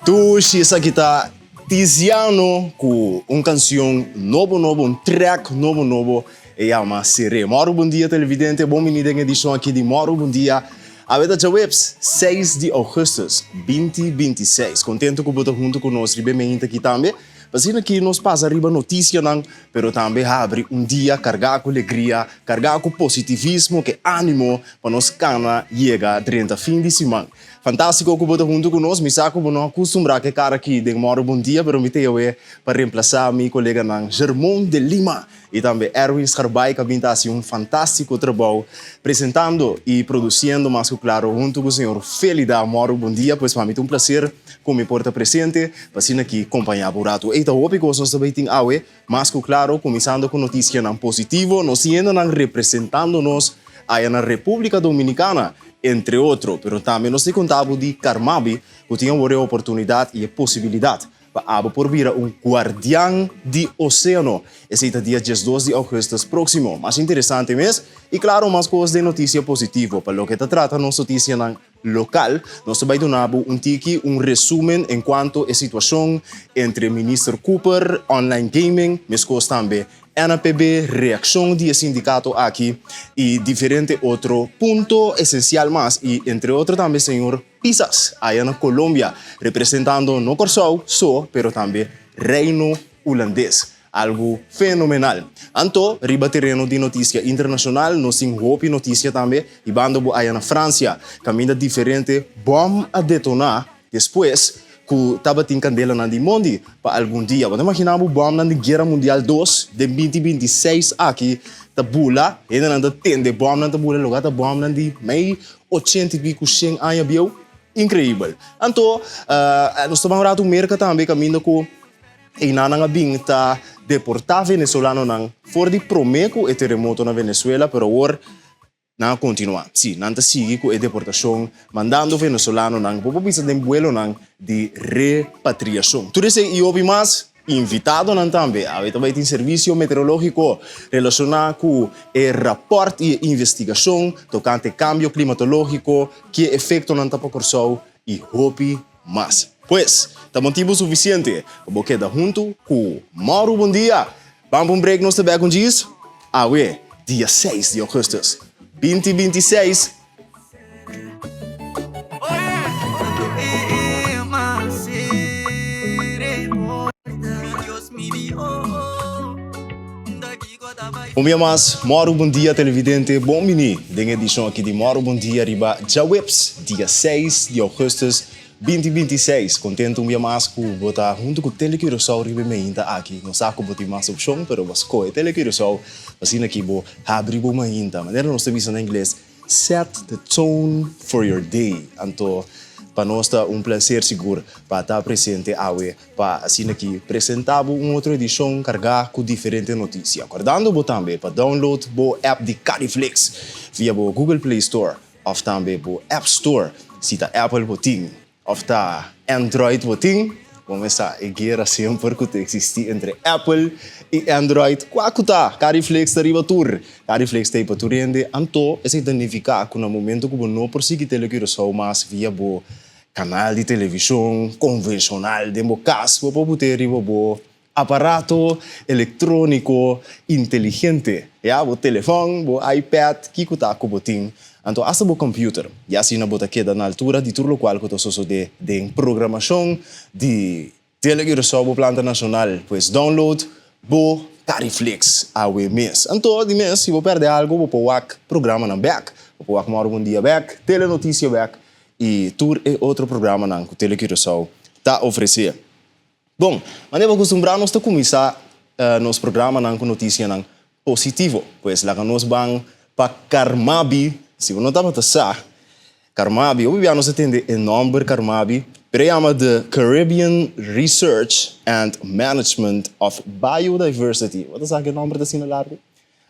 Dushi, esaki ta Tiziano ku un kanshon nobo nobo, un track nobo nobo, e yama Seré. Mòru bon dia televidente, bon bini den edishon aki di Mòru Bon Dia. Awe ta djaweps, seis di ougùstùs, binti binti seis. Kontentu ku bo ta huntu ku nos riba e meinta aki tambe. Pa asina ki nos pasa riba notisianan, pero tambe habri un dia kargá ku legria, kargá ku positivismo, ku e ánimo pa nos kana yega drenta fin di siman. Fantástiko ku bo ta huntu ku nos. Mi sa ku bo no a kustumbrá ku e kara aki den Mòru Bon Dia, pero mi ta yawe pa remplasá mi koleganan Germon de Lima i tambe Erwin Scharbaai ku a bin ta hasi un fantástiko trabou presentando i produsiendo mas ku klaro huntu ku señor Felida Mòru Bon Dia. Pues pa mi ta un plaser ku mi por ta presente pa asina aki kompañá bo un ratu. Ey ta hopi kos nos ta bay tin awe, mas ku klaro kuminsando ku notisianan positivo, nos siendanan representando nos aya na Repúblika Dominikana, entre otro. Pero tambe nos ta konta bo di Carmabi ku tin awor e oportunidat i e posibilidat pa abo por bira un guardian di oséano. Esei ta dia diesdos di ougùstùs próksimo. Mas interesante mes i klaro mas kos den notisia positivo pa loke ta trata nos notisianan lokal. Nos ta bai duna bo un tiki un resúmen en kuanto e situashon entre Minister Cooper, online gaming, meskos tambe NAPB, reakshon di e sindikato aki i diferente otro punto esensial mas i entre otro tambe señor Pisas aya na Colombia representando no Kòrsou so pero tambe Reino Hulandes. Algu fenomenal. Anto riba tereno di notisia internashonal nos tin hopi notisia tambe hibando bo aya na Fransia kaminda diferente bòm a detoná despues ku tabatin kandelanan di mondi pa algun dia. Bo ta imaginá bo bòmnan di Guera Mundial dos den binti binti seis aki ta bula, hendenan ta tende bòmnan ta bula, loga ta bòmnan di mei ochenta i piku shen aña bieu. Inkreibel. Anto nos ta ban un ratu Merka tambe kaminda ku einanan a bin ta deportá venezolanonan for di promé ku e teremoto na Venezuela, pero awor Nan a kontinuá. Sí, nan ta sigui ku e deportashon, mandando venezolanonan bo por bisa den buelonan di repatriashon. Tur esei i hopi mas, invitadonan tambe. Awe ta bai tin servisio meteorológiko relashoná ku e rapòrt i e investigashon tokante kambio klimatológiko, ki e efektonan ta pa Kòrsou i hopi mas. Pues, ta motibu sufisiente pa bo keda huntu ku Maru Bon Dia! Ban pa un break nos ta bek un djis awe dia seis di augustus binti binti seis. Un bia mas, Mòru Bon Dia televidente, bon bini den edishon aki di Mòru Bon Dia riba djaweps dia seis di augustus Binti binti i seis, Kontentu un bia mas ku bo ta huntu ku Tele Curaçao riba e mainta aki. No sa ku bo tin mas opshon, pero bo skohe Tele Curaçao pa asina ki bo habri bo mainta. Manera nos ta bisa na ingles, set the tone for your day. Anto pa nos ta un plaser sigur pa ta presente awe pa asina ki presenta bo un otro edishon kargá ku diferente notisia. Kòrdando bo tambe pa download bo app di Cariflix via bo Google Play Store. Of tambe bo App Store, si ta Apple bo tin of ta Android bo tin, bo mes sa e guera semper ku ta eksistí entre Apple i Android. Kua ku ta? Cariflix ta riba tur. Cariflix ta ei pa tur hende. Anto esei ta nifiká ku na momento ku bo no por sigui Telecuraçao mas via bo kanal di televishon konvenshonal den bo kas, bo por but'é riba bo Aparato elektróniko inteligente, ya, bo telefòn, bo iPad, kiko ta ku bo tin, anto asta bo kòmpiuter. Ya asina bo ta keda na altura di tur lokual ku ta sosodé den programashon di Tele Curaçao, bo planta nashonal. Pues download bo Cariflix awe mes. Anto di mes, si bo pèrdè algu, bo por wak programanan bèk. Bo por wak Mòrgo Bon Dia bèk, Telenotisia bèk i tur e otro programanan ku Tele Curaçao ta ofresé. Bon, manera bo kustumbrá nos ta kuminsá nos programanan ku notisianan positivo. Pues laga nos ban pa Carmabi. Si bo no tabata sa, Carmabi, hopi bia nos a tende e nòmber Carmabi, pero e yama The Caribbean Research and Management of Biodiversity. Bo ta sa ku e nòmber ta asina largu?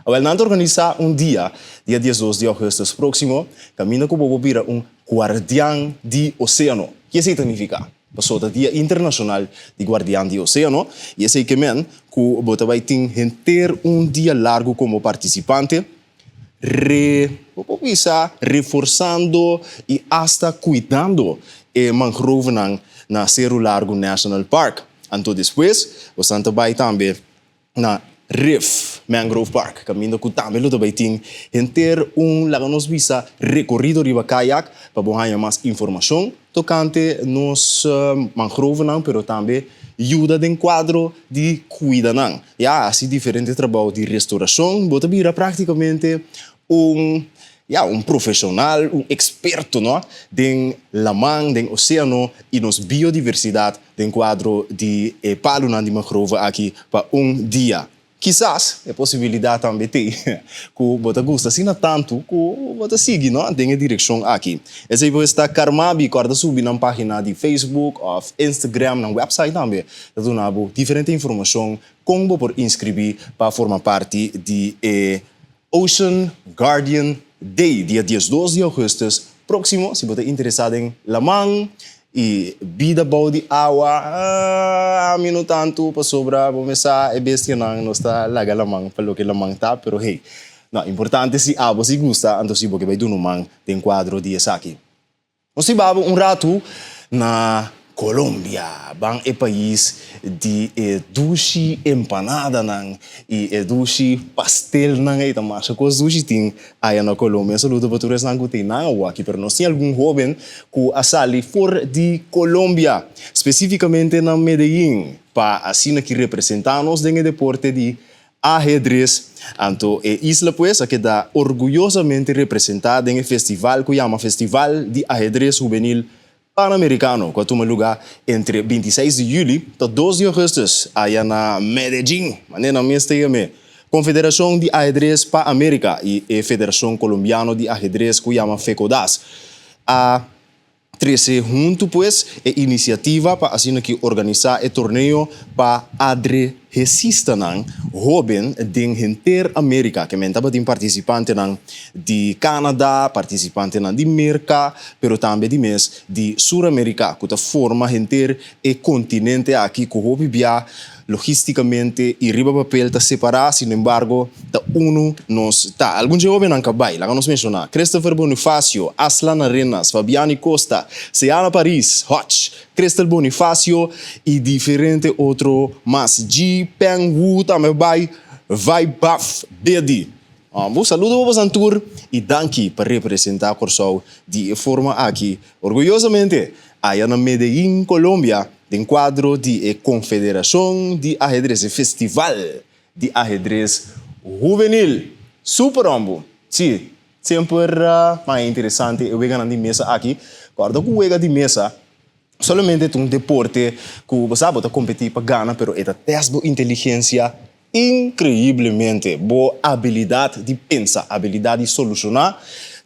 Awel, nan ta organisá un dia, dia diesdos di ougùstùs próksimo, kaminda ku bo por bira un guardian di oséano. Ki esei ta nifiká? Pasobra ta Dia Internashonal di Guardian di Oséano, i esei ke men ku bo ta bai tin henter un dia largu komo partisipante, re, bo por bisa, reforsando i asta kuidando e mangrovenan. na Seru Largu National Park. Anto despues bosan ta bai tambe na Rif Mangrove Park, kaminda ku tambe lo ta bai tin henter un, laga nos bisa, rekorido riba kayak pa bo haña mas informashon tokante nos mangrovenan, pero tambe yuda den kuadro di kuida nan. Ya hasi diferente trabou di restorashon, bo ta bira praktikamente un, ya, un profeshonal, un eksperto, no, den laman, den oséano i nos biodiversidat den kuadro di e palunan di mangrove aki pa un dia. Kisas e posibilidat tambe t'ei ku bo ta gusta asina tantu ku bo ta sigui, no, den e direkshon aki. Esei pues ta Carmabi, kòrda subi nan página di Facebook òf Instagram, nan wèpsait tambe ta duna bo diferente informashon kon bo por inskribí pa forma parti di e Ocean Guardian Day, dia diesdos di augustus próksimo. Si bo ta interesá den laman i bida bou di awa, ami no tantu pasobra bo mes sa e bestianan nos ta laga laman pa loke laman ta, pero hey, no, importante si abo si gusta, anto si bo ke bai duna un man den kuadro di esaki. Nos tin baba un ratu na Colombia, ban e pais di e dushi empanadanan y e dushi pastelnan ey ta masha cos dushi tin aya na Colombia. Un saludo pa tur esnan cu tin nan awaki, pero nos tin algun hoben cu a sali for di Colombia, specificamente na Medellin, pa asina ki representa nos den e deporte di Ahedres. Anto e isla pues a keda orguyosamente representá den e festival ku yama Festival di Ahedres Hubenil Panamericano ku a tuma lugá entre 26 di yüli ta 2 di ougùstùs aya na Medellín, manera nan mes ta yam'é. Konfederashon di Ahedres pa Amerika i e Federashon Kolombiano di Ahedres ku yama Fecodas a Trese huntu pues e inisiativa pa asina ki organisá e torneo pa adrehesistanan hóben den henter Amérika. Ke men tabatin partisipantenan di Canada, partisipantenan di Merka, pero tambe di mes di Suramérika ku ta forma henter e kontinente aki ku hopi bia Logísticamente y riba papel ta separá, sinembargo ta unu nos ta. Algun dje hóbennan ka bai, laga nos menshoná, Christopher Bonifacio, Aslan Arenas, Fabiani Costa, Seana Paris, Hodge, Crystal Bonifacio y diferente otro mas. Ji Peng Wu tambe bai, Vaibhav Bedi. Un saludo pa bosan tur y danki pa representá Kòrsou di e forma aki orguyosamente aya na Medellín, Colombia. Den kuadro di e Konfederashon di Ahedres e Festival di Ahedres Hubenil. Super hombo! Sí, semper mas interesante e weganan di mesa aki. Kòrda ku wega di mesa solamente ta un deporte ku bo sa bo ta kompetí pa gana pero e ta tèst bo inteligensia Inkreiblemente, bo abilidat di pensa, abilidat di solushoná,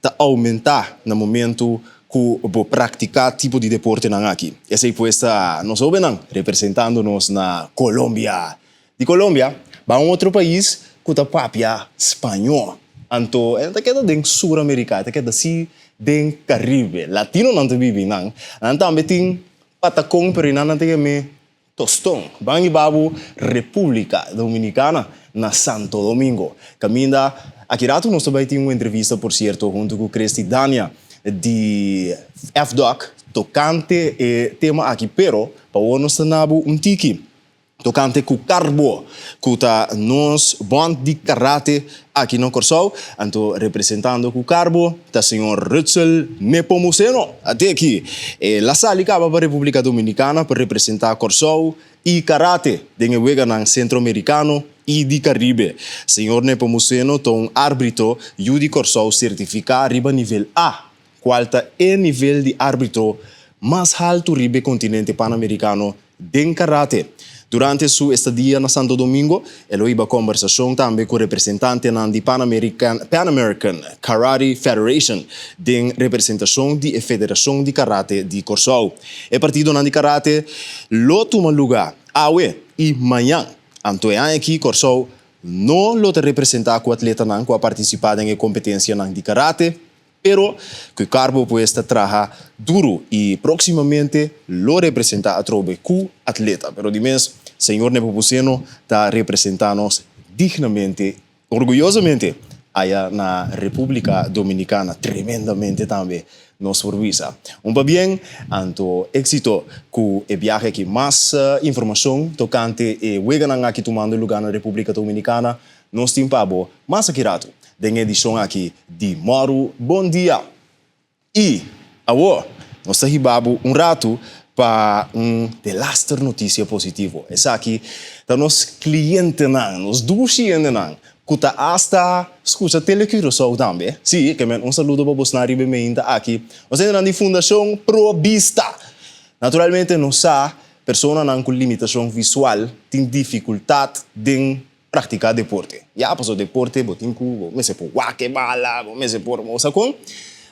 ta oumentá na momentu ku bo praktiká tipo di deportenan aki. Esei pues ta nos hóbennan representando nos na Colombia. Di Colombia ba un otro pais ku ta papia spañó. Anto e ta keda den Sur-Amerika, e ta keda si den Karibe. Latinonan ta biba einan. Nan tambe tin patakon, pero einan nan ta yam'é Toston, ban i babu Repúblika Dominikana na Santo Domingo. Kaminda aki ratu nos ta bai tin un entrevista por sierto huntu ku Christy Dania di FDOC tokante e tema aki pero pa awor nos ta nabu un tiki tokante ku Carbo ku ta nos bònt di karate aki na Kòrsou. Anto representando ku Carbo ta señor Rutsel Nepomuceno. Ate aki el a sali kaba pa Repúblika Dominikana pa representá Kòrsou i karate den e weganan Sentroamerikano i di Karibe. Señor Nepomuceno ta un árbitro yu di Kòrsou sertifiká riba nivel A, kual ta e nivel di árbitro mas haltu riba e kontinente Panamerikano den karate. Durante su estadia na Santo Domingo, e lo hiba kombersashon tambe ku representantenan di Pan American Karate Federation den representashon di e Federashon di Karate di Kòrsou. E partidonan di karate lo tuma lugá awe i mañan. Anto e aña aki Kòrsou no lo ta representá ku atletanan ku a partisipá den e kompetensianan di karate. Pero cu Carbo pues ta traha duro y proximamente lo representa atrobe cu atleta. Pero di mes señor Nepopuceno ta representa nos dignamente, orguyosamente aya na Republica Dominicana, tremendamente tambe. Nos por bisa un pabien, anto éxito ku e biahe aki. Mas informashon tokante e weganan aki tumando lugá na Repúblika Dominikana nos tin pa bo mas aki ratu den e edishon aki di Mòru Bon Dia. I awor nos ta hiba bo un ratu pa un delaster notisia positivo. Esaki ta nos klientenan, nos dushi hendenan Ku ta asta skucha Tele Curaçao tambe. Sí, ke men un saludo pa bosnan riba e meinta aki. Nos hendenan di Fundashon Pro Bista. Naturalmente nos sa personanan ku limitashon visual tin difikultat den praktiká deporte. Ya, pasobra deporte bo tin ku bo mester por wak e bala, bo mester por bo sa kon.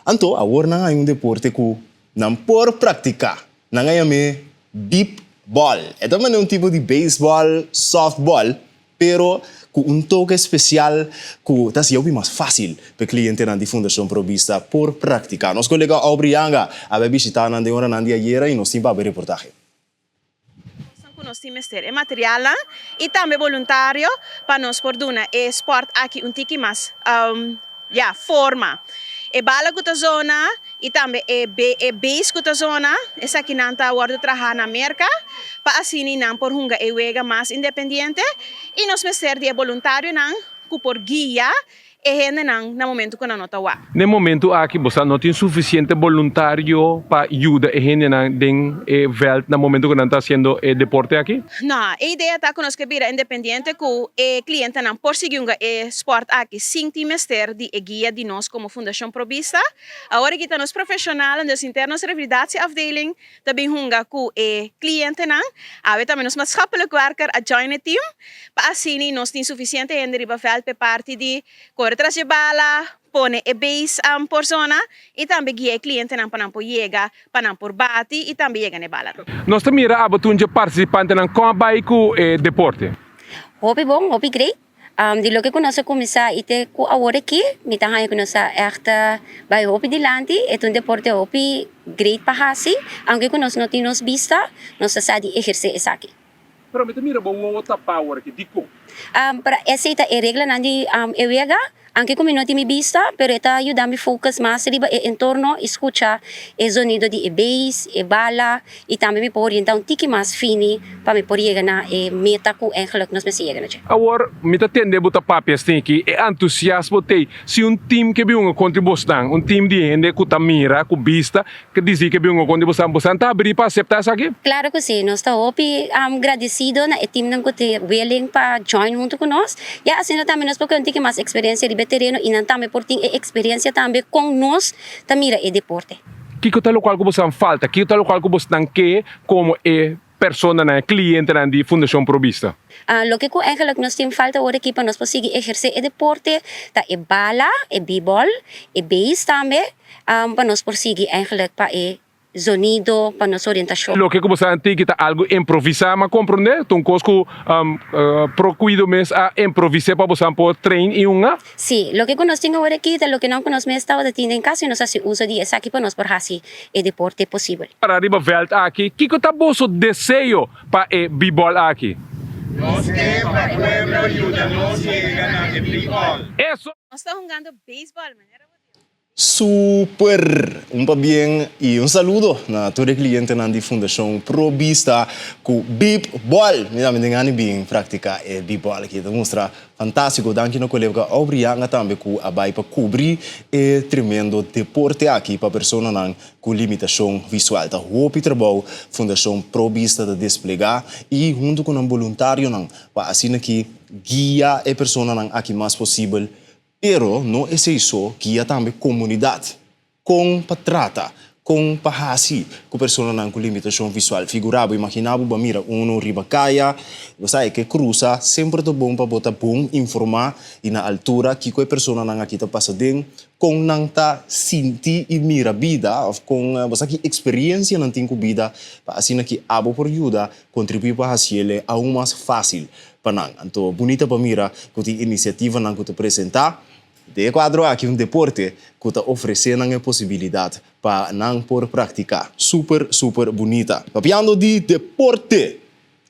Anto awor nan hay un deporte ku nan por praktiká. Nan a yam'é beep ball. E ta manera un tipo di beisbòl, sòftbòl, pero ku un toke spesial ku ta hasi hopi mas fásil pa e klientenan di Fundashon Pro Bista por praktiká. Nos kolega Aubrey Yanga a bai bishitá nan den oranan di ayera i nos tin pa bai reportahe. Kosnan ku nos tin mester, e materialnan i tambe boluntario pa nos por duna e spòrt aki un tiki mas ya, forma. E bala ku ta zona i tambe e e base ku ta zona, esakinan ta wòrdu trahá na Merka pa asina nan por hunga e wega mas independiente i nos mester di e boluntarionan ku por guia e hendenan na momentu ku nan no ta wak. Na e momentu aki bo sa no tin sufisiente boluntario pa yuda e hendenan den e vèlt na momentu ku nan ta hasiendo e deporte aki? No, e idea ta ku nos ke bira independiente ku e klientenan por sigui hunga e spòrt aki sin tin mester di e guia di nos komo Fundashon Pro Bista. Awor aki ta nos profeshonalnan, dus henter nos revalidatieafdeling ta bin hunga ku e klientenan. Awe tambe nos maatschappelijk werker a join e team pa asina nos tin sufisiente hende riba vèlt pa e parti di kore tras dje bala, pone e base por zona i tambe guia e klientenan pa nan por yega, pa nan por bati i tambe yega na e balanan. Nos ta mira abo tur dje partisipantenan kon a bai ku e deporte. Hopi bon, hopi great. Di loke ku nos a kuminsá i te ku awor aki, mi ta haña ku nos a ègt bai hopi dilanti. E ta un deporte hopi great pa hasi, aunke ku nos no tin nos bista, nos ta sa di ehersé esaki. Pero mi ta mira bo wowo tapá awor aki, dikon? Pero esei ta e reglanan di e wega. Anke ku mi no tin mi bista, pero e ta yuda mi focus mas riba e entorno i skucha e zonido di e beis, e bala i tambe mi por orienta un tiki mas fini pa mi por yega na e meta ku eigenlijk nos mester yega na dje. Awor, mi ta tende bo ta papia esaki, e antusiasmo t'ei. Si un tim ke bin hunga kontra bosnan, un tim di hende ku ta mira, ku bista, Ke disi ke bin kon di bosan? Bosan ta abrí pa aseptá esaki? Claro cu si. Nos ta hopi gradecido na e teamnan cu ta willing pa join hunto cu nos. Ya asina tambe nos por keda un tiki mas experiencia riba e tereno y nan tambe por tin e experiencia tambe con nos ta mira e deporte. Kiko ta locual cu bosan falta? Kiko ta locual cu bosnan ke como e personanan, e clientenan di Fundacion Pro Bista? Loke cu eigenlijk nos tin falta ora aki pa nos por sigui eherce e deporte ta e bala, e b-ball, e base tambe. Pa nos por sigui eigenlijk pa e zonido, pa nos orientashon. Loke ku bo sa anti ki ta algu improvisá, m'a komprondé, ta un kos ku Pro Kuido mes a improvis'é pa bosan por train i hunga? Sí, loke ku nos tin awor aki ta loke nan ku nos mes tabata tin den kas i nos hasi uso di esaki pa nos por hasi e deporte posibel. Para riba vèlt aki, kiko ta boso deseo pa e bibòl aki? Nos ke pa pueblo yuda nos yega na e bibòl. Eso! Nos ta hungando beisbòl, manera bo di. Super! Un pabien y un saludo na tur e clientenan di Fundacion Pro Bista cu Beep Ball. Mi tambe tin gana di bin practica e Beep Ball aki. Ta mustra fantastico. Danki na colega Aubrey Yanga tambe cu a bay pa cubri e tremendo deporte aki pa personanan cu limitacion visual. Ta hopi trabou Fundacion Pro Bista ta desplega y hunto cu nan boluntarionan pa asina ki guia e personanan aki mas posibel. Pero no esei so, guia tambe komunidat kon pa trata, kon pa hasi ku personanan ku limitashon visual. Figurá bo, imaginá bo, bo a mira unu riba kaya, bo sa e ke krusa, semper ta bon pa bo ta bon informá i na altura kiko e personanan aki ta pasa den, kon nan ta sinti i mira bida òf kon bo sa ki eksperiensia nan tin ku bida pa asina ki abo por yuda kontribuí pa hasiel aun mas fásil pa nan. Anto bunita pa mira ku tin inisiativanan ku ta presentá den e kuadro aki un deporte ku ta ofresé nan e posibilidat pa nan por praktiká. Super super bunita. Papiando di deporte!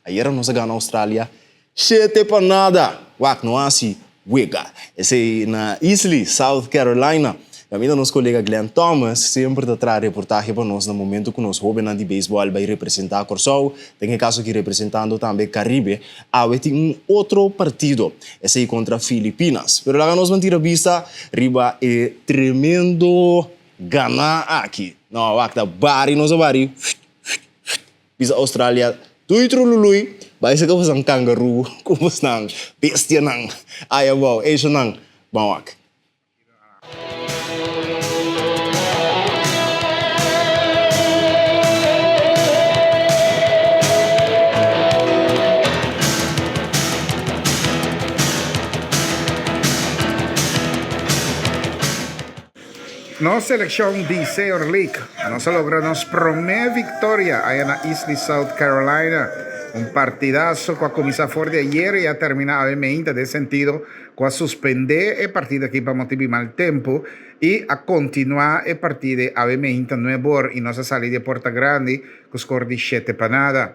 Ayera nos a gana Australia 7-0. Wak no hasi wega. Esei na Easley, South Carolina. Kaminda nos kolega Glenn Thomas semper ta traha reportahe pa nos na momento ku nos hóbennan di beisbòl bai representá Kòrsou, den e kaso aki representando tambe Karibe. Awe tin un otro partido, esei kontra Filipinas. Pero laga nos ban tira bista riba e tremendo ganá aki. No, wak ta bari nos a bari. Bisa Australia, Tui trulului, bai saka bosan kangaroo ku bosnan bestianan aya abou, eshonan ban wak. Nos seleccion di Senior League nos a logra nos prome victoria aya na Easley, South Carolina. Un partidazo cu a cuminsa for di ayer y a termina awe meinta den sentido cu a suspende e partido aki pa motibo di mal tempo y a continua e partida awe meinta nuebe or y nos a sali di e porta grandi cu score di shete pa nada.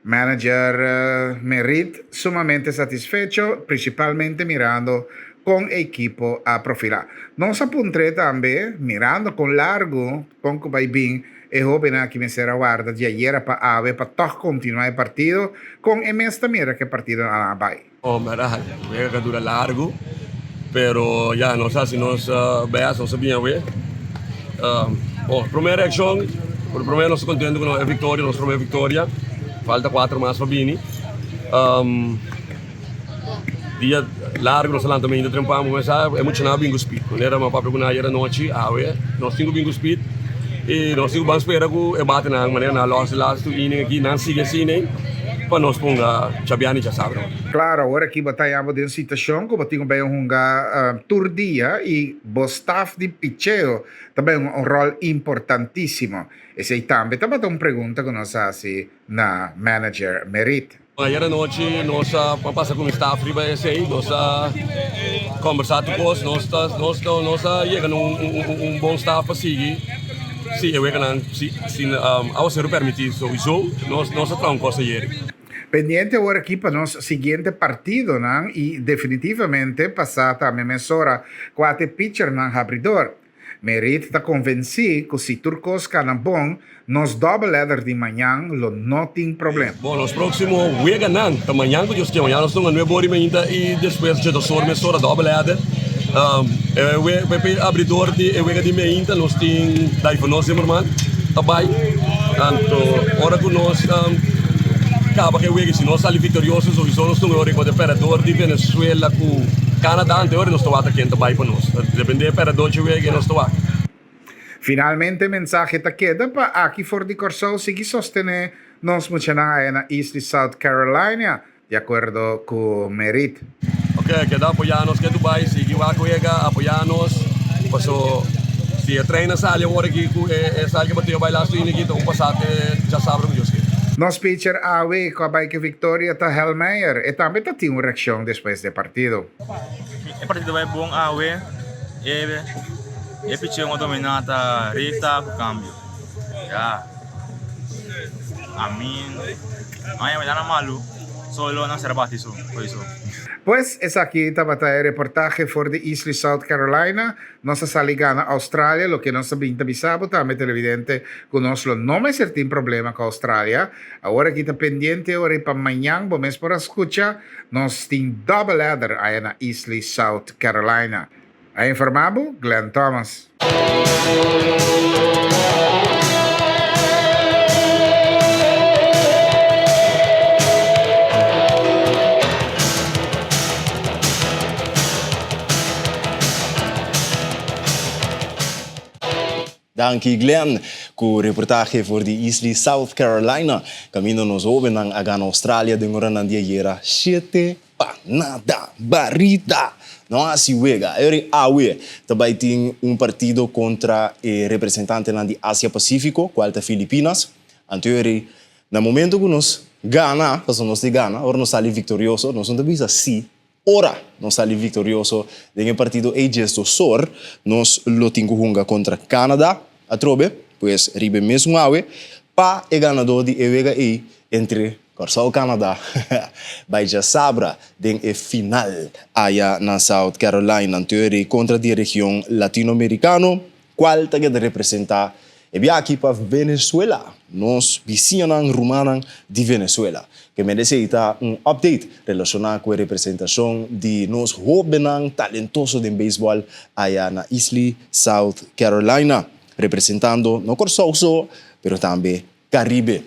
Manager Merit sumamente satisfecho, principalmente mirando con e ekipo a profila. Nos a puntr'é tambe, mirando con largo con cu bay bin e hobennan aki mester a warda di ayera pa awe pa tog continua e partido, con e mes ta mira cu e partido a bay. Oh mera, wega ka dura largu, pero ya nos hasi nos best, nos a bin awe. Bon, prome reakshon, por prome nos ta kontento ku e viktoria, nos prome viktoria, falta kuater mas pa bini. Dia largu nos a lanta mainta trempan pa kumesa, e muchanan a bin ku speed, manera mi a papia ku nan ayer anochi, awe nos tin ku bin ku speed i nos tin ku ban spera ku e batenan manera nan a lòs e lastu inning aki, nan sigui asina ei. Pa nos ponga chabian i chasabra. Claro, awor aki bo ta yama den situacion cu bo tin cu bay hunga tur dia y bo staf di picheo ta bay hunga un rol importantisimo. Esey tambe tabata un pregunta cu nos a haci na manager Merit. Ayer anochi nos a pasa cu mi staf riba esey, nos a combersa tur cos, nos ta nos nos a yega na un bon staf pa sigui. Si e weganan si si awaseru permiti souiso nos nos a traha un kos ayeri. Pendiente awor aki pa nos siguiente partidonan y definitivamente pasa tambe mesora cua t'e pitchernan habridor. Merit ta convenci cu si tur cos cana bon, nos double header di mañan lo no tin problema. Bon, nos proximo weganan ta mañan cu Dios kier. Mañan nos ta hunga nuebe ora y meinta y despues dje dos or mesora double header. E we abridor di e wega di meinta nos tin Daivono Zimmerman ta bai. Anto ora cu nos caba cu e wega y si nos sali victorioso sowiso nos ta hunga ora contra e perdedor di Venezuela cu Canada. Anto e ora nos ta wak ken ta bai pa nos. Depende e perdedor dje wega y nos ta wak. Finalmente mensahe ta keda pa aki for di Kòrsou sigui sostené nos muchanan aya na Easley, South Carolina, di akuerdo ku Merit. Ok, keda apoyá nos ke Dubai, sigui wak wega, apoyá nos, paso si e trein a sali awor aki ku e sali ke bateo bai lastu ini aki ta un pasate djasabra ku Dios ke. Nos pitcher awe ku a bai ke viktoria ta Helmeyer, e tambe ta tin un reakshon despues di e partido. E partido bai bon awe, e e picheo a dominá ta recta ku kambio. Ya, ami no a yama malu, solo nan sera bati so, por eso. Pues esaki tabata e reportahe for di Easley, South Carolina. Nos a sali gana Australia, loke nos a bin ta bisa bo tambe televidente ku nos lo no mester tin problema ku Australia. Awor aki ta pendiente ora i pa mañan bo mes por a skucha nos tin double header aya na Easley, South Carolina. A informa bo, Glenn Thomas. Danki Glenn ku reportahe for di Easley, South Carolina, kaminda nos hobennan a gana Australia den oranan di ayera shete pa nada. Barita! No hasi wega. Eri awe ta bai tin un partido kontra e representantenan di Asia Pasifiko, kual ta Filipinas. Anto eri na momento ku nos gana, pasobra nos tin gana, ora nos sali viktorioso, nos no ta bisa si Ora nos sali viktorioso den e partido ei djes dosor, nos lo tin ku hunga kontra Canada atrobe, pues riba e mesun awe, pa e ganadó di e wega ei entre. Kòrsou Canada bai djasabra den e final aya na South Carolina anterior kontra di e region Latino Amerikano kual ta keda representá e bia aki pa Venezuela, nos bisiñanan rumannan di Venezuela. Ke merese i ta un update relashoná ku e representashon di nos hóbennan talentoso den beisbòl aya na Eastleigh, South Carolina, representando no Kòrsou so, pero tambe Karibe.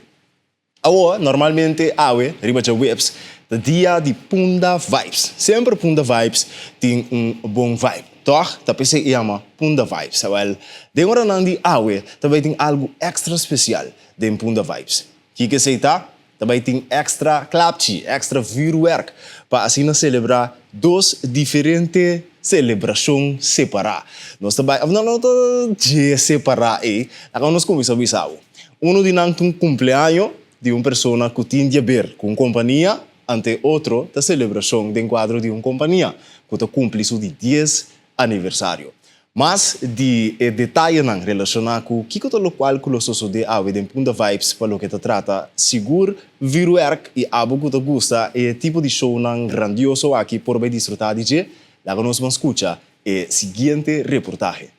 Awor, normalmente awe, riba djaweps, ta dia di Punda Vibes. Semper Punda Vibes tin un bon vibe, tòg? Ta p'esei e yama Punda Vibes. Awèl, den oranan di awe ta bai tin algu èkstra spesial den Punda Vibes. Kiko esei ta? Ta bai tin èkstra klapchi, èkstra vürwèrk, pa asina selebrá dos diferente selebrashon separá. Nos ta bai, òf no, no ta dje separá ei, laga nos kuminsá bisa bo. Uno di nan ta un kumpleaño di un persona ku tin di aber ku un kompania, ante otro ta selebrashon den kuadro di un kompania ku ta kumpli su di dies aniversario. Mas di e detayenan relashoná ku kiko ta lokual ku lo sosodé awe den Punda Vibes pa loke ta trata sigur vuurwerk i abo ku ta gusta e tipo di shownan grandioso aki por bai disfrutá di dje, laga nos ban skucha e siguiente reportahe.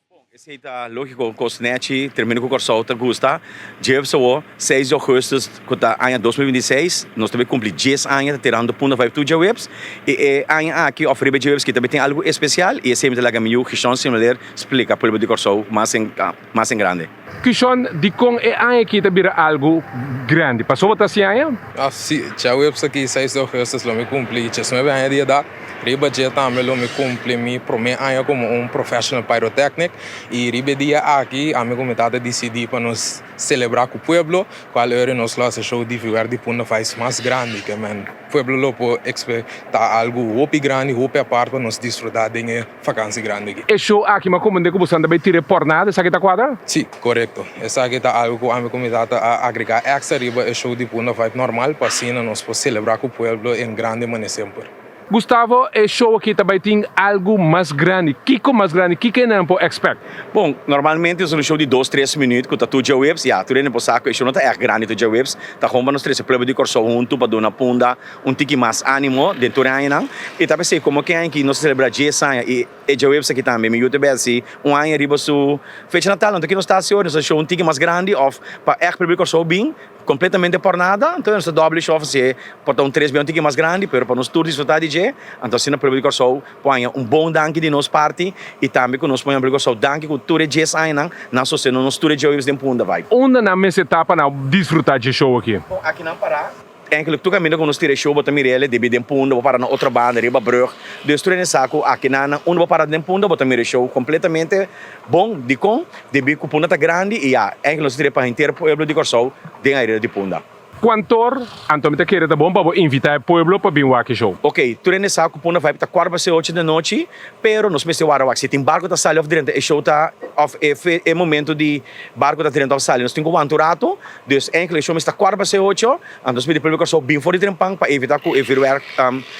Bon, esei ta lógiko, un kos nèchi, tremendo ku Kòrsou ta gusta. Djefs awor, seis di ougùstùs ku ta aña 2026, nos ta bai kumpli djes aña ta tirando Punda Vibe tur djaweps. I e aña aki òf riba e djaweps ki ta bai tin algu espesial i esei mi ta laga mi yu Gishon Simeler splika pueblo di Kòrsou mas en mas en grande. Gishon, dikon e aña aki ta bira algu grandi? Pasobra ta hasi aña? Ah, si, djaweps aki seis di ougùstùs lo mi kumpli diesnuebe aña di edat. Riba dje tambe lo mi cumpli mi prome aña como un professional pyrotechnic y riba e dia aki ami cu mi tata dicidi pa nos celebra cu pueblo cual ora nos lo haci show di vuurwerk di Punda Vice mas grandi ke men pueblo lo por expecta algo hopi grandi hopi apart pa nos disfruta den e vakantie grandi aki. E show aki mi a comprende cu boso ta bay tira e pornada, esaki ta cuadra? Si, corecto. Esaki ta algo cu ami cu mi tata a agrega extra riba e show di Punda Vibe normal pa asina nos por celebra cu pueblo en grandi manera semper. Gustavo, e show aki ta bai tin algu mas grandi. Kiko mas grandi? Kiko e nan por expect? Bon, normalmente nos ta un show di dos, tres minuut ku ta tur djaweps. Ya, tur hende por sa ku e show no ta ègt grandi tur djaweps. Ta gewoon pa nos trese pueblo di Kòrsou huntu pa duna Punda un tiki mas ánimo den tur e añanan. I ta p'esei komo ke aña aki nos ta selebrá djes aña i e djaweps aki tambe mi yu ta bèsi un aña riba su fecha natal. Anto ki nos ta hasi ora? Nos ta show un tiki mas grandi òf pa ègt pueblo di Kòrsou bin. Completamente por nada, anto nos ta doble show ofrece por ta un tres bia un tiki mas grandi, pero pa nos tur disfruta di dje, anto asina pueblo di Kòrsou por haña un bon danki di nos parti y tambe ku nos por haña pueblo di Kòrsou danki ku tur e djes añanan nan sostene nos tur e dje oibes den Punda Vibe. Unda nan mester ta pa nan disfruta dje show aki? Bon, aki nan para. Enkele tur kaminda ku nos tira e show bo ta mira el debi den Punda, bo para na otro banda riba brug, dus tur hende sa ku aki nan unda bo para den Punda bo ta mira e show completamente. Bon, dikon? Debí ku Punda ta grandi i ya, enkele nos ta tira pa henter pueblo di Kòrsou den aereo di Punda. Kuantor, anto mi ta kere ta bon pa bo invitá e pueblo pa bin wak e show. Ok, tur hende sa ku Punda Vibe ta kuart pase ocho di anochi, pero nos mester wara wak si tin barku ta sali òf drenta e show ta òf e fe e momento di barku ta drenta òf sali nos tin ku wanta un ratu, dus enkele e show mester ta kuart pase ocho, anto nos pidi pueblo di Kòrsou bin for di trempan pa evitá ku e vuurwerk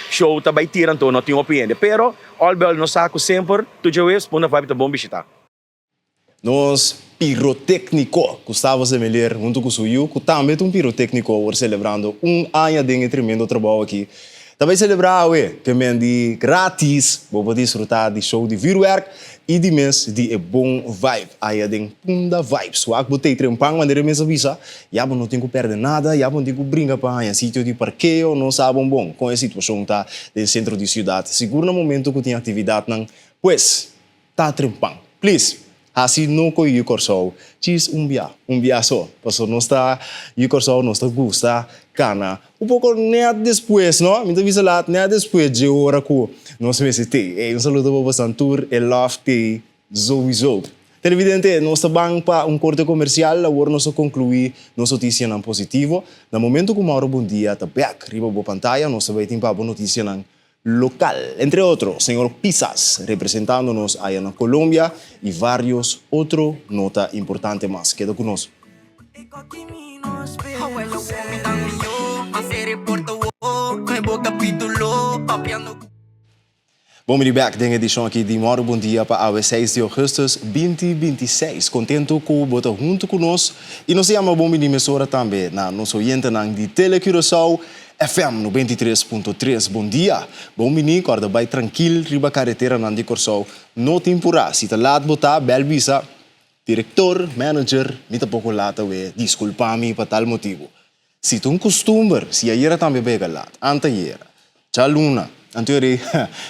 show ta bai tira anto no tin hopi hende, pero. All bel nos sa ku semper tur djaweps Punda Vibe ta bon bishita. Nos pirotékniko Gustavo Semeleer huntu ku su yu ku tambe ta un pirotékniko awor selebrando un aña den e tremendo trabou aki ta bai selebrá awe ke men di gratis bo por disfrutá di show di vuurwerk i di mes di e bon vibe aya den Punda Vibes. Wak bo tei trempan manera e mes a bisa ya bo no tin ku pèrdè nada ya bo no tin ku bringa pa haña sitio di parkeo no sa bon bon kon e situashon ta den sentro di siudat, sigur na momento ku tin aktividatnan, pues ta trempan. Please, hasi no ku yu Kòrsou djis un bia, un bia so, pasobra nos ta yu Kòrsou, nos ta gusta kana un poko nèt despues, no? Mi ta bisa lat nèt despues dje ora ku nos mester tei. Ey, un saludo pa bosan tur, e love tei Souiso. Televidente, nos ta ban pa un korte komersial, awor nos a konkluí nos notisianan positivo. Na momento ku Mauro Bondia ta bèk riba bo pantaya, nos ta bai tin pa bo notisianan lokal. Entre otro, señor Pisas representando nos aya na Colombia i varios otro nota importante mas. Keda ku nos. Bon bini bek den edishon aki di Mòru Bon Dia pa awe seis di ougùstùs binti 26. Kontentu ku bo ta huntu ku nos i nos ta yama bon bini mesora tambe na nos oyentenan di Tele Curaçao FM 93.3. Bon dia! Bon bini, kòrda bai trankil riba kareteranan di Kòrsou. No tin purá. Si ta lat bo ta, bèl bisa direktor, manager, mi ta poko lat awe, diskulpa mi pa tal motibu. Si ta un kustumber, si ayera tambe bega lat, antayera, djaluna, anteori,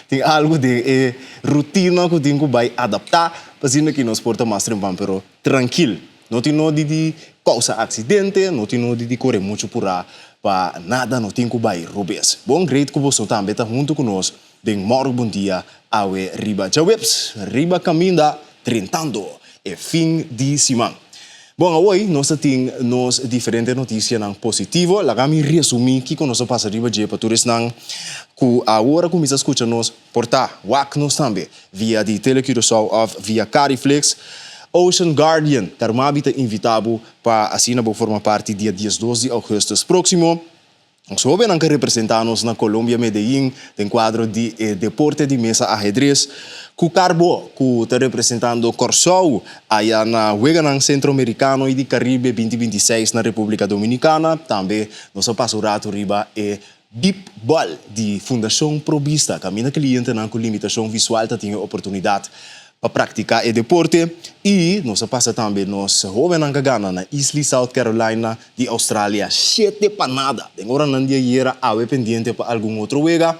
tin algu den e rutina ku tin ku bai adaptá pa asina ki nos por ta mas trempan. Pero trankil, no tin nodi di kousa aksidente, no tin nodi di kore muchu purá pa nada, no tin ku bai robes. Bon great ku boso tambe ta huntu ku nos den Mòru Bon Dia awe riba djaweps, riba kaminda drentando e fin di siman. Bon, awoi nos ta tin nos diferente notisianan positivo. Laga mi resumí kiko nos a pasa riba dje pa tur esnan ku awor a kuminsá skucha nos por ta wak nos tambe via di Tele Curaçao òf via Cariflix. Ocean Guardian Carmabi ta invitá bo pa asina bo forma parti dia 12 di ougùstùs próksimo. Nos hóbennan ke representá nos na Colombia Medellín den kuadro di e deporte di mesa ahedres ku Carbo ku ta representando Kòrsou aya na Weganan Sentroamerikano i di Karibe 2026 na Repúblika Dominikana. Tambe nos a pasa un ratu riba e Bip Bal di Fundashon Pro Bista kaminda klientenan ku limitashon visual ta tin e oportunidat pa praktiká e deporte i nos a pasa tambe nos hóbennan ka gana na Easley, South Carolina di Australia shete pa nada den oranan di ayera awe pendiente pa algun otro wega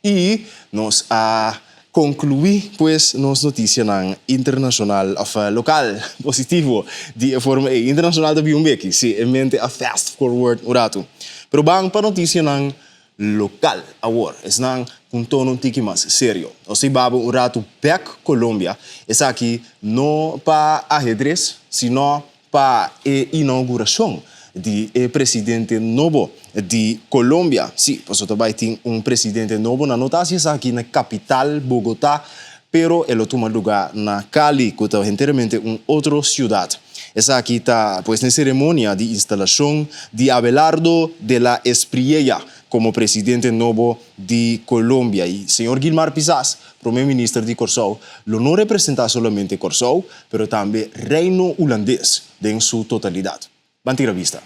i nos a konkluí pues nos notisianan internashonal òf lokal positivo di e forma ei. Internashonal ta bin un beki, si e mente a fast forward un ratu. Pero ban pa notisianan lokal awor, esnan ku un tono un tiki mas serio. Nos ta baba un ratu bek Colombia, esaki no pa ahedres, sino pa e inauguracion di e presidente nobo di Colombia. Si, pasobra ta bay tin un presidente nobo, nan no ta haci esaki na capital Bogota, pero e lo tuma luga na Cali, cu ta henteramente un otro ciudad. Esaki ta pues n'e ceremonia di instalacion di Abelardo de la Espriella como presidente nobo di Colombia. Y señor Gilmar Pisas, Prome Minister di Corsou, lo no representa solamente Corsou, pero tambe Reino Hulandes den su totalidad. Ban tira bista.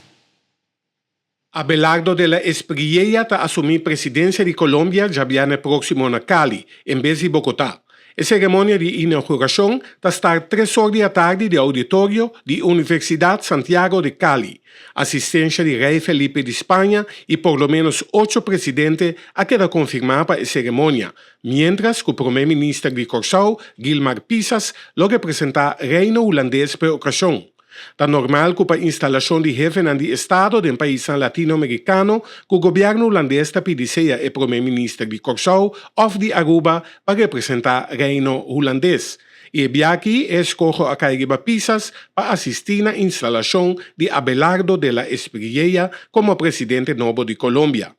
Abelardo de la Espriella ta asumí presidensia di Colombia djabièrnè próksimo na Cali, en bes di Bogotá. E seremonia di inaugurashon ta start tres or di atardi di auditorio di Universidat Santiago de Cali. Asistensha di Rei Felipe di Spaña i por lo ménos ocho presidente a keda konfirmá pa e seremonia, miéntras ku Promé Minister di Kòrsou, Gilmar Pisas, lo representá Reino Hulandes p'e okashon. Ta normal ku pa instalashon di hefenan di estado den paisnan latinoamerikano ku gobièrnu hulandes ta pidi sea e promé minister di Kòrsou òf di Aruba pa representá Reino Hulandes. I e biaha aki e eskoho a kai riba Pisas pa asistí na instalashon di Abelardo de la Espriella komo presidente nobo di Colombia.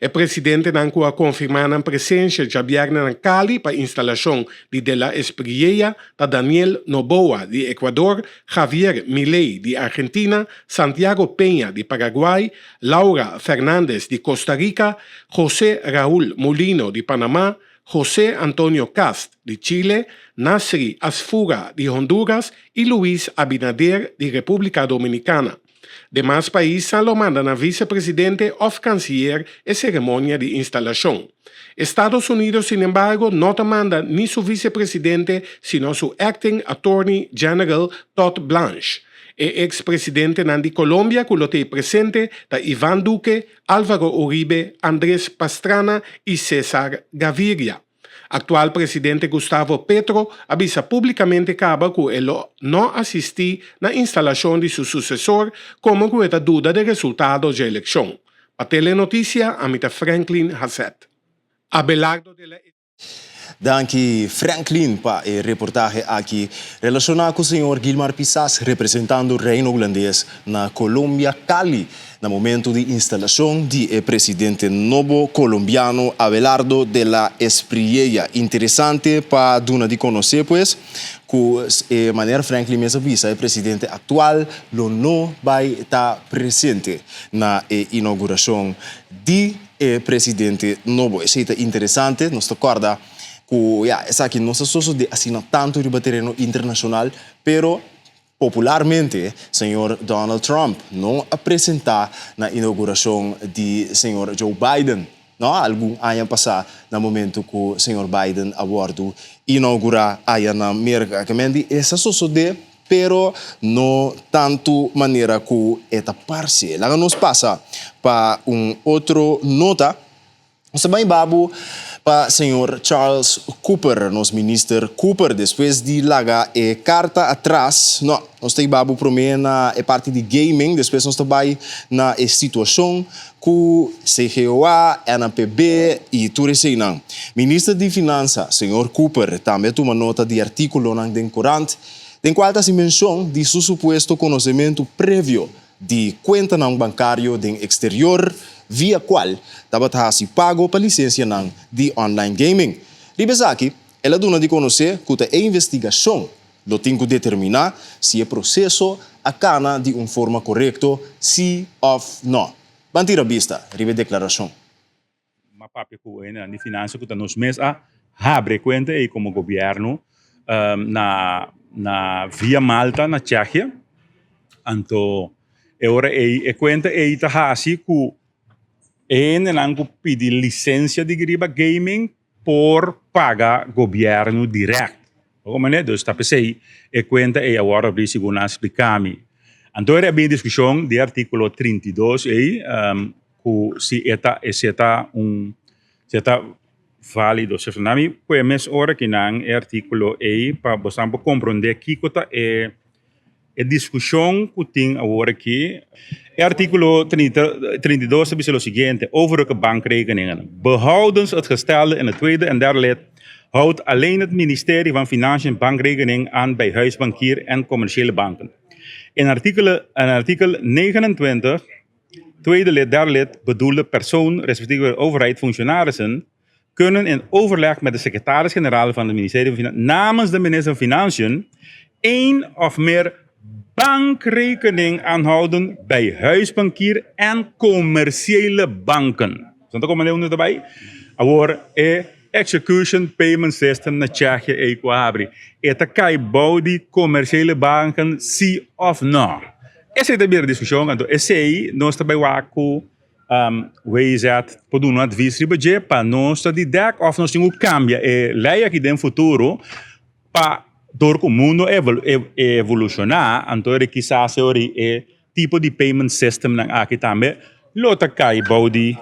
E presidentenan ku a konfirmá nan presensia djabièrnè na Cali pa instalashon di De La Espriella ta Daniel Noboa di Ecuador, Javier Milei di Argentina, Santiago Peña di Paraguay, Laura Fernandez di Costa Rica, José Raúl Mulino di Panamá, José Antonio Kast di Chile, Nasry Asfura di Honduras i Luis Abinader di Repúblika Dominikana. Demas paisnan lo manda nan visepresidente òf kansiyer e seremonia di instalashon. Estados Unidos sinembargo no ta manda ni su visepresidente sino su acting attorney general Todd Blanche. E eks presidentenan di Colombia ku lo t'ei presente ta Ivan Duque, Alvaro Uribe, Andres Pastrana i Cesar Gaviria. Aktual presidente Gustavo Petro a bisa públikamente kaba ku e lo no asistí na instalashon di su susesor komo ku e ta duda de resultado dje elekshon. Pa Telenotisia ami ta Franklin Haseth. Abelardo de la. Danki Franklin pa e reportahe aki relashoná ku señor Gilmar Pisas representando Reino Hulandes na Colombia, Cali. Na momento di instalashon di e presidente nobo kolombiano Abelardo de la Espriella. Interesante pa duna di konosé pues ku e manera Franklin mes a bisa e presidente aktual lo no bai ta presente na e inougurashon di e presidente nobo. Esei ta interesante, nos ta kòrda. Ku ya, esaki no sa sosodé asina tantu riba tereno internashonal, pero popularmente señor Donald Trump no a presentá na inougurashon di señor Joe Biden, no, algun aña pasá na momentu ku señor Biden a wòrdu inougurá aya na Merka. Kemen di e sa sosodé, pero no tantu manera ku e ta parse. Laga nos pasa pa un otro nota. Nos ta bai babu pa señor Charles Cooper, nos minister Cooper, despues di laga e karta atras. No, nos ta babu promé na e parti di gaming, despues nos ta bai na e situashon ku CGOA, NAPB i tur eseinan. Minister di Finansa, señor Cooper, tambe a tuma nota di artíkulonan den korant, den kual ta hasi menshon di su supuesto konosementu previo di kuentanan bankario den eksterior via kual tabata hasi pago pa lisensianan di online gaming. Riba esaki, el a duna di konosé ku ta e investigashon lo tin ku determiná si e proseso a kana di un forma korekto, si òf nò. Ban tira bista riba e deklarashon. M'a papia ku hendenan di finansa ku ta nos mes a habri e kuenta ei komo gobièrnu na na via Malta na Tsjechia. Anto e ora ei e kuenta ei ta hasi ku e hendenan ku pidi lisensia di riba gaming por paga gobièrnu dirèkt. Bo comprende? Dus ta p'esei e kuenta ei a wòrdu abrí segun nan a splika mi. Anto era bin diskushon di e artíkulo 32 ei ku si e ta e si e ta un si e ta válido. Si na mi pue mes ora ki nan e artíkulo ei pa boso por komprondé kiko ta e E diskushon ku tin awor aki. E artíkulo 32 ta bisa lo siguiente, Overige bankrekeningen, behoudens het gestelde in het tweede en derde lid, houdt alleen het Ministerie van Financiën bankrekening aan bij huisbankier en commerciële banken. In artíkulo in artikel 29, tweede lid, derde lid, bedoelde persoon, respectievelijk overheid, functionarissen, kunnen in overleg met de secretaris-generaal van het ministerie van Financiën namens de minister van Financiën één of meer bankrekening aanhouden bij huisbankier en commerciële banken. Zo ta komende uno erbij. Awor e Execution Payment System na Tsjechië ei ku a habri, e ta kai bou di commerciële banken si of no? Esei ta bira diskushon, anto esei nos ta bai wak ku WZ por duna un advis riba dje pa nos ta di dek of nos tin ku kambia e lei aki den futuro pa dor ku mundo evolushoná anto eri kisas e ora e tipo di payment system nan aki tambe lo ta kai bou di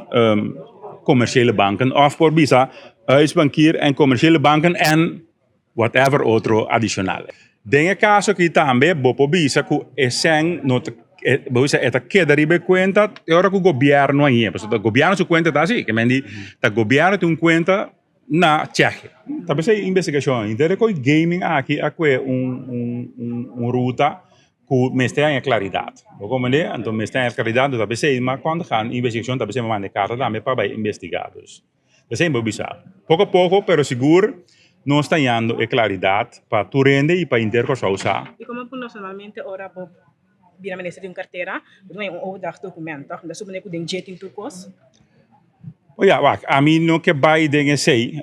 komersiële banken of por bisa huisbankier en komersiële banken en Whatever otro adishonal. Den e kaso aki tambe bo por bisa ku e sèn no ta, bo bisa e ta keda riba e kuenta e ora ku gobièrnu a hia. Pasobra gobièrnu su kuenta ta asi, ke men di ta gobièrnu tin un kuenta na Tsjechië. Ta p'esei e investigashon henter e koi gaming aki a kue un un ruta ku mester haña klaridat. Bo komprende? Anto mester haña klaridat, ta p'esei mas kuantu gaan investigashon ta p'esei manda e karta tambe pa bai investigá. Dus. Esei bo bisa. Poko poko pero sigur nos ta yando e klaridat pa tur hende i pa henter Kòrsou sa. I komo ku nacionalmente ora bo bira minister di un kartera, bo ta haña un overdrachtdocument, tòg? Mi ta supone ku den dje tin tur kos. O ya, wak, ami no ke bai den esei,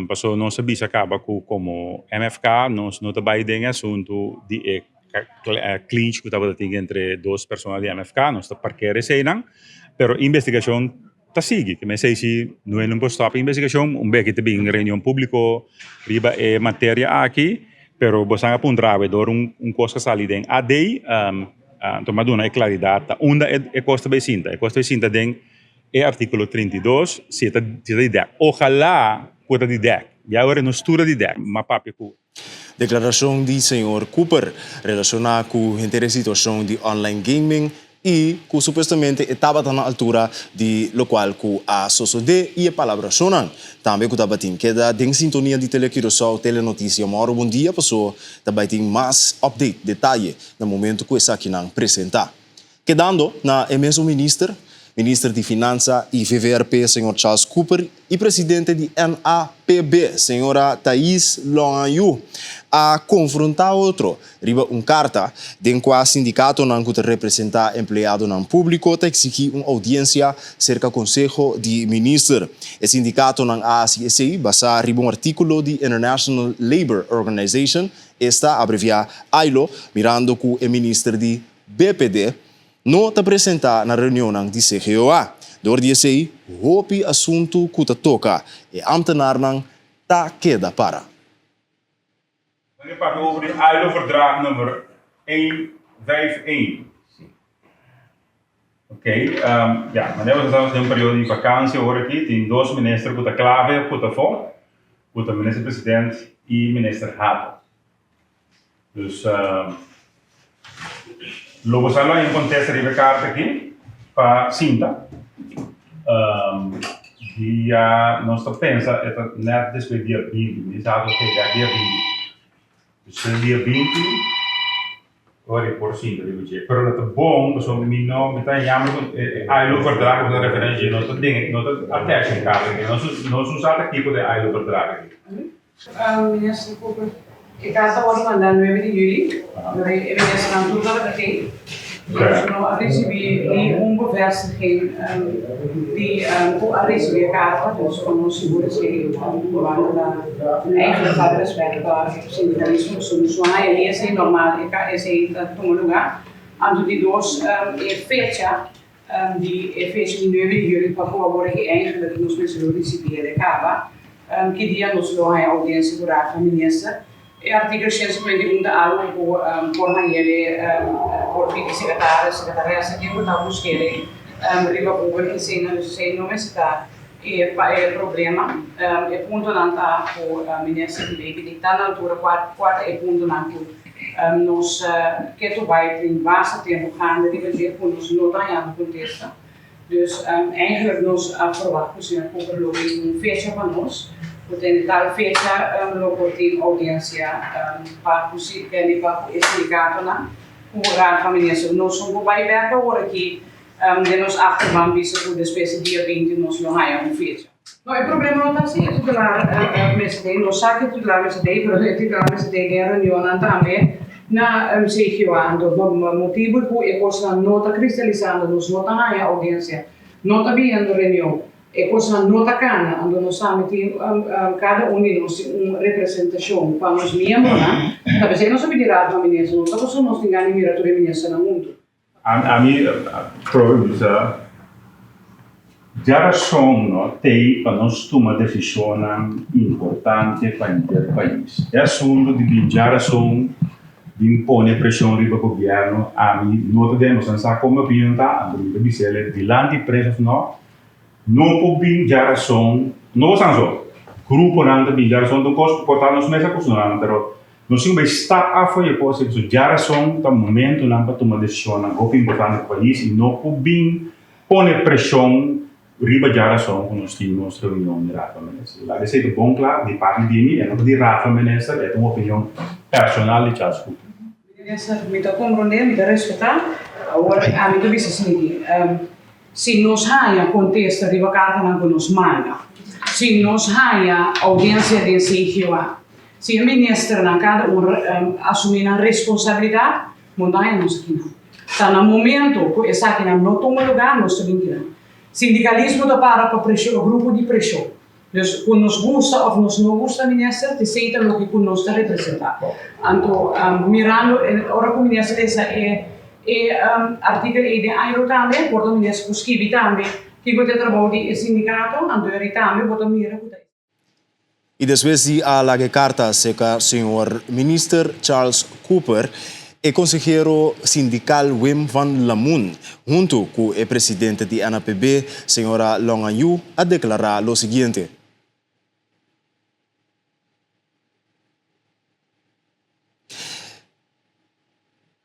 pasobra nos a bisa kaba ku komo MFK nos no ta bai den e asuntu di e clinch ku tabata tin entre dos persona di MFK, nos ta parker eseinan, pero investigashon Ta sigui, ke mester si no e no por stop e investigashon, un beki ta bin reunion publiko riba e materia aki, pero bosan a puntra awe dor un un kos a sali den AD, anto mi a duna e klaridat ta unda e kos ta bai sinta, e kos ta bai sinta den e artikulo 32 si e ta si ta di dèk, ojalá ku ta di dèk, ya ora nos tur a di dèk, mi a papia ku. Deklarashon di señor Cooper relashoná ku henter e situashon di online gaming i ku supuestamente e tabata na altura di lokual ku a sosodé i e palabrashonnan tambe ku tabatin. Keda den sintonia di Tele Curaçao, Telenotisia Mòru Bon Dia paso ta bai tin mas update, detaye na momentu ku esakinan presentá. Kedando na e mesun minister, Minister di Finansa y VVRP señor Charles Cooper y Presidente di NAPB señora Thais Longanyu. a konfrontá otro riba un karta den kua sindikatonan ku ta representá empleadonan públiko ta eksigí un oudiensia serka Konseho di Minister. E sindikatonan a hasi esei basá riba un artíkulo di International Labour Organization, esta abreviá ILO, mirando ku e minister di BPD no ta presentá na reunionnan di CGOA. Dor di esei, hopi asuntu ku ta toka e ámtenarnan ta keda para. Wanneer papia over di ILO-verdrag nummer 151? Ok, ja, manera boso sa nos den un periodo di vakantie awor aki, tin dos minister ku ta clave ku ta afó, ku ta minister president i minister Hato. Dus lo bo sa lo hay un contesta riba e carta aki pa sinta. Dia nos ta pensa e ta net despues dia binti, mi sa ok ya dia binti. Despues dia binti ora e por sinta riba dje. Pero lo ta bon pasobra mi no mi ta yama ku e ILO verdrag ku bo ta referencia dje no ta den no ta attach e carta aki. Nos nos no sa ta kiko ta e ILO verdrag aki. Minister Cooper, e karta wòrdu mandá nuebe di yüli, pero e ministernan tur tabata tin. Nos no a risibí ni un bevestiging di ku a risibí e karta, dus pa nos sigur esei probando ta eigenlijk falta respèt pa sindikalismo, pasobra nos no haña ni esei normal esei ta tuma lugá. Anto di dos e fecha Di e fecha di nuebe di juli pa ku awor aki eigenlijk nos mester lo risibi el e kaba. Ki dia nos lo haña oudiensia ku Raad van Minister? E artikel 151 ta algu ku por hañ'el por pidi sekretario, sekretaresa ken ku ta busk'el riba Google esei nan esei no mester ta e problema. E puntonan ta ku minister di BPD ta na altura kua ta e puntonan ku Nos ketu bai tin basta tempu gaande riba dje ku nos no ta hañando kontesta. Dus eigenlijk nos a verwacht ku señor Cooper lo bin un fecha pa nos, ku tene tal fecha lo por tin oudiensia pa ku kende pa ku e sindikatonan ku Raad van Minister. Nos no por bai bek awor aki den nos achterban bisa ku despues di dia 20 nos lo haña un fecha. No, e problema no ta si e titular mester den, nos sa ku e titular mester den, pero e titular mester den den reunionnan tambe na CGOA. Anto pa motibu ku e kosnan no ta kristalisando, nos no ta haña oudiensia, no ta biniendo reunion, e kosnan no ta kana, anto nos tambe tin, kada un di nos tin un representashon pa nos miembronan, ta p'esei nos a pidi Raad van Minister, no ta pasobra nos tin gana di mira tur e ministernan huntu. Ami probe bisa djarason no tei pa nos tuma desishonnan importante pa henter pais. E asuntu di bin djarason bin pone preshon riba gobièrnu ami no ta den boso sa kon mi opinion ta anto mi ta bisa el dilanti prensa of no no por bin djarason no boso so gruponan ta bin djarason ta un kos ku por ta nos mes a kustumbrá pero Nos tin bai stap afo i e por esei pasobra djarason ta momentonan pa tuma desishonnan hopi importante pa pais i no por bin pone preshon riba djarason ku nos tin nos reunion di Raad van Minister. Laga esei ta bon kla di parti di mi, e no ta di Raad van Minister, e ta un opinion personal di Charles Cooper. Minister, mi ta komprondé, mi ta respetá. Awor ami ta bisa esaki, si nos haña kontesta riba kartanan ku nos manda, si nos haña oudiensia den CGOA, Si e ministernan kada un asumí nan responsabilidat, bo no haña nos akinan. Ta na momento ku esakinan no tuma lugá, nos ta bin kinan. Sindikalismo ta para pa preshon, grupo di preshon. Dus ku nos gusta òf nos no gusta minister, t'esei ta loke ku nos ta representá. Anto mirando ora ku minister lesa e e artikel ei den Airo tambe, por ta minister ku skibi tambe kiko ta e trabou di e sindikato, anto eri tambe bo ta mira ku ta. I despues di a laga e karta serka señor Minister Charles Cooper, e konsehero sindikal Wim van Lamoen huntu ku e presidente di NAPB, señora Longa Yu, a deklará lo siguiente.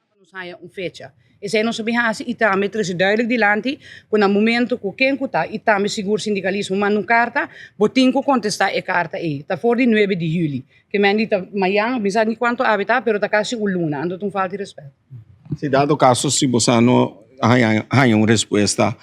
Pa nos haña un fecha. Esei nos a bin hasi i tambe trese duidelijk dilanti ku na momento ku ken ku ta i tambe sigur sindikalismo manda un karta, bo tin ku kontestá e karta ei. Ta for di nuebe di yüli. Ke men di ta mayan, mi sa ni kuantu abi ta, pero ta kasi un luna. Anto ta un falta di rèspèt. Si dado kaso si bo sa no haña un respuesta,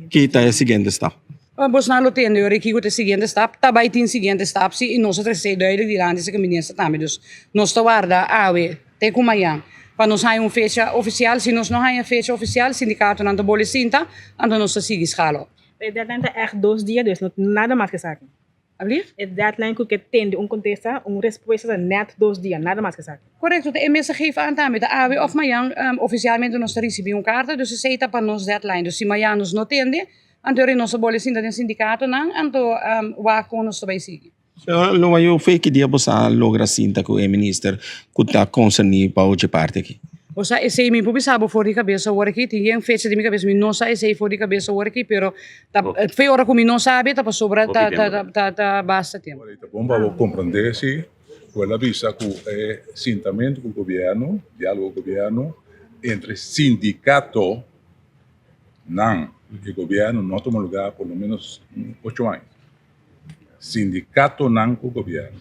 ki ta e siguiente stap? Bosnan lo tende ora kiko ta e siguiente stap. Ta bai tin siguiente stap si i nos a trese duidelijk dilanti esaki minister tambe. Dus nos ta warda awe te ku mañan pa nos haña un fecha ofisial. Si nos no haña fecha ofisial sindikatonan ta bole sinta anto nos ta sigui skala op. E deadline ta ègt dos dia dus no tin nada mas ke esaki. Alblieft? E deadline ku ke tende un kontesta, un respuesta ta nèt dos dia, nada mas ke esaki. Korekto, ta e mes a geef aan tambe, ta awe òf mañan ofisialmente nos ta risibí un karta, dus esei ta pa nos deadline. Dus si mañan nos no tende, anto ora nos ta bole sinta den sindikatonan, anto wak kon nos ta bai sigui. Señor Lomayo, fe ki dia bo sa logra sinta ku e minister ku ta konserní pa ochi parti aki? Bo sa esei mi por bisa bo for di kabes awor aki, tin yen fecha den mi kabes, mi no sa esei for di kabes awor aki, pero ta fe ora ku mi no sabi ta pasobra ta ta ta basta tempu. Ta bon pa bo komprendé si ku el a bisa ku e sintamentu ku gobièrnu, diálogo ku gobièrnu entre sindikato nan i gobièrnu no a tuma lugá por lo ménos ocho aña. Sindikatonan ku gobièrnu.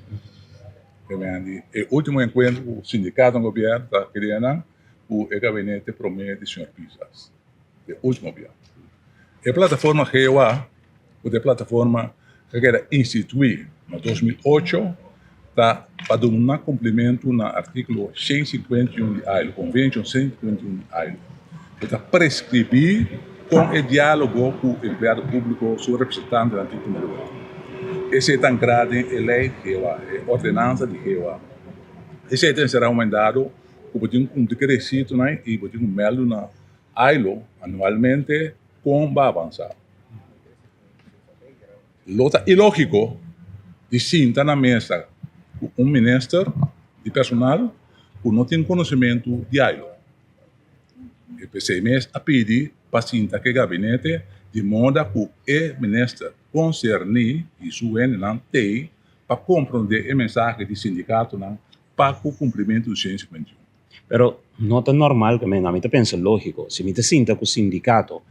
E último enkuentro ku sindikatonan ku gobièrnu ta kerianan ku e gabinete promé di señor Pisas. E último bia. E plataforma GOA, ku ta e plataforma ku a keda instituí na 2008, ta pa duna kumplimentu na artíkulo 151 di ILO, Convention 151 di ILO, ku ta preskribí kon e diálogo ku empleado públiko su representantenan tin tuma lugar. Esei ta ankrá den e lei di GOA, e ordenansa di GOA. Esei ta enserá un mendado ku bo tin ku kumpli ku e rekisitonan i bo tin ku mèldu na ILO anualmente kon bo a avansá. Lo ta ilógiko di sinta na mesa ku un minister di personal ku no tin konosementu di ILO. E p'esei mes a pidi pa sinta ku e gabinete di moda ku e minister konserní i su hendenan t'ei pa komprondé e mensahe di sindikatonan pa ku kumplimentu di 151. Pero no ta normal ku mi ta pensa lógiko, si mi ta sinta ku sindikato,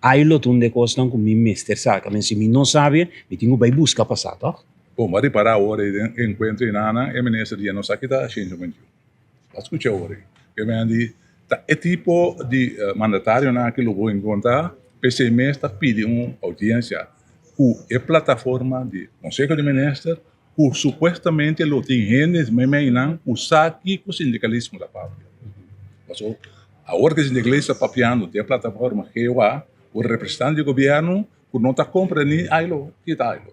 ai lo ta un de kosnan ku mi mester sa, kaminda si mi no sabi, mi tin ku bai buska pa sa, tòg? Bon, bo a ripará awor ei den e enkuentro ei nan, e minister di no sa kita 151. Bo a skucha awor ei. Ke men di ta e tipo di mandatarionan aki lo bo enkontrá, p'esei mes ta pidi un oudiensia ku e plataforma di Konseho di Minister, ku supuestamente lo tin hende meimei nan ku sa kiko sindikalismo ta papia. Paso awor ku sindikalista ta papiando den plataforma GOA ku representante di gobièrnu ku no ta komprendí ailo kita ailo.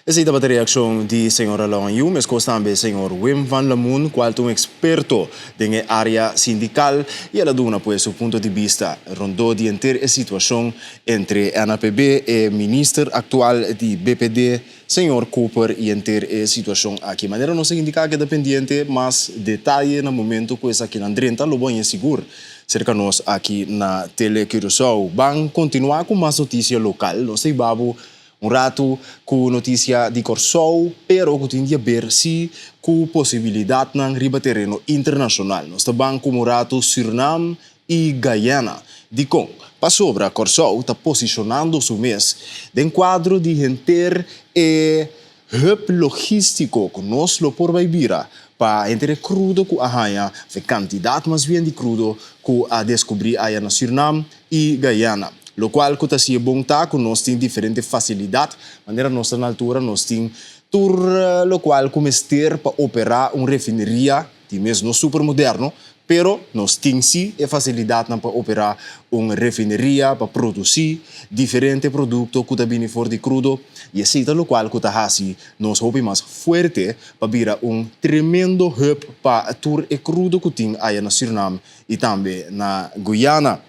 Esei tabata reakshon di señor Alon Yu, meskos tambe señor Wim van Lamoen, kual ta un eksperto den e área sindikal i el a duna pues su punto di bista rondó di henter e situashon entre NAPB, e minister aktual di BPD, Señor Cooper y henter e situacion aki. Manera nos a indica keda pendiente mas detaye na momento cu esakinan drenta lo bo haña sigur cerca nos aki na Tele Curaçao. Ban continua cu mas noticia local. Nos ta hiba bo un rato cu noticia di Corsou pero cu tin di haber si cu posibilidadnan riba tereno internacional. Nos ta ban como un rato Surinam i Guyana. Dikon? Pasobra Kòrsou ta posishonando su mes den kuadro di henter e hub logístiko ku nos lo por bai bira pa henter e krudo ku a haña, òf e kantidat mas bien di krudo ku a deskubrí aya na Sürnam i Guyana. Lokual ku ta hasié bon ta ku nos tin diferente fasilidat, manera nos ta na altura nos tin tur lokual ku mester pa operá un refineria, Di mes no super moderno, pero nos tin si e facilidadnan pa opera un refineria pa produci diferente producto cu ta bini for di crudo y esey ta locual cu ta haci nos hopi mas fuerte pa bira un tremendo hub pa tur e crudo cu tin aya na Surinam y tambe na Guyana.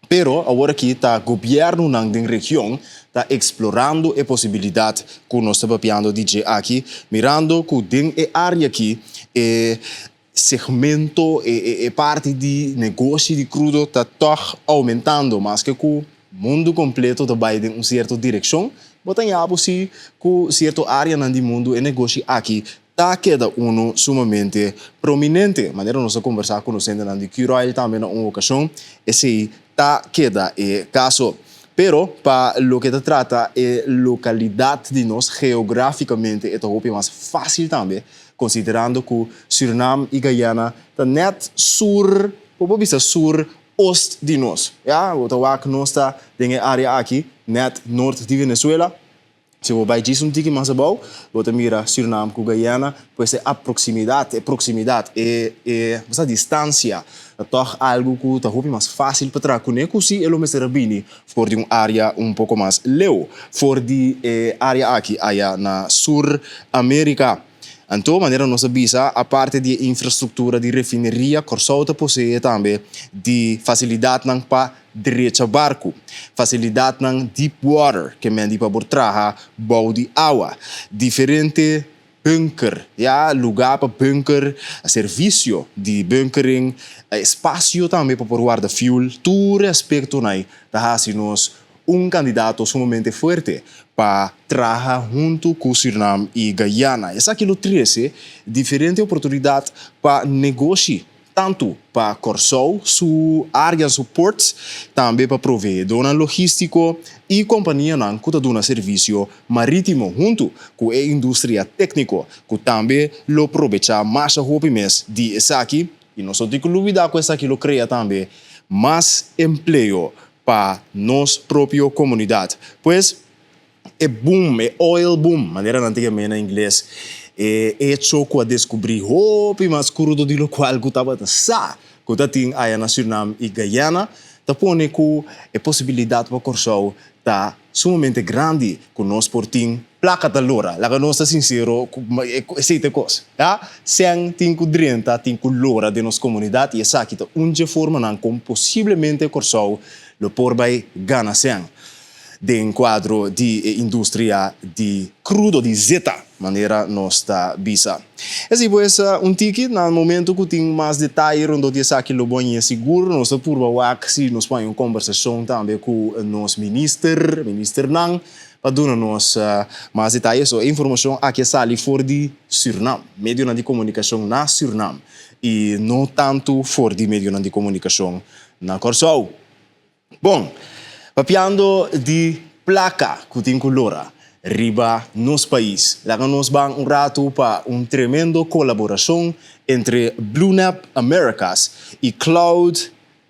Pero awor aki ta gobièrnunan den region ta eksplorando e posibilidat ku nos ta papiando di dje aki, mirando ku den e área aki e segmento, e parti di negoshi di krudo ta tòg oumentando, maske ku mundu kompleto ta bai den un sierto direkshon, bo ta ña bo si ku sierto áreanan di mundu e negoshi aki ta keda unu sumamente prominente. Manera nos a kombersá ku nos hendenan di Curoil tambe na un okashon, esei ta keda e kaso. Pero pa loke ta trata e lokalidat di nos geografikamente e ta hopi mas fásil tambe, konsiderando ku Surinam i Guyana ta nèt sur, bo por bisa sur. oost di nos. Ya, bo ta wak nos ta den e área aki, nèt nort di Venezuela. Si bo bai djis un tiki mas abou, bo ta mira Surinam ku Guyana, pues e aproksimidat, e proksimidat, e e bo sa distansia ta tòg algu ku ta hopi mas fásil pa traha kuné ku si e lo mester a bini for di un área un poko mas leu for di e área aki aya na Sur Amérika. Anto, manera nos a bisa, aparte di e infrastruktura di refineria, Kòrsou ta poseé tambe di fasilidatnan pa drecha barku, fasilidatnan deep water, ke men di pa por traha bou di awa, diferente bunker, ya, lugá pa bunker, servisio di bunkering, espasio tambe pa por warda fuel, tur e aspektonan ei ta hasi nos Un kandidato sumamente fuerte pa traha huntu ku Surinam i Guyana. Esaki lo trese diferente oportunidat pa negoshi, tantu pa Kòrsou su área, su ports, tambe pa proveedónan logístiko i kompanianan ku ta duna servisio marítimo huntu ku e industria tékniko ku tambe lo probechá masha hopi mes di esaki. I nos no tin ku lubidá ku esaki lo krea tambe mas empleo pa nos propio komunidat. Pues, e boom, e oil boom, manera nan ta yam'é na ingles, e echo ku a deskubrí hopi mas krudo di lokual ku tabata sa ku ta tin aya na Surinam i Guyana, ta pone ku e posibilidat pa Kòrsou ta sumamente grandi ku nos por tin plaka ta lora. Laga nos ta sinsero ku esei ta e kos. Ya, sèn tin ku drenta, tin ku lora den nos komunidat i esaki ta un dje formanan kon posiblemente Kòrsou lo por bai gana sèn den kuadro di e industria di krudo, di zeta, manera nos ta bisa. Esei pues un tiki, na momento ku tin mas detaye rondó di esaki lo bo hañ'é sigur. Nos ta purba wak si nos por haña un kombersashon tambe ku nos minister, ministernan, pa duna nos mas detaye. So e informashon aki a sali for di Sürnam, medionan di komunikashon na Sürnam i no tantu for di medionan di komunikashon na Kòrsou. Bon, papiando di plaka ku tin ku lora riba nos pais, laga nos ban un ratu pa un tremendo kolaborashon entre Blue Nap Americas i Cloud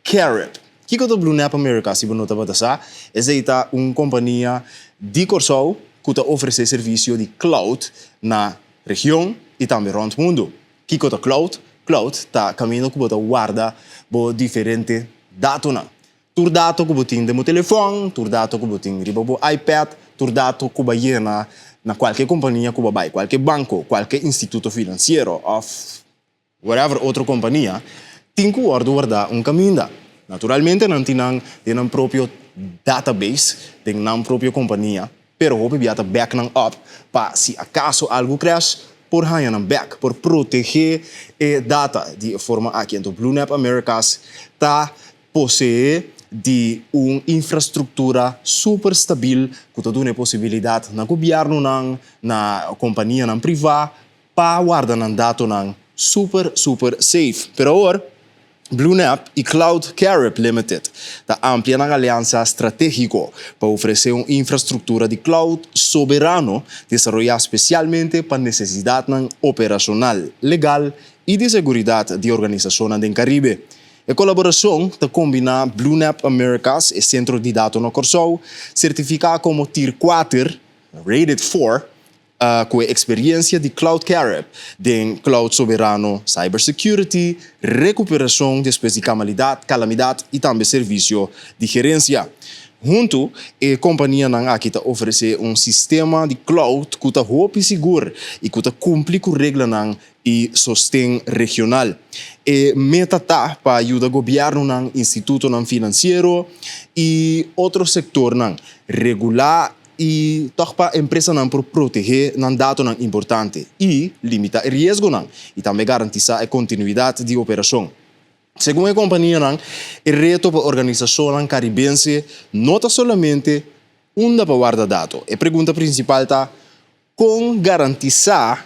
Carib. Kiko ta Blue Nap Americas si bo no tabata sa? Esei ta un kompania di Kòrsou ku ta ofresé servisio di cloud na region i tambe rònt mundu. Kiko ta cloud? Cloud ta kaminda ku bo ta warda bo diferente datonan. Tur dato ku bo tin den bo telefòn, tur dato ku bo tin riba bo iPad, tur dato ku bo a yena na kualke kompania ku bo a bai, kualke banko, kualke instituto finansiero òf whatever otro kompania, tin ku wòrdu wardá un kaminda. Naturalmente nan tin nan den nan propio database, den nan propio kompania. Pero hopi bia ta back nan up pa si acaso algo crash por haña nan back, por protege e data di e forma aki. Anto Blue Nap Americas ta posee di un infrastructura super stabil cu ta duna e posibilidad na gobiernonan, na companianan priva pa warda nan datonan super super safe. Pero awor Blue Nap i Cloud Carib Limited ta amplia nan aliansa stratégiko pa ofresé un infrastruktura di cloud soberano desaroyá spesialmente pa nesesidatnan operashonal, legal i di seguridat di organisashonnan den Karibe. E kolaborashon ta kombiná Blue Nap Americas, e sentro di dato na Kòrsou, sertifiká komo Tier kuater, Rated four, Ku e eksperiencia di Cloud Carib den cloud soberano, cybersecurity, rekuperashon despues di kamalidat, kalamidat i tambe servisio di gerensia. Huntu, e kompanianan aki ta ofresé un sistema di cloud ku ta hopi sigur i ku ta kumpli ku reglanan i sosten regional. E meta ta pa yuda gobièrnunan, institutonan finansiero i otro sektornan regulá i tòg pa empresanan por protehé nan datonan importante i limitá e riesgonan i tambe garantisá e kontinuidat di operashon. Segun e kompanianan, e reto pa organisashonnan karibense no ta solamente unda pa warda dato. E pregunta prinsipal ta kon garantisá,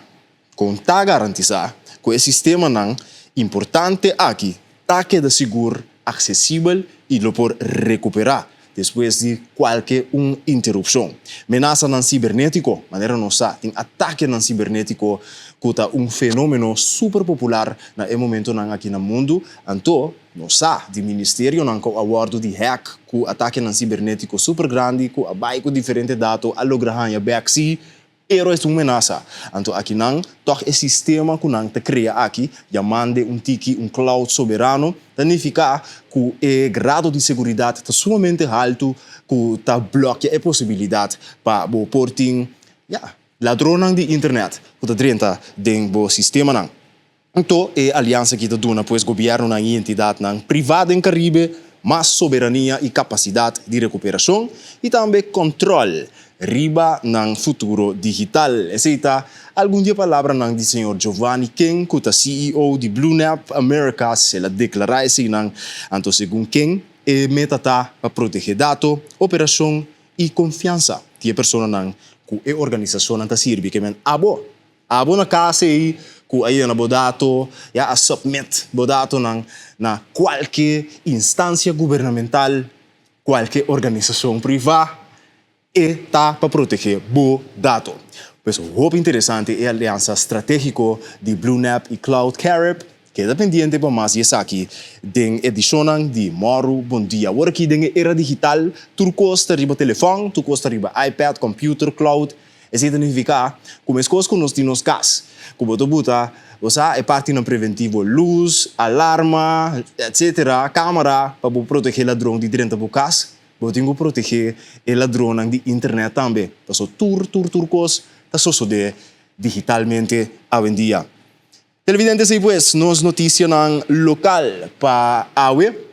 kon ta garantisá, ku e sistemanan importante aki ta keda sigur, aksesibel i lo por rekuperá. despues di kualke un interupshon. Menasanan sibernétiko, manera nos sa, tin atakenan sibernétiko ku ta un fenómeno super popular na e momentonan aki na mundu, anto nos sa di ministerionan ku a wòrdu di hack ku atakenan sibernétiko super grandi ku a bai ku diferente dato a logra haña bèk sí, Pero es un menasa. Anto akinan, tòg e sistema ku nan ta krea aki, yamand'e un tiki un cloud soberano, ta nifiká ku e grado di seguridat ta sumamente haltu ku ta blòkia e posibilidat pa bo por tin, ya, ladronnan di internet ku ta drenta den bo sistemanan. Anto e aliansa aki ta duna pues gobièrnunan i entidatnan privá den Karibe mas soberania i kapasidat di rekuperashon i tambe kòntròl riba nan futuro digital. Esei ta algun di e palabranan di señor Giovanni King ku ta ceo di BlueNap Americas. El a deklará eseinan. Anto segun King e meta ta pa protegé dato, operashon i konfiansa di e personanan ku e organisashonnan ta sirbi. Ke men abo Abo na kas ei ku a yena bo dato, ya a submit bo datonan na kualke instansia gubernamental, kualke organisashon privá, e ta pa protegé bo dato. Pues hopi interesante e aliansa stratégiko di BlueNap i Cloud Carib. Keda pendiente pa mas di esaki den edishonnan di Mòru Bon Dia. Awor aki den e era digital, tur kos ta riba telefòn, tur kos ta riba iPad, computer, cloud. Esei ta nifiká ku meskos ku nos tin nos kas, ku bo ta buta, bo sa, e partinan preventivo, lus, alarma, etsetera, kamera pa bo protegé ladron di drenta bo kas, bo tin ku protegé e ladronnan di internet tambe. Pasobra tur, tur, tur kos ta sosodé digitalmente awendia. Televidente esei pues nos noticianan local pa awe.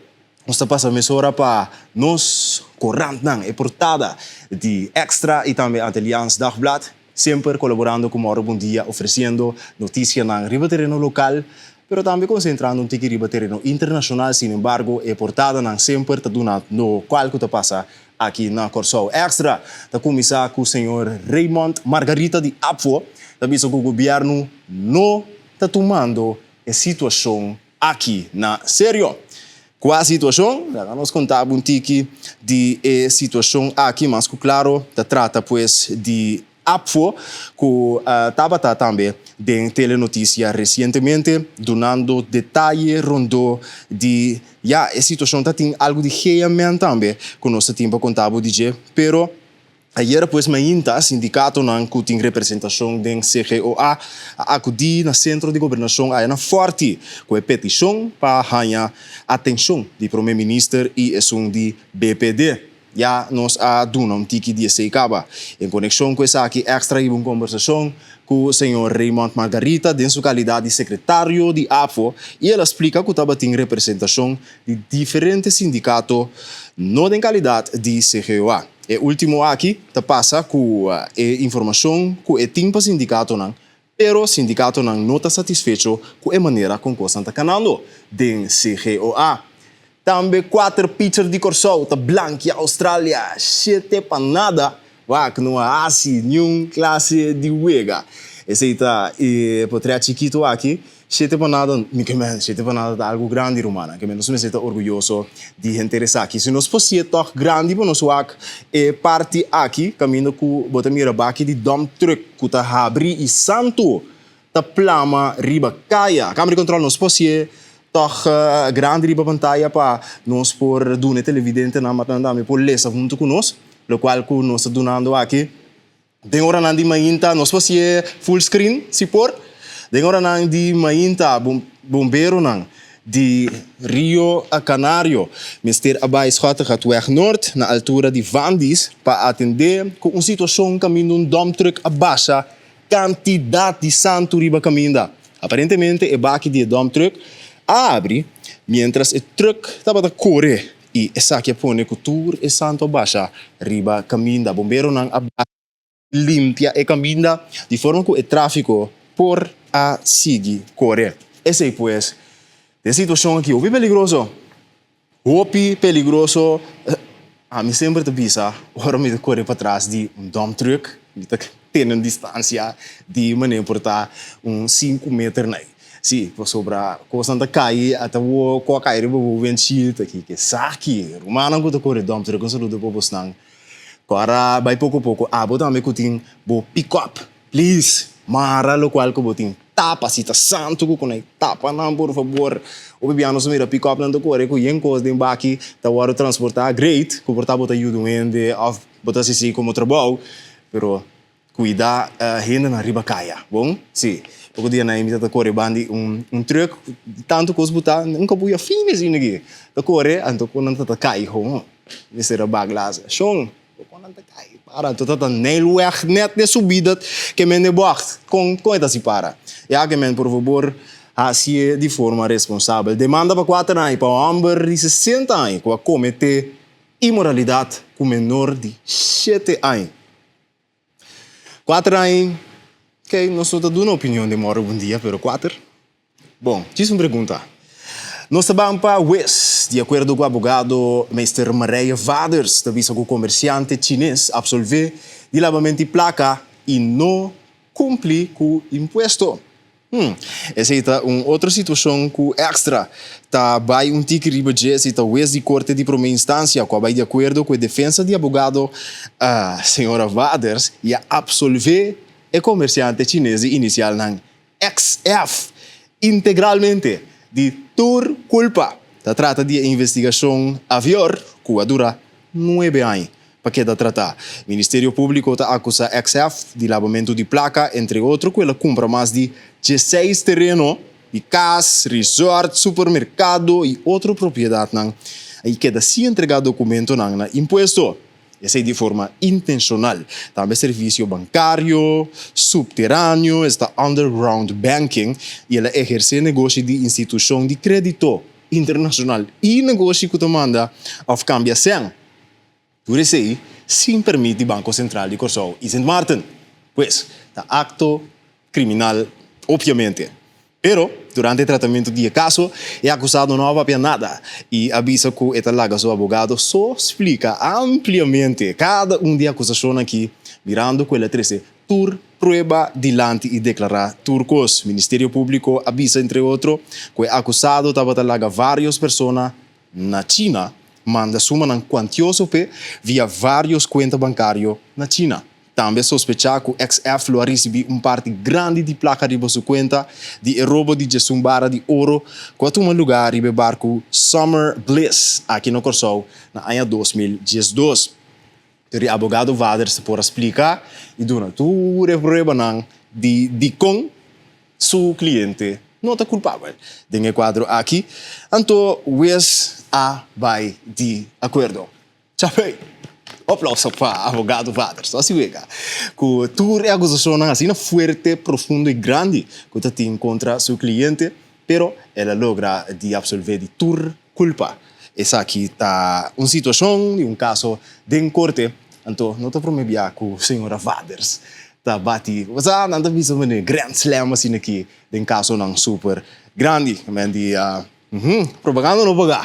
Nos ta pasa mesora pa nos corantnan, e portada di Extra y tambe Antilliaans Dagblad, semper colaborando cu Moro Bon Dia ofreciendo noticianan riba tereno local, pero tambe concentrando un tiki riba tereno internacional, sin embargo e portadanan semper ta duna no cual cu ta pasa aki na Kòrsou. Extra ta kuminsá ku señor Raymond Margarita di APFO ta bisa ku gobièrnu no ta tumando e situashon aki na serio. Kua situashon? Laga nos konta bo un tiki di e situashon aki. Mas ku klaro ta trata pues di APFO ku tabata tambe den telenotisia resientemente dunando detaye rondó di ya e situashon ta tin algu di geamen tambe ku nos ta tin pa konta bo di dje pero ayera pues mainta sindikatonan ku tin representashon den CGOA a akudí na sentro di gobernashon aya na Fòrti ku e petishon pa haña atenshon di prome minister i esun di BPD. Ya nos a duna un tiki di esei kaba. En konekshon ku esaki Extra hiba un kombersashon ku señor Raymond Margarita den su kalidat di sekretario di APFO i el a splika ku tabatin representashon di diferente sindikato no den kalidat di CGOA. E ultimo aki ta pasa ku e informashon ku e tin pa sindikatonan pero sindikatonan no ta satisfecho ku e manera kon kosnan ta kanando den CGOA. Tambe kuater pitcher di Kòrsou ta blankia Australia shete pa nada. Wak no a hasi niun klase di wega. Esei ta e potrèt chikitu aki. Shete pa nada, mi ke men, shete pa nada ta algu grandi rumannan. Ke men nos mester ta orguyoso di henter esaki. Si nos por si'e tòg grandi pa nos wak e parti aki kaminda ku bo ta mira baki di dump truck ku ta habri i santu ta plama riba kaya. Kamera di kontrol nos por si'e tòg grandi riba pantaya pa nos por duna e televidentenan pa nan tambe por lesa huntu ku nos lokual ku nos ta dunando aki. Den oranan di mainta nos por si'e full screen si por. Den oranan di mainta bomberonan di Rio Canario mester a bai Schottegatweg Noord na altura di Vandis pa atende ku un situashon kaminda un dump truck a basha Kantidat di santu riba kaminda. Aparentemente e baki di e dump truck a abri mientras e truck tabata kore i esaki a pone ku tur e santu a basha riba kaminda. Bomberonan a limpia e kaminda di forma ku e trafiko por a sigui kore. Esei pues den situashon aki hopi peligroso. Hopi peligroso, ami semper ta bisa ora mi ta kore patras di un dump truck, mi ta tene un distansia di manera por ta un sinku meter na ei. Sí, pasobra kosnan ta kai, ata bo ku a kai riba bo windshield aki, ke saki. Rumannan ku ta kore dumpster, un saludo pa bosnan. Ku ora bai poko poko, abo tambe ku tin bo pick-up, please, mara lokual ku bo tin. Tapa, si ta santu ku kunai, tapa nan por fabor. Hopi bia nos mira pick-upnan ta kore ku yen kos den baki ta wòrdu transportá, great, ku por ta bo ta yuda un hende òf bo ta hasi esei komo trabou, pero Cuida hendenan riba caya, bon? Si. Poco dia na mi ta core bandi un un truck, tanto cos buta, un cabuya fini asina aki ta core, anto con nan ta ta cay ho, mester a baha glas. Shon, con nan ta cay para, anto ta ta Nijlweg net den subida ke men den bocht, con con e ta si para? Ya ke men por fabor haci'e di forma responsabel. Demanda pa cuater aña pa un homber di 60 aña cu a comete inmoralidad cu menor di shete aña. Kuater aña, ok, nos no ta duna opinion den mòrdu bon dia, pero kuater? Bon, djis un pregunta. Nos ta ban pa hues, di akuerdo ku abogado Meester Marije Vaders ta bisa ku komersiante chines absolvé di labamenti plaka i no kumpli ku impuesto. Hmm, esei ta un otro situacion cu Extra ta bay un tiki riba dje, esei ta hues di Corte di Prome Instancia cu a bay di acuerdo cu e defensa di abogado señora Vaders y a absolve e comerciante chines di inicialnan XF integralmente di tur culpa. Ta trata di e investigacion Avior cu a dura nuebe aña. Pa keda tratá. Ministerio Públiko ta akusá XF di labamentu di plaka, entre otro ku el a kumpra mas di dieseis tereno di kas, resort, supermerkado i otro propiedatnan i keda sin entregá dokumentonan na impuesto. Esei di forma intenshonal. Tambe servisio bankario supteraneo, esta underground banking, i el a ehersé negoshi di institushon di krédito internashonal i negoshi ku ta manda òf kambia sèn. Tur esei sin permit di Banko Sentral di Kòrsou i Sint Maarten. Pues, ta akto kriminal opviamente. Pero, durante e tratamentu di e kaso, e akusado no a papia nada i a bisa ku e ta laga su abogado so splika ampliamente kada un di e akusashonnan aki, mirando ku el a trese tur prueba dilanti i deklará tur kos. Ministerio Públiko a bisa, entre otro, ku e akusado tabata laga vários persona na China manda sumanan kuantioso p'e via vários kuenta bankario na China. Tambe a sospechá ku XF lo a risibí un parti grandi di plaka riba su kuenta di e robo di djesun bara di oro ku a tuma lugá riba e barku Summer Bliss aki na Kòrsou na aña 2012. Pero e abogado Vaders por a splika i duna tur e pruebanan di dikon su kliente no ta kulpabel den e kuadro aki, anto wes a bai di akuerdo. Chapey! Oplauso pa abogado Vaders. Nos a wega ku tur e akusashonnan asina fuerte, profundo i grandi ku ta tin kontra su kliente, pero el a logra di absolvé di tur kulpa. Esaki ta un situashon di un kaso den korte, anto no ta prome bia ku señora Vaders ta bati, sa nan ta bisa manera grand slam asina aki den kasonan super grandi. Men di propaganda no paga.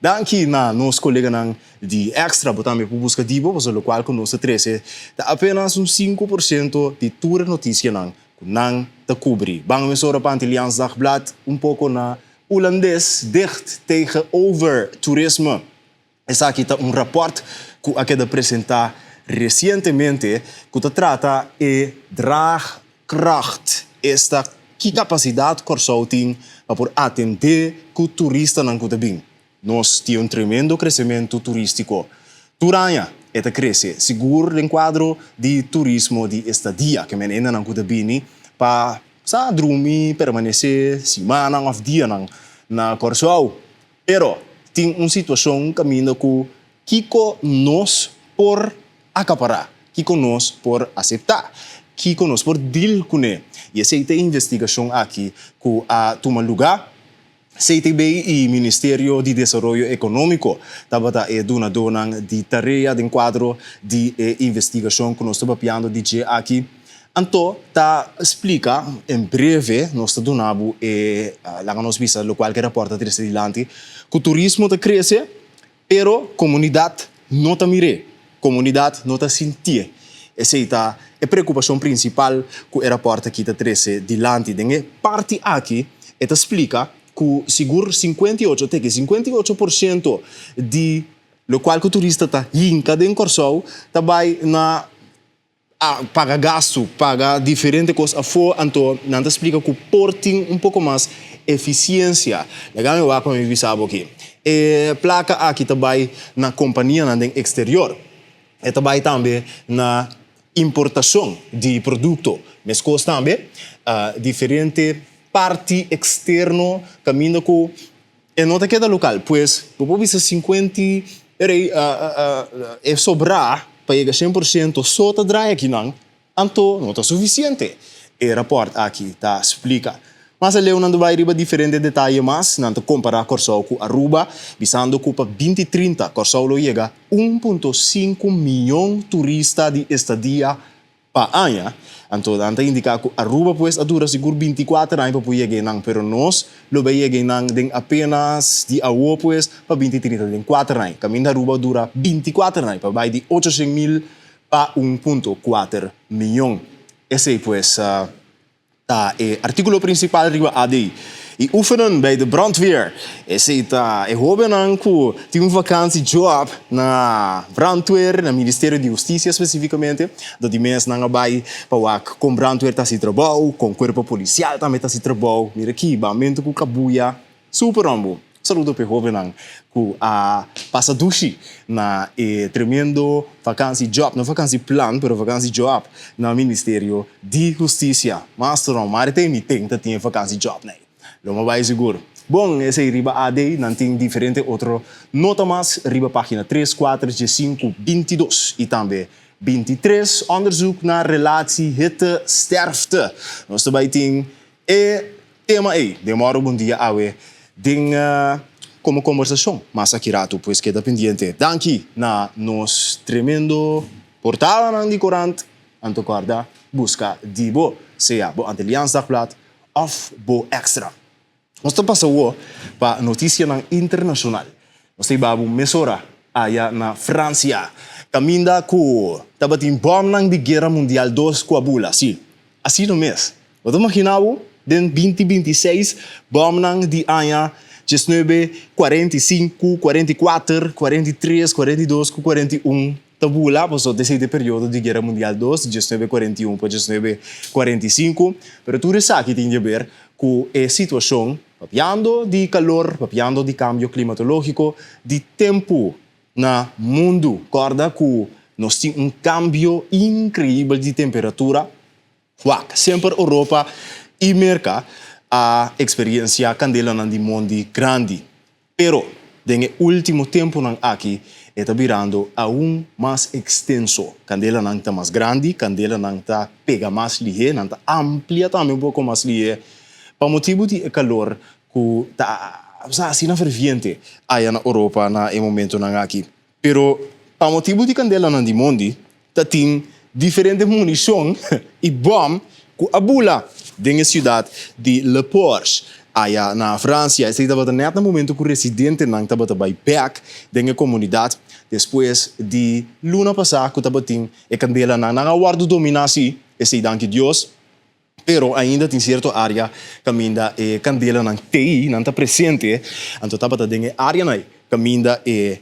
Danki na nos koleganan di Extra, bo tambe por buska di bo, pasobra lokual ku nos ta trese ta apenas un 5% di tur e notisianan ku nan ta kubri. Ban mesora pa Antilliaans Dagblad un poko na Hulandes dicht tegenover toerisme. Esaki ta un raport ku a keda presentá resientemente ku ta trata e draagkracht, esta ki kapasidat Kòrsou tin pa por atendé ku turistanan ku ta bin. Nos tin un tremendo kresementu turístiko. Tur aña e ta krese, sigur den kuadro di turismo di estadia, ke men hendenan ku ta bini pa Sa drumi, permanesé simannan òf dianan na Kòrsou. Pero tin un situashon kaminda ku kiko nos por akapará, kiko nos por aseptá, kiko nos por dil kuné. I esei ta e investigashon aki ku a tuma lugá. CTB i Ministerio di Desaroyo Ekonómiko tabata e dunadónan di tarea den kuadro di e investigashon ku nos ta papiando di dje aki. Anto ta splika en breve, nos ta duna bo e, laga nos bisa lokual ku e rapòrt ta trese dilanti, ku turismo ta krese pero komunidat no ta mir'é, komunidat no ta sintié. Esei ta. e preokupashon prinsipal ku e rapòrt aki ta trese dilanti. Den e parti aki e ta splika ku sigur 58 te ki 58% di lokual ku turista ta hinka den Kòrsou ta bai na a paga gastu, paga diferente kos afó, anto nan ta splika ku por tin un poko mas efisiensia. Laga mi wak pa mi bisa bo aki. E plaka aki ta bai na kompanianan den eksterior. E ta bai tambe na importashon di produkto. Meskos tambe diferente parti eksterno kaminda ku E no ta keda lokal, pues bo por bisa sinkuenti rei e sobrá pa yega 100% so ta draai akinan, anto no ta sufisiente, e rapòrt aki ta splika. Mas aleu nan ta bai riba diferente detaye mas, nan ta kompará Kòrsou ku Aruba, bisando ku pa 2030 Kòrsou lo yega 1.5 mion turista di estadia Pa aña, anto nan ta indica cu Aruba pues a dura sigur 24 aña pa por yega einan, pero nos lo bay yega einan den apenas di awo pues pa 2030 den cuater aña, caminda Aruba a dura 24 aña pa bay di 800 mil pa un punto cuater miyon. Esey pues. Ta e artíkulo prinsipal riba AD. I oefenen bij de brandweer. Esei ta e hóbennan ku tin un vakansi job na brandweer, na Ministerio di Hustisia spesífikamente. Dor di mes nan a bai pa wak kon brandweer ta hasi trabou, kon kuerpo polisial tambe ta hasi trabou. Mira aki, bamentu ku kabuya. Super hombo. Saludo p'e hobennan ku a pasa dushi na e tremendo vakansi job, no vakansi plan, pero vakansi job na Ministerio di Hustisia. Master hom, mari ta e mi ten ta tin e vakansi job nei. Lo mi bai sigur. Bon, esei riba AD, nan tin diferente otro nota mas riba pagina tres, kuater, diesinku, bintidos i tambe 23, Onderzoek naar relatie hitte sterfte. Nos ta bai tin e Tema ei den mòru bon dia awe den komo kombersashon mas aki ratu pues keda pendiente. Danki na nos tremendo portadanan di korant anto kòrda buska di bo sea bo Antilliaans Dagblad òf bo Extra. Nos ta pasa awor pa notisianan internashonal. Nos ta hiba bo mesora aya na Fransia kaminda ku tabatin bòmnan di Guera Mundial dos ku a bula. Sí, asina mes. Bo ta magina bo den 2026 bòmnan di aña 1945, 44, 43, 42 ku 41 ta bula? Pasobra esei ta e periodo di Guera Mundial Dos, 1941 pa 1945. Pero tur esaki tin di aber ku e situashon, papiando di kalor, papiando di kambio klimatológiko, di tempu na mundu. Kòrda ku nos tin un kambio inkreibel di temperatura. Wak, semper Europa i Merka a eksperensiá kandelanan di mondi grandi. Pero, den e último tempunan aki e ta birando aun mas ekstenso. Kandelanan ta mas grandi, kandelanan ta pega mas lihé, nan ta amplia tambe un poko mas lihé pa motibu di e kalor ku ta asina ferviente aya na Europa na e momentunan aki. Pero pa motibu di kandelanan di mondi ta tin diferente munishon i bòm ku a bula den e siudat di Le Porge, aya na Fransia. Esei tabata nèt na momentu ku residentenan tabata bai bèk den e komunidat despues di luna pasá ku tabatin e kandelanan. Nan a wòrdu dominá sí, esei danki Dios. Pero ainda tin sierto área kaminda e kandelanan t'ei, nan ta presente, anto tabata den e áreanan ei kaminda e,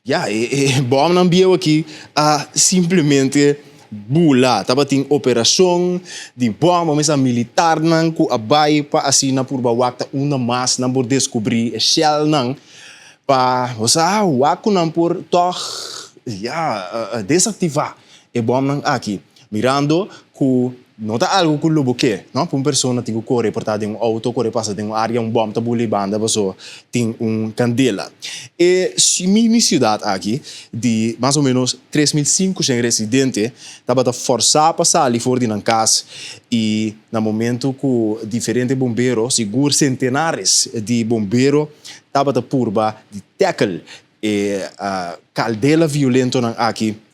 ya, e e bòmnan bieu aki a simplemente bula. Tabatin operashon di bòm, bo mester militarnan ku a bai pa asina purba wak ta unda mas nan por deskubrí e shèlnan pa, bo sa, wak ku nan por tòg, ya, desaktivá e bòmnan aki. Mirando ku no ta algu ku lo bo ke, no? Pa un persona tin ku kore por ta den un outo, kore pasa den un área, un bòm ta bula i banda paso tin un kandela. E mini siudat aki di mas o ménos 3500 residente tabata fòrsá pa sali for di nan kas i na momentu ku diferente bombero, sigur sentenares di bombero tabata purba di tèkel e kaldela violentonan aki.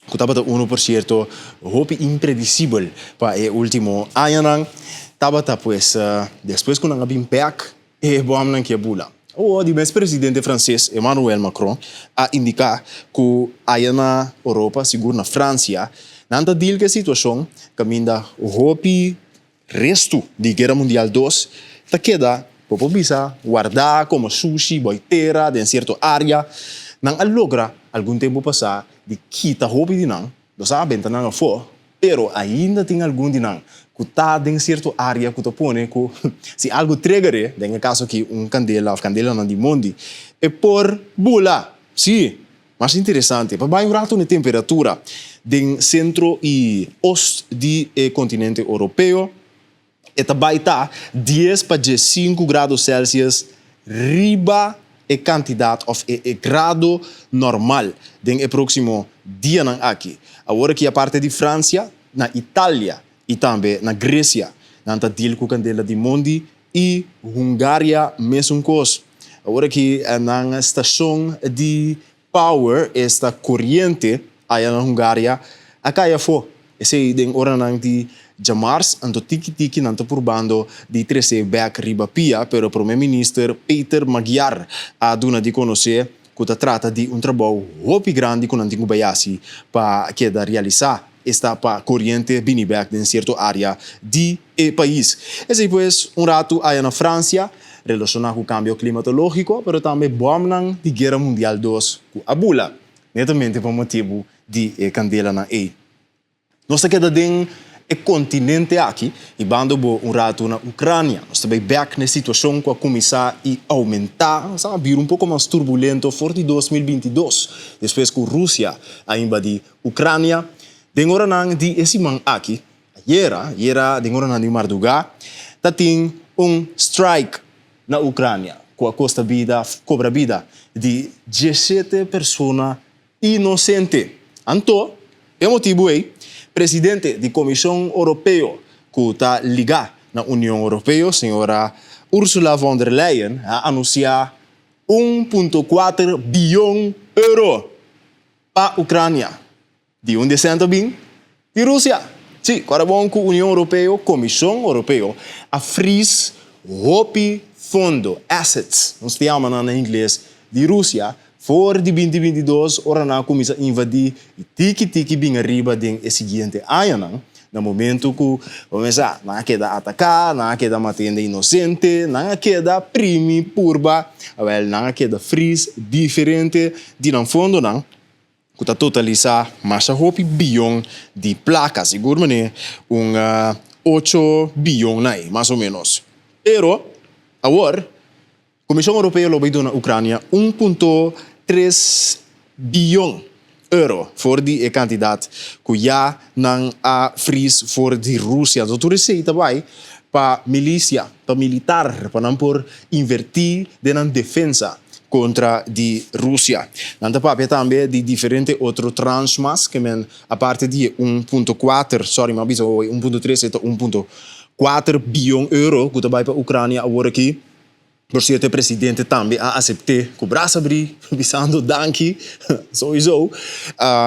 ku tabata unu por sierto hopi impredisibel pa e ultimo añanan, tabata pues despues ku nan a bin bek e bòmnan ke bula. Awor di mes presidente franses Emmanuel Macron a indiká ku aya na Oropa, sigur na Fransia, Nan ta deal ku e situashon kaminda hopi restu di Guera Mundial Dos ta keda, bo por bisa, wardá komo sushi boi tera den sierto área. Nan a logra algun tempu pasá di kita hopi di nan, nos a benta nan afó, pero ainda tin algun di nan ku ta den sierto área ku ta pone ku si algu trigger'é, den e kaso aki un kandela òf kandelanan di mondi, e por bula. Sí, Mas interesante, pa bai un ratu na e temperatura den sentro i ost di e kontinente Oropeo, e ta bai ta dies pa diesinku grado Celsius riba e kantidat òf e e grado normal den e próksimo dianan aki. Awor aki aparte di Fransia, na Italia i tambe na Gresia nan ta deal ku kandela di mondi I Hungaria mesun kos. Awor aki nan stashon di power, esta koriente, aya na Hungaria a kai afó. Esei den oranan di djamars, anto tiki tiki nan ta purbando di tres'é bèk riba pia, pero Prome Minister Peter Magyar a duna di konosé ku ta trata di un trabou hopi grandi ku nan tin ku bai hasi pa keda realisá. Esta pa koriente bini bek den sierto área di e pais. Esei pues un ratu aya na Fransia, relashoná ku kambio klimatológiko, pero tambe bòmnan di Guera Mundial Dos ku a bula, netamente pa motibu di e kandelanan ei. Nos ta keda den e kontinente aki i bando bo un ratu na Ukrania. Nos ta bai bek na e situashon ku a kuminsá i oumentá, sa a bira un poko mas turbulento for di 2022, despues ku Rusia a invadí Ucrania, Den oranan di e siman aki, ayera, ayera den oranan di mardugá, ta tin un strike na Ucrania cu a costa bida, cobra bida di diesshete persona inocente. Anto, p'e motibu ei, presidente di Comision Oropeo cu ta ligá na Union Oropeo, señora Ursula von der Leyen, a anuncia un punto kuater biyon euro Pa Ucrania, di un desent a bin di Rusia. Sí, cu ora bon cu Union Europeo, Comision Europeo, a freeze hopi fondo, assets, nos ta yama nan na ingles, di Rusia for di binti 22 ora nan a cuminsa invadi y tiki tiki bin ariba den e siguiente añanan, na momento cu, bo mester sa, nan a keda ataca, nan a keda mata hende inocente, nan a keda primi, purba, awel nan a keda freeze diferente di nan fondonan cu ta totalisa masha hopi biyon di placa, sigur mane un ocho biyon na ei, mas o menos. Pero, awor, Komishon Oropeo lo bai duna Ukrania un punto tres biyon euro for di e kantidat ku ya nan a fris for di Rusia. Anto tur esei ta bai pa milisia, pa militar, pa nan por invertí den nan defensa kontra di Rusia. Nan ta papia tambe di diferente otro tranche mas, ke men aparte di e un punto kuater, sorry mi a bisa hoy un punto tres, e ta un punto kuater biyon euro ku ta bai pa Ukrania awor aki. Por cierto e presidente tambe a acepte cu bras abri bisando danki souiso.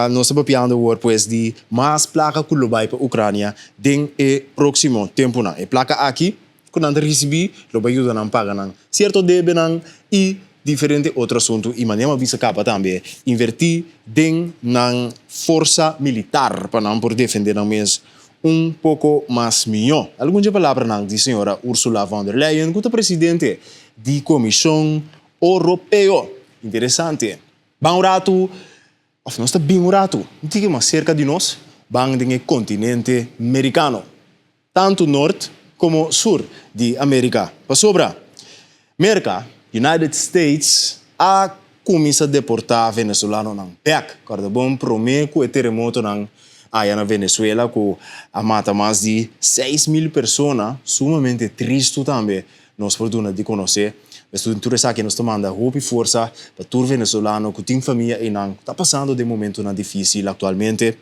Nos ta papiando awor pues di mas placa cu lo bay pa Ucrania den e proximo temponan. E placa aki cu nan ta ricibi lo bay yuda nan paga nan cierto debenan y diferente otro asunto y manera mi a bisa caba tambe inverti den nan forsa militar pa nan por defende nan mes un poko mas mihó. Algun dje palabranan di señora Ursula von der Leyen ku ta presidente di Komishon Oropeo. Interesante. Ban un ratu, òf nos ta bin un ratu, un tiki mas serka di nos, ban den e kontinente merikano. Tantu nort komo sur di Amerika. Pasobra Merka, United States, a kuminsá deportá venezolanonan bèk. Kòrda bon promé ku e teremotonan aya na Venezuela ku a mata mas di 6000 persona, sumamente tristu tambe nos por duna di konosé. Pues tur esaki nos ta manda hopi forsa pa tur venezolano ku tin famia einan ku ta pasando den momentunan difísil aktualmente.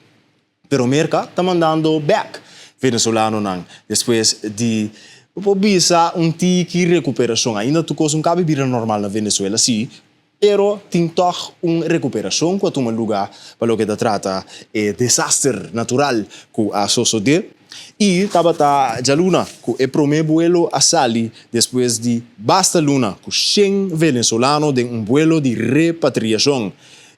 Pero Merka ta mandando bek venezolanonan despues di bo por bisa un tiki recuperacion. Ainda tur cos no cabe bira normal na Venezuela, si, pero tin tog un recuperacion cu a tuma luga pa loke ta trata e desaster natural cu a sosode. Y tabata djaluna cu e prome buelo a sali despues di basta luna cu shen venezolano den un buelo di repatriacion.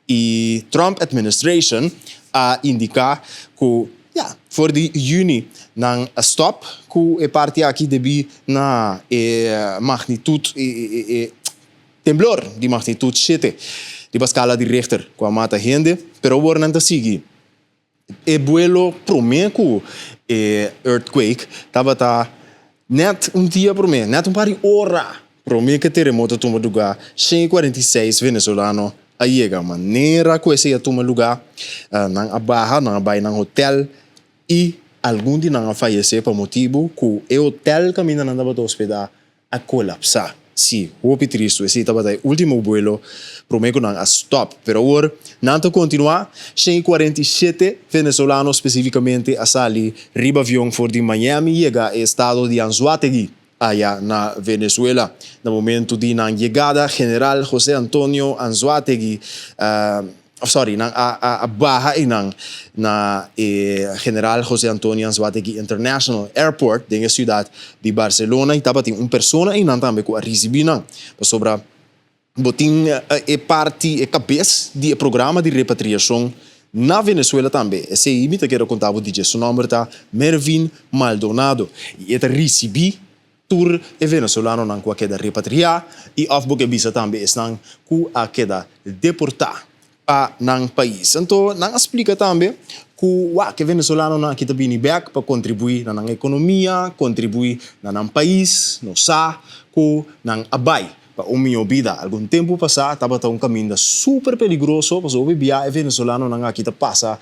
Y Trump administration. a indiká ku ya for di yüni nan a stòp ku e parti aki debí na e magnitut e temblor di magnitut shete riba skala di Richter ku a mata hende, pero awor nan ta sigui. E buelo promé ku e earthquake tabata nèt un dia promé, nèt un par di ora promé ku e teremoto a tuma lugá. 146 venezolano a yega. Manera ku esei a tuma lugá, nan a baha, nan a bai nan hotèl i algun di nan a fayesé pa motibu ku e hotèl kaminda nan tabata hospedá a kolapsá. Sí, hopi tristu. Esei tabata e último buelo promé ku nan a stòp. Pero awor nan ta kontinuá. 147 venezolano spesífikamente a sali riba avion for di Miami yega e estado di Anzoátegui aya na Venezuela. Na momentu di nan yegada, General José Antonio Anzoátegui Of sorry, nan a a baha einan na e General José Antonio Anzoátegui International Airport den e siudat di Barcelona i tabatin un persona einan tambe ku a risibí nan pasobra bo tin e parti, e kabes di e programa di repatriashon na Venezuela tambe. Esei mi ta kere konta bo di dje. Su nòmber ta Mervin Maldonado i e ta risibí Tur e venezolanonan ku a keda repatriá i òf bo ke bisa tambe esnan ku a keda deportá pa nan pais. Anto nan a splika tambe ku wak e venezolanonan aki ta bini bèk pa kontribuí na nan ekonomia, kontribuí na nan pais. Nos sa ku nan a bai pa un mihó bida. Algun tempu pasá tabata un kaminda super peligroso pasobra hopi bia e venezolanonan aki ta pasa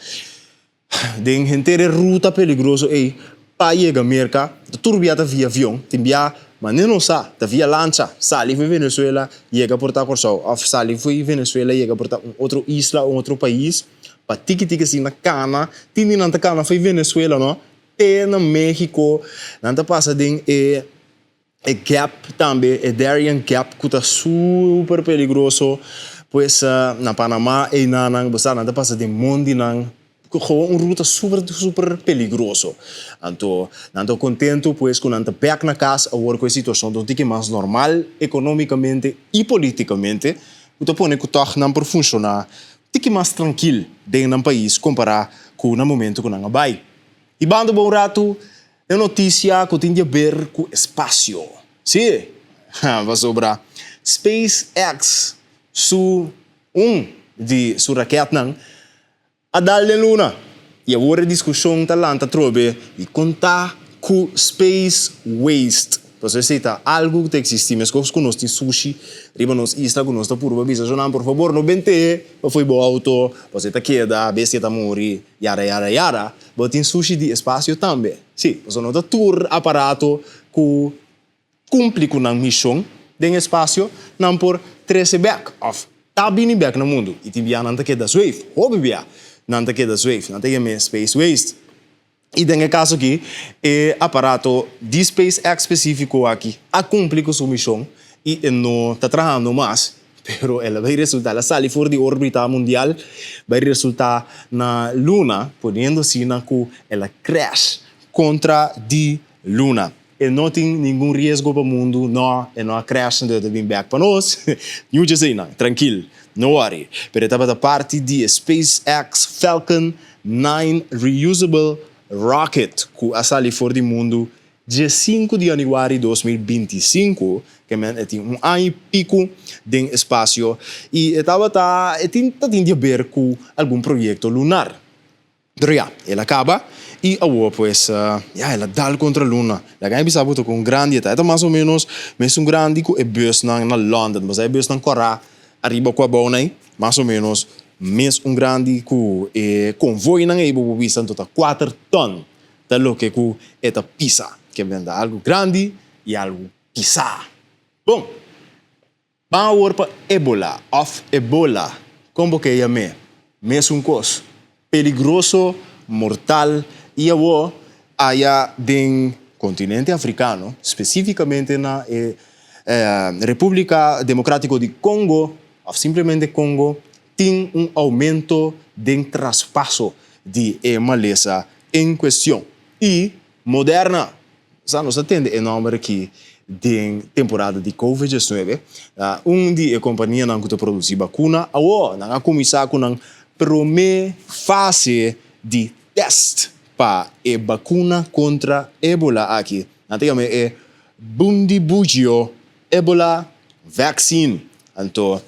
Den henter e ruta peligroso ei pa yega Merka, ta tur bia ta via avion, tin bia manera nos sa, ta via lancha, sali fo'i Venezuela yega por ta Kòrsou òf sali fo'i Venezuela yega por ta un otro isla, un otro pais, pa tiki tiki asina kana, tin di nan ta kana fo'i Venezuela no te na Mexico, nan ta pasa den e. E gap tambe, e Darien Gap ku ta super peligroso, pues na Panama einanan bo sa nan ta pasa den mondinan gewoon un ruta super super peligroso. Anto nan ta kontentu pues ku nan ta bek na kas awor ku e situashon ta un tiki mas normal ekonomikamente i politikamente ku ta pone ku tòg nan por funshoná tiki mas trankil den nan pais kompará ku na momentu ku nan a bai. I banda bo un ratu E notisia ku tin di aber ku espasio. Sí, pasobra SpaceX su un di su raketnan a dal den luna i awor e diskushon ta lanta atrobe di kon ta ku space waste. Pasobra esei ta algu ku ta eksistí meskos ku nos tin sushi riba nos isla ku nos ta purba bisa shonnan por fabor no bent'é pa fo'i bo outo pasobra e ta keda, bestia ta muri, yara yara yara. Bo tin sushi di espasio tambe. Sí, pasobra no ta tur aparato ku kumpli ku nan mishon den espasio nan por trese bèk òf ta bini bèk na mundu. I tin bia nan ta keda zweef, hopi bia nan ta keda zweef, nan ta yam'é space waste. I den e kaso aki e aparato di SpaceX spesífiko aki a kumpli ku su mishon i e no ta trahando mas. Pero el a bai resultá, el a sali for di órbita mundial, bai resultá na luna, poniendo asina ku el a crash kontra di luna. E no tin ningun riesgo pa mundu, no, e no a crash, anto e ta bin bèk pa nos. Niun dje eseinan, trankil, no worry. Pero e tabata parti di e SpaceX Falcon 9 Reusable Rocket ku a sali for di mundu Dje sinku di yanüari 2025, ke men e tin un aña i piku den espasio i e tabata e tin ta tin di haber ku algun proyekto lunar. Pero ya, el a kaba i awor pues ya el a dal kontra luna. Laga mi bisa bo ta kon grandi e ta. E ta mas o ménos mesun grandi ku e busnan na London. Bo sa e busnan kòrá ariba ku abou nan ei? Mas o ménos mes un grandi ku e konvoinan ei bo por bisa anto ta kuater tòn. Ta loke ku e ta pisa. Ke benda algu grandi i algu pisá. Bon, ban awor pa Ebola òf Ebola, kon bo ke yam'é, mesun kos, peligroso, mortal i awor aya den kontinente afrikano, spesífikamente na e Repúblika Demokrátiko di Kongo òf simplemente Kongo, tin un oumento den traspaso di e malesa en cuestion. Y Moderna, sa nos a tende e nomber aki den temporada di Covid 19, un di e companianan cu ta produci bacuna, awo nan a cuminsa cu nan promé fase di tèst pa e bakuna kontra Ebola aki. Nan ta yama e Bundibugyo Ebola Vaccine. Anto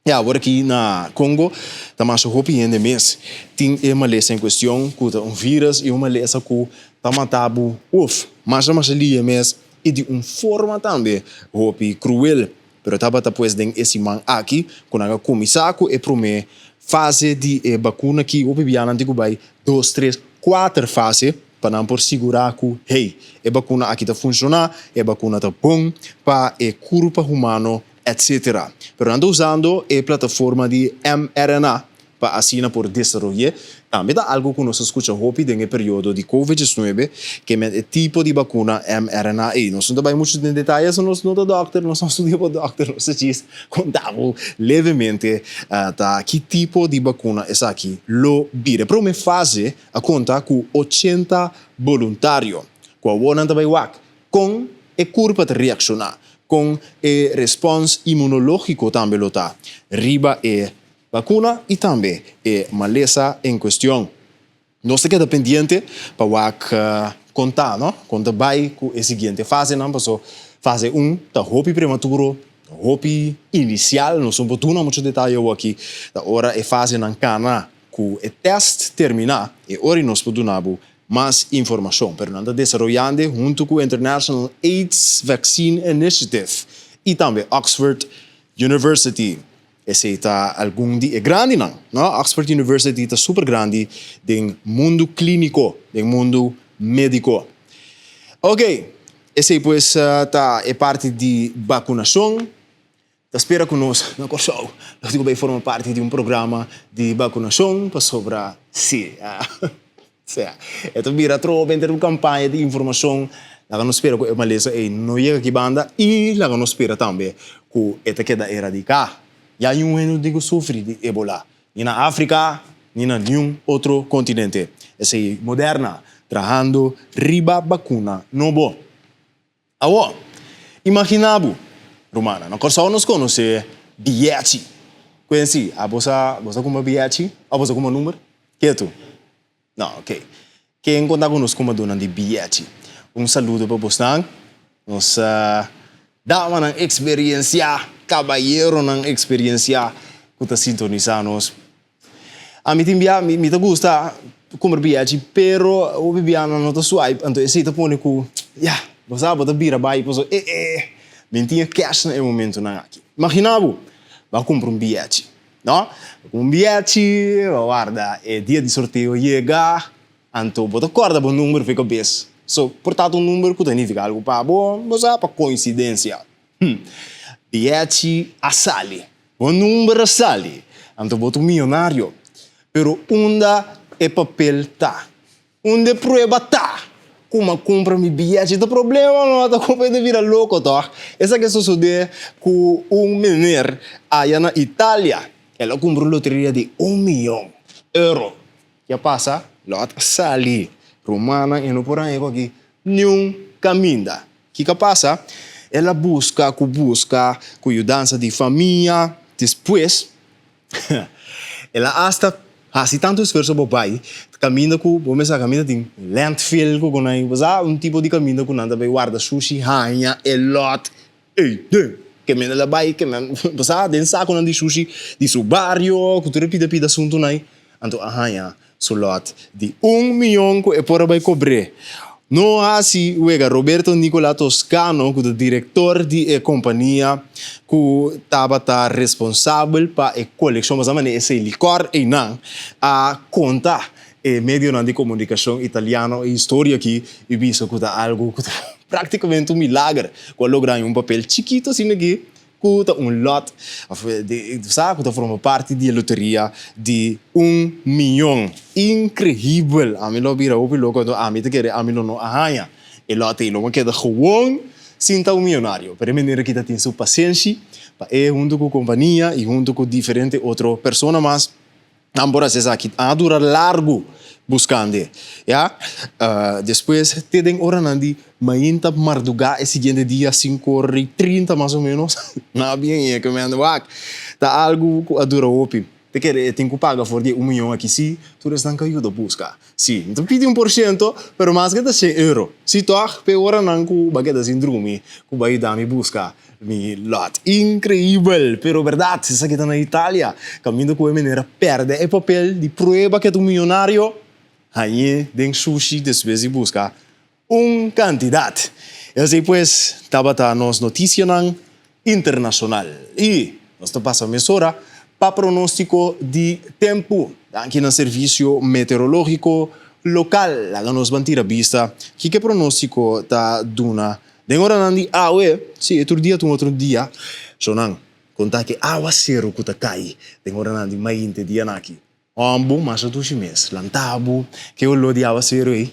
ya awor aki na Congo ta masha hopi hende mes tin e malesa en cuestion cu ta un virus y un malesa cu ta mata bo uf masha masha lihe mes y di un forma tambe hopi cruel. Pero tabata pues den e siman aki cu nan a cuminsa cu e prome fase di e bacuna ki hopi bianan tin cu bay dos, tres, cuater fase pa nan por sigura cu hey, e bacuna aki ta funciona, e bacuna ta bon pa e curpa humano etc. Pero nan ta usando e plataforma di mRNA pa asina por desaroy'é. Tambe ta algu ku nos a skucha hopi den e periodo di Covid diesnuebe, ke met e tipo di bakuna mRNA ei. Nos no ta bai muchu den detaye, so nos no ta dòkter, nos no a studia pa dòkter, nos ta djis konta bo levemente ta ki tipo di bakuna esaki lo bira. E prome fase a konta ku ochenta boluntario, ku awor nan ta bai wak kon e kurpa ta reakshoná, kon e respòns imunológiko tambe lo ta riba e Bakuna i tambe e malesa en kuestion. Nos ta keda pendiente pa wak kon ta, no? Kon ta bai ku e siguiente fasenan, paso fase un ta hopi prematuro, hopi inisial, nos no por duna mucho detaye awoki. Ta ora e fasenan kana ku e tèst terminá, e ora nos por duna bo mas informashon. Pero nan ta desaroyando huntu ku International AIDS Vaccine Initiative i tambe Oxford University. Esei ta algun di e grandinan, no? Oxford University ta super grandi den mundu klíniko, den mundu médiko. Ok, esei pues ta e parti di bakunashon. Ta spera ku nos na Kòrsou lo tin ku bai forma parti di un programa di bakunashon pasobra si, sea, e ta bira atrobe henter un kampaña di informashon. Laga nos spera ku e malesa ei no yega aki banda i laga nos spera tambe ku e ta keda eradiká. Ya niun hende no tin ku sufri di Ebola, ni na Afrika ni na niun otro kontinente. Esei Moderna trahando riba bakuna nobo. Awor, imaginá bo, rumannan, na Kòrsou nos konosé biyechi. Kuen si, abo sa, bo sa kuma biyechi? Òf bo sa kuma number? Ketu? No, oké. Ken konta ku nos kumadónan di biyechi? Un saludo pa bosnan. Nos damanan eksperensiá, kabayeronan eksperensiá ku ta sintonisá nos. Ami tin bia, mi ta gusta kumpra biachi, pero hopi bianan no ta swipe, anto esei ta pone ku, ya, bo sa, bo ta bira bai pasobra e e mi tin e cash na e momentunan aki. Imagina bo, bo a kumpra un biachi, no? Bo kumpra un biachi, bo a warda e dia di sorteo yega, anto bo ta kòrda bo number for e kabes. So, por ta ta un number ku ta nifiká algu pa bo, bo sa, pa koinsidensia. Biachi a sali. Bo number a sali, anto bo ta un miyonario. Pero unda e papel ta? Unda e prueba ta? Kuma kumpra mi biyechi ta problema no? Ta kuma e ta bira loko tòg? Esaki a sosodé ku un meneer aya na Italia. El a kumpra un loteria di un miyon euro. Ke a pasa? Lòt a sali. Rumannan e no por haña ku aki niun kaminda. Kiko a pasa? El a buska ku buska ku yudansa di famia. Despues, el a asta hasi tantu esfuerso pa bai kaminda ku bo mester kaminda tin landfill ku ku nan sa un tipo di kaminda ku nan ta bai warda sushi haña e lòt ei den. Ke men el a bai ke men bo sa den sakunan di sushi di su bario ku tur e pida pida asuntunan ei. Anto a haña su lòt di un miyon ku e por a bai kobr'é. No hasi wega, Roberto Nicola Toscano, ku ta direktor di e kompania ku tabata responsabel pa e kolekshon, pasobra manera esei likòr einan, a konta e medionan di komunikashon italiano e historia aki i bisa ku ta algu ku ta praktikamente un milager ku a logra haña un papel chikito asina aki ku ta un lòt òf di sa ku ta forma parti di e loteria di un miyon. Inkreibel! Ami lo bira hopi loko anto ami ta kere ami lo no a haña e lòt ei. Lo mi keda gewon sin ta un miyonario. Pero e manera ki ta tin su pasenshi pa e huntu ku kompania i huntu ku diferente otro persona mas. Nan por hasi esaki. A dura largu buskand'e. Ya. Despues te den oranan di mainta mardugá e siguiente dia sinku ora i trinta mas o ménos nan a bien yega. Men wak ta algu ku a dura hopi. Te kere e tin ku paga for di e un miyon aki si, tur esnan ku a yuda buska. Si, mi ta pidi un por shento, pero maske ta shen euro. Si tòg, p'e oranan ku bo a keda sin drumi, ku bo a yuda mi buska mi lòt. Inkreibel, pero bèrdat, esaki ta na Italia, kaminda ku e meneer a pèrdè e papel di prueba ku e ta un miyonario, hañ'é den sushi despues di buska Un kantidat. Esei pues tabata nos notisianan internashonal. I nos ta pasa mesora pa pronóstiko di tempu. Danki na Servisio Meteorológiko lokal. Laga nos ban tira bista kiko e pronóstiko ta duna den oranan di awe. Sí, e tur dia ta un otro dia. Shownan, konta ke awaseru ku ta kai den oranan di mainte dianan aki. Hombo, masha dushi mes. Lanta bo, ke oló di awaseru ei.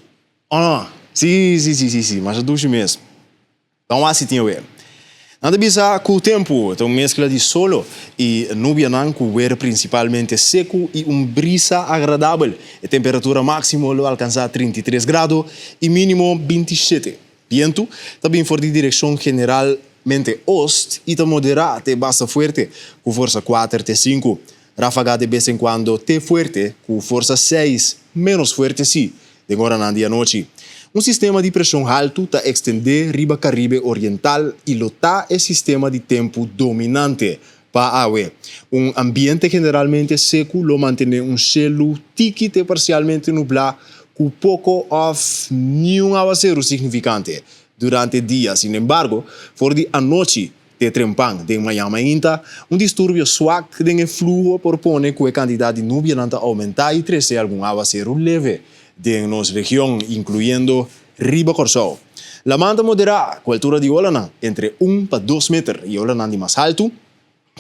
Oh, si, si, si, si, si, masha dushi mes. Don wasi tin awe. Nan ta bisa ku tempu ta un meskla di solo i nubianan ku wer prinsipalmente seku i un brisa agradabel. E temperatura máksimo lo alkansá 33 grado i mínimo 27. Bientu ta bin for di direkshon generalmente ost i ta moderá te basta fuerte ku forsa kuater te sinku. Ráfaga de bes en kuando te fuerte ku forsa seis, ménos fuerte sí, den oranan di anochi. Un sistema di preshon haltu ta ekstendé riba Karibe Oriental i lo ta e sistema di tempu dominante pa awe. Un ambiente generalmente seku lo mantené un shelu tiki te parsialmente nublá ku poko òf niun awaseru signifikante durante dia. Sinembargo, for di anochi Te trempan den mañan mainta, un disturbio swak den e fluho por pone ku e kantidat di nubianan ta oumentá i trese algun awaseru leve den nos region, inkluyendo riba Kòrsou. Laman ta moderá ku altura di olanan entre un pa dos meter i olanan di mas haltu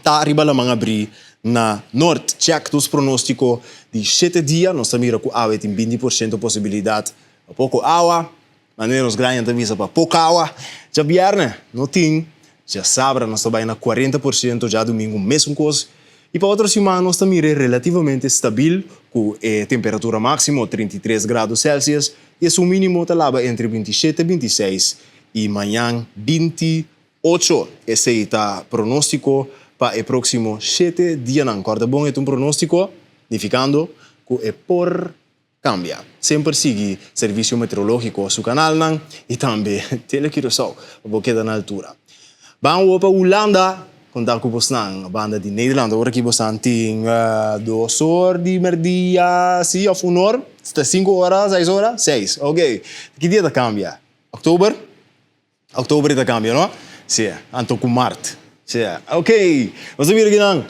ta riba laman abrí na nort. Chèk nos pronóstiko di shete dia, nos ta mira ku awe tin 20% posibilidat pa poko awa. Manera nos grandinan ta bisa pa poca awa. Djabierne no tin, djasabra nos ta bai na 40%, djadumingu mesun cos. Y pa otro siman nos ta mira e relativamente stabil cu e temperatura maximo 33 grado Celsius y esun minimo ta laba entre 27, 26 y mañan 28. Esey ta pronostico pa e proximo shete dianan. Corda bon e ta un pronostico, nificando cu e por. Cambia. Semper sigui Servicio Meteorologico su canalnan y tambe Tele Curaçao pa bo keda na altura. Ban awor pa Hulanda, conta cu bosnan banda di Nederland. Ora ki bosnan tin dos or di merdia, si, of un or? Ta cinco ora, seis ora? Seis, ok. Ki dia ta cambia? October? October ta cambia, no? Si, anto cu maart. Si, ok. Nos ta mira kinan.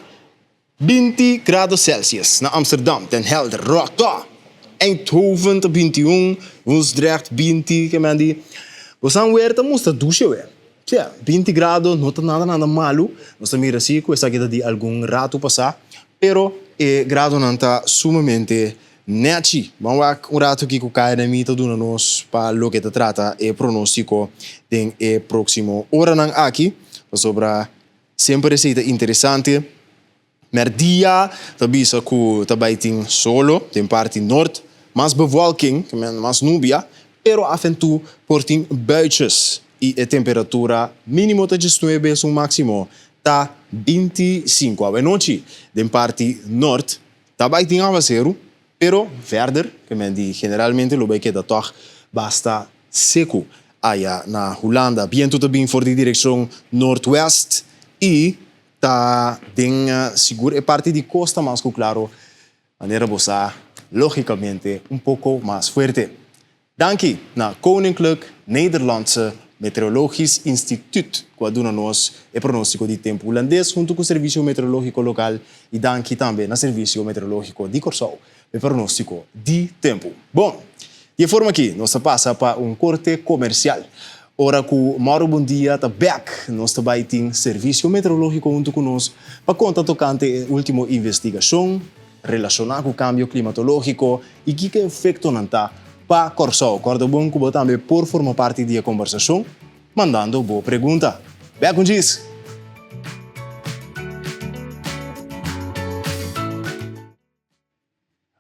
20 grado Celsius na Amsterdam, Den Helder, Rotterdam, Eindhoven ta 21, Woensdrecht 20, ke men di. Bo san wer ta mustra dushe wer. Sea, 20 grado no ta nada nada malu. Nos ta mira si ku esaki ta di algun ratu pasá, pero e gradonan ta sumamente nèchi. Ban wak un ratu kiko KNMI ta duna nos pa loke ta trata e pronóstiko den e próksimo oranan aki, pasobra Semper esei ta interesante. Merdia ta bisa ku ta bai tin solo den parti nort, mas bewolking, mas nubia, pero af en toe por tin buitjes i e temperatura minimo ta diesnuebe esun maximo ta 25. Awenochi den parti nort ta bai tin awaseru, Pero verder, ke men di generalmente lo bai keda tòg basta seku aya na Hulanda. Bientu ta bin for di direkshon noordwest i ta den sigur e parti di kosta mas ku klaro, manera bo sa, logikamente un poko mas fuerte. Danki na Koninklijk Nederlandse Meteorologisch Instituut ku a duna nos e pronóstiko di tempu hulandes huntu ku Servisio Meteorológiko Lokal i danki tambe na Servisio Meteorológiko di Kòrsou pa e pronóstiko di tempu. Bon, di e forma aki nos ta pasa pa un korte komersial. Ora ku Mauro Bondia ta bèk nos ta bai tin Servisio Meteorológiko huntu ku nos pa konta tokante e último investigashon, Relashoná ku kambio klimatológiko i kiko e efektonan ta pa Kòrsou. Kòrda bon ku bo tambe por forma parti di e kombersashon mandando bo pregunta. Bèk un djis!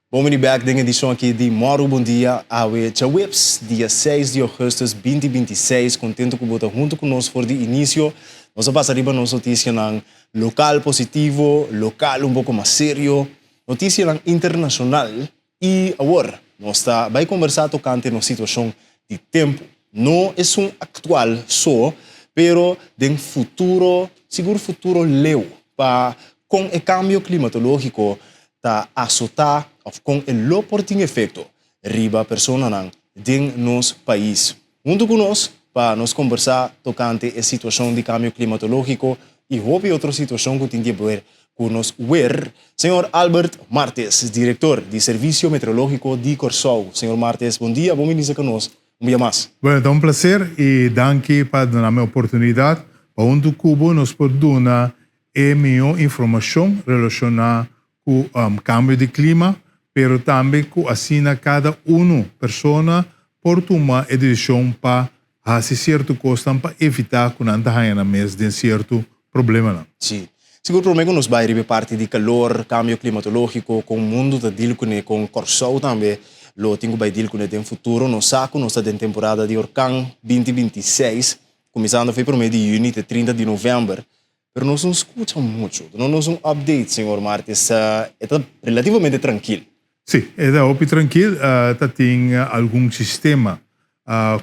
Bon bini bèk den edishon aki di Mòru Bon Dia awe djaweps, dia seis di ògùstùs binti 26. Kontentu ku bo ta huntu ku nos for di inisio. Nos a pasa riba nos notisianan Lokal positivo, lokal un poko mas serio. Noticianan internacional y awor nos ta bay conversa tocante nos situacion di tempo. No esun actual so, pero den futuro, sigur futuro leu, pa con e cambio climatologico ta azota of con e lo por tin efecto riba personanan den nos pais. Huntu ku nos pa nos kombersá tokante e situashon di kambio klimatológiko i hopi otro situashon ku tin di haber ku nos wer, señor Albert Martes, direktor di Servisio Meteorológiko di Kòrsou. Señor Martes, bon dia, bon binista ku nos un bia mas. Bueno, ta un plaser i danki pa duna mi oportunidat pa huntu ku bo nos por duna e mihó informashon relashoná ku kambio di klima, pero tambe ku asina kada unu persona por tuma e desishon pa hasi sierto kosnan pa evitá ku nan ta haña nan mes den sierto problemanan. Sí. Sigur promé ku nos bai riba e parti di kalor, kambio klimatológiko, kon mundu ta dil kuné, kon Kòrsou tambe lo tin ku bai dil kuné den futuro. Nos sa ku nos ta den temporada di orkan binti 26, kuminsando for e promé di yüni te 30 di novèmber. Pero nos no scucha mucho. Duna nos un update, señor Martes. E ta relativamente trankil. Sí, e ta hopi trankil. Ta tin algun sistema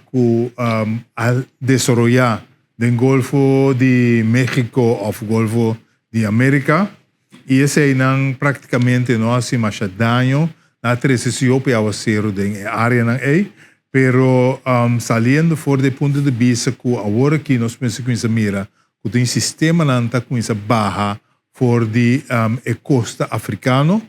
cu a desaroya den Golfo di Mexico of Golfo di America y eseinan practicamente no a haci masha daño. Nan a trece si hopi awaceru den e areanan ey. Pero saliendo for di e punto di bista cu awor aki nos mester cuminsa mira ku tin sistemanan ta kuminsá baha for di e kosta afrikano.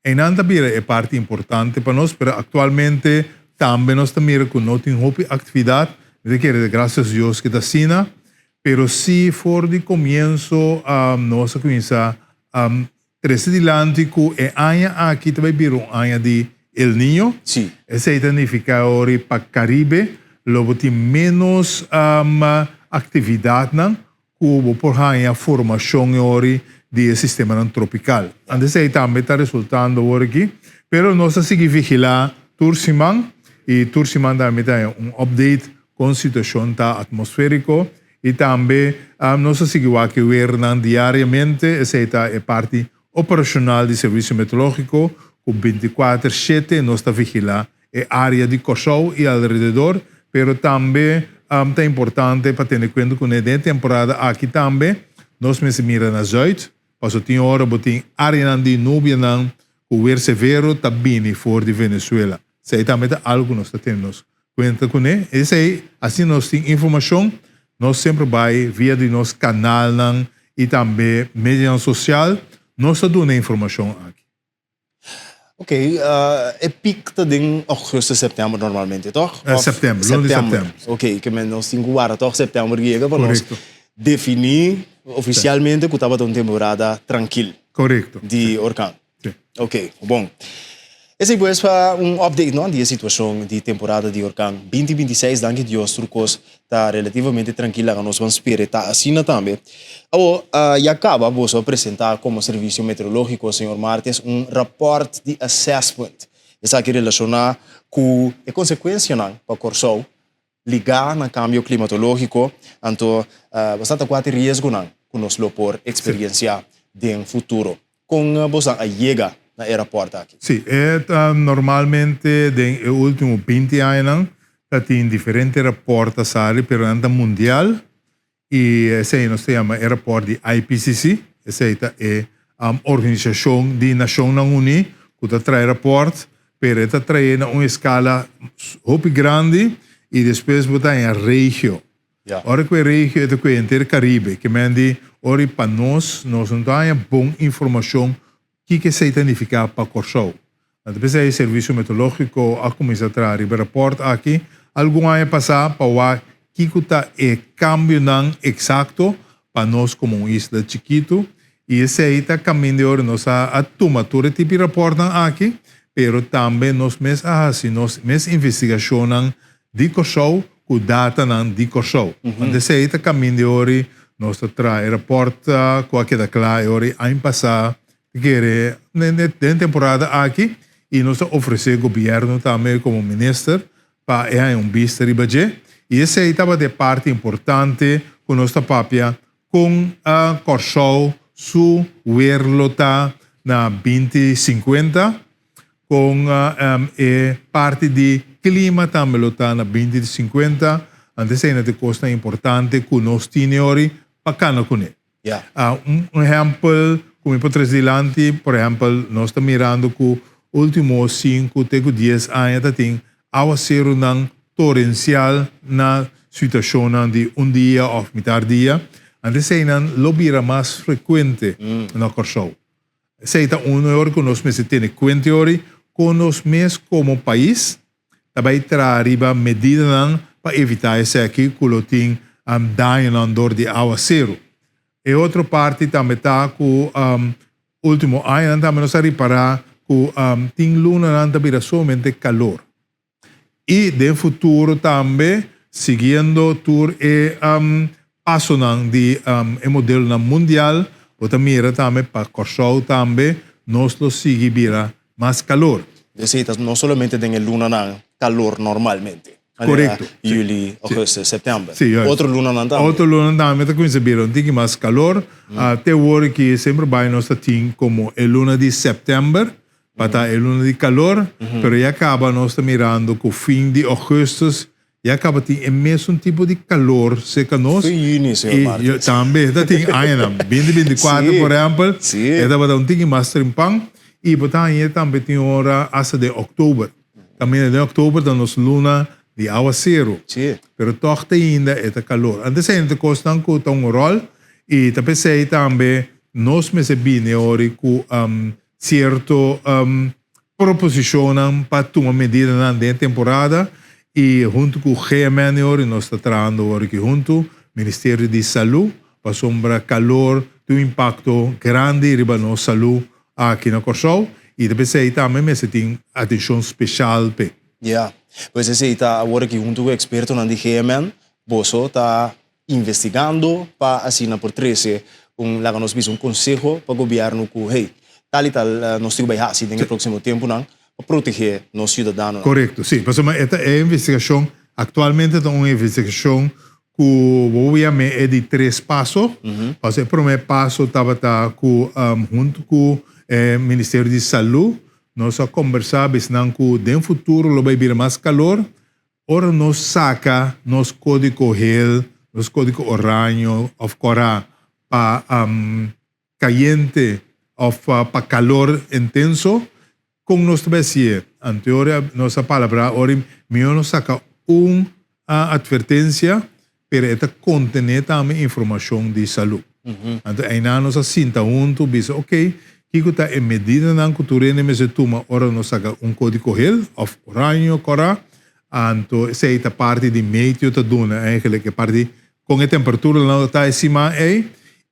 Einan ta bira e parti importante pa nos, pero aktualmente tambe nos ta mira ku no tin hopi aktividat. Mi ta kere ta grasias Dios ku ta asina, pero si for di komienso nos a kuminsá Trese dilanti ku e aña aki ta bai bira un aña di El Niño. Sí. Esei ta nifiká ori pa Karibe lo bo tin ménos aktividatnan ku bo por haña formashon e ori di e sistemanan tropikal. Anto esei tambe ta resultando awor aki. Pero nos ta sigui vigilá tur siman i tur siman tambe ta haña un update kon situashon ta atmosfériko I tambe nos a sigui wak e wernan diariamente, esei ta e parti operashonal di Servisio Meteorológiko, ku bintikuater shete nos ta vigilá e área di Kòrsou i alrededor, pero tambe ta importante pa tene kuenta kuné den e temporada aki tambe nos mester mira na zùit, pasobra tin ora bo tin áreanan di nubianan ku wer severo ta bini for di Venezuela. Esei tambe ta algu ku nos ta tene nos Cuenta cune esey, asina nos tin informacion, nos semper bay via di nos canalnan y tambe medianan social, nos ta duna e informacion aki. Ok, e piek ta den augustus, september normalmente, toch? Eh, september, luna di september. Ok, ke men nos tin ku warda toch september yega pa nos defini oficialmente ku tabata un temporada trankil. Correcto. Di orkan. Sí. Ok, bon. Esei pues pa un update no di e situacion di temporada di orkan 2026. Danki Dios tur kos ta relativamente trankil laga nos ban spera e ta asina tambe. Awo ya kaba boso a presenta komo Servicio Meteorologico señor Martes un rapport di assessment. Esaki relaciona ku e konsekuensianan pa Kòrsou ligá na kambio klimatológiko, anto bastante kua ta e riesgonan ku nos lo por eksperensiá den futuro. Kon bosan a yega na e rapòrt aki? Sí, e ta normalmente den e último binti añanan ta tin diferente rapòrt ta sali, pero nan ta mundial I esei nos ta yama e rapòrt di IPCC, esei ta e organisashon di Nashonnan Uní ku ta trae rapòrt, pero e ta trae na un eskala hopi grandi i despues bo ta haña regio. Ora ku e regio e ta kue henter Karibe, ke men di ora i pa nos, nos no ta haña bon informashon Kiko esei ta nifiká pa Kòrsou? Anto p'esei Servisio Meteorológiko a kuminsá traha riba e rapòrt aki algun aña pasá pa wak kiko ta e kambionan eksakto pa nos komo un isla chikitu i esei ta kaminda e ora nos a tuma tur e tipo di rapòrtnan aki pero tambe nos mes a hasi nos mes investigashonnan di Kòrsou ku datanan di Kòrsou. Anto esei ta kaminda e ora nos ta traha e rapòrt ku a keda kla e ora aña pasá ta kere den temporada aki i nos ta ofresé gobièrnu tambe komo minister pa e haña un bista riba dje. I esei tabata e parti importante ku nos ta papia kon Kòrsou su wer lo ta. na 2050, kon e parti di klima tambe lo ta na 2050, anto esei ta e kosnan importante ku nos tine ori pa kana kuné. Un ehèmpel ku mi por trese dilanti, por ehèmpel nos ta mirando ku último sinku te ku dies aña ta tin awaserunan torensial na situashonnan di un dia òf mitar dia, anto eseinan lo bira mas frekuente na Kòrsou. Esei ta un ora ku nos mester tene kuenta ori kon nos mes komo pais ta bai traha riba medidanan pa evitá esaki ku lo tin dañonan dor di awaseru. E otro parti tambe ta ku último añanan tambe nos a ripará ku tin lunanan ta bira solamente kalor. I den futuro tambe siguiendo tur e pasonan di e modelonan mundial bo ta mira tambe pa Kòrsou tambe nos lo sigui bira mas kalor. Esei ta no solamente den e lunanan kalor normalmente, manera juli, augustus, september. Otro lunanan tambe. Otro lunanan tambe ta kuminsá bira un tiki mas kalor. Te wor aki semper bai nos ta tin komo e luna di september Pa ta e luna di calor, pero ya caba nos ta mirando cu fin di augustus ya caba tin e mesun tipo di calor cerca nos. Fin juni, señor Martins. Y tambe ta tin añanan, binti binti cuater por ehempel, e tabata un tiki mas trimpan y bo ta hañ'e tambe tin ora hasta den october. Caminda den october ta nos luna di awaceru, pero toch te ainda e ta calor. Antes ainda ta cosnan cu ta un rol y ta pesey tambe nos mester bini ori cu Cierto proposicionnan pa tuma medidanan den e temporada y hunto cu GMN ori nos ta trahando ori aki hunto, Ministerio di Salud, pasobra calor tin un impacto grandi riba nos salud aki na Corsou y ta pesey tambe mester tin atencion special p'e. Ya, pues esey ta awor aki hunto cu expertonan di GMN boso ta investigando pa asina por trece un, laga nos bisa un conseho pa gobierno cu hey, tal y tal nos tin cu bay haci den e proximo temponan pa protege nos ciudadanonan. Corecto, si. Pasobra e ta e investigacion, actualmente ta un investigacion cu bo por yam'e e di tres paso. Pasobra e prome paso tabata cu hunto cu e Ministerio di Salud nos a combersa bisnan cu den futuro lo bay bira mas calor, Ora nos saca nos codico geel, nos codico oraño of cora pa cayente of pa calor intenso, con nos ta bay hacié? Anto ora nos a palabra ora mihor nos saca un advertencia, pero e ta contene tambe informacion di salud. Anto eynan nos a sinta hunto bisa ok, kico ta e medidanan cu tur hende mester tuma ora nos saca un codico geel of oraño, cora, anto esey ta parti di meteo ta duna eigenlijk e parti con e temperaturanan ta e siman ey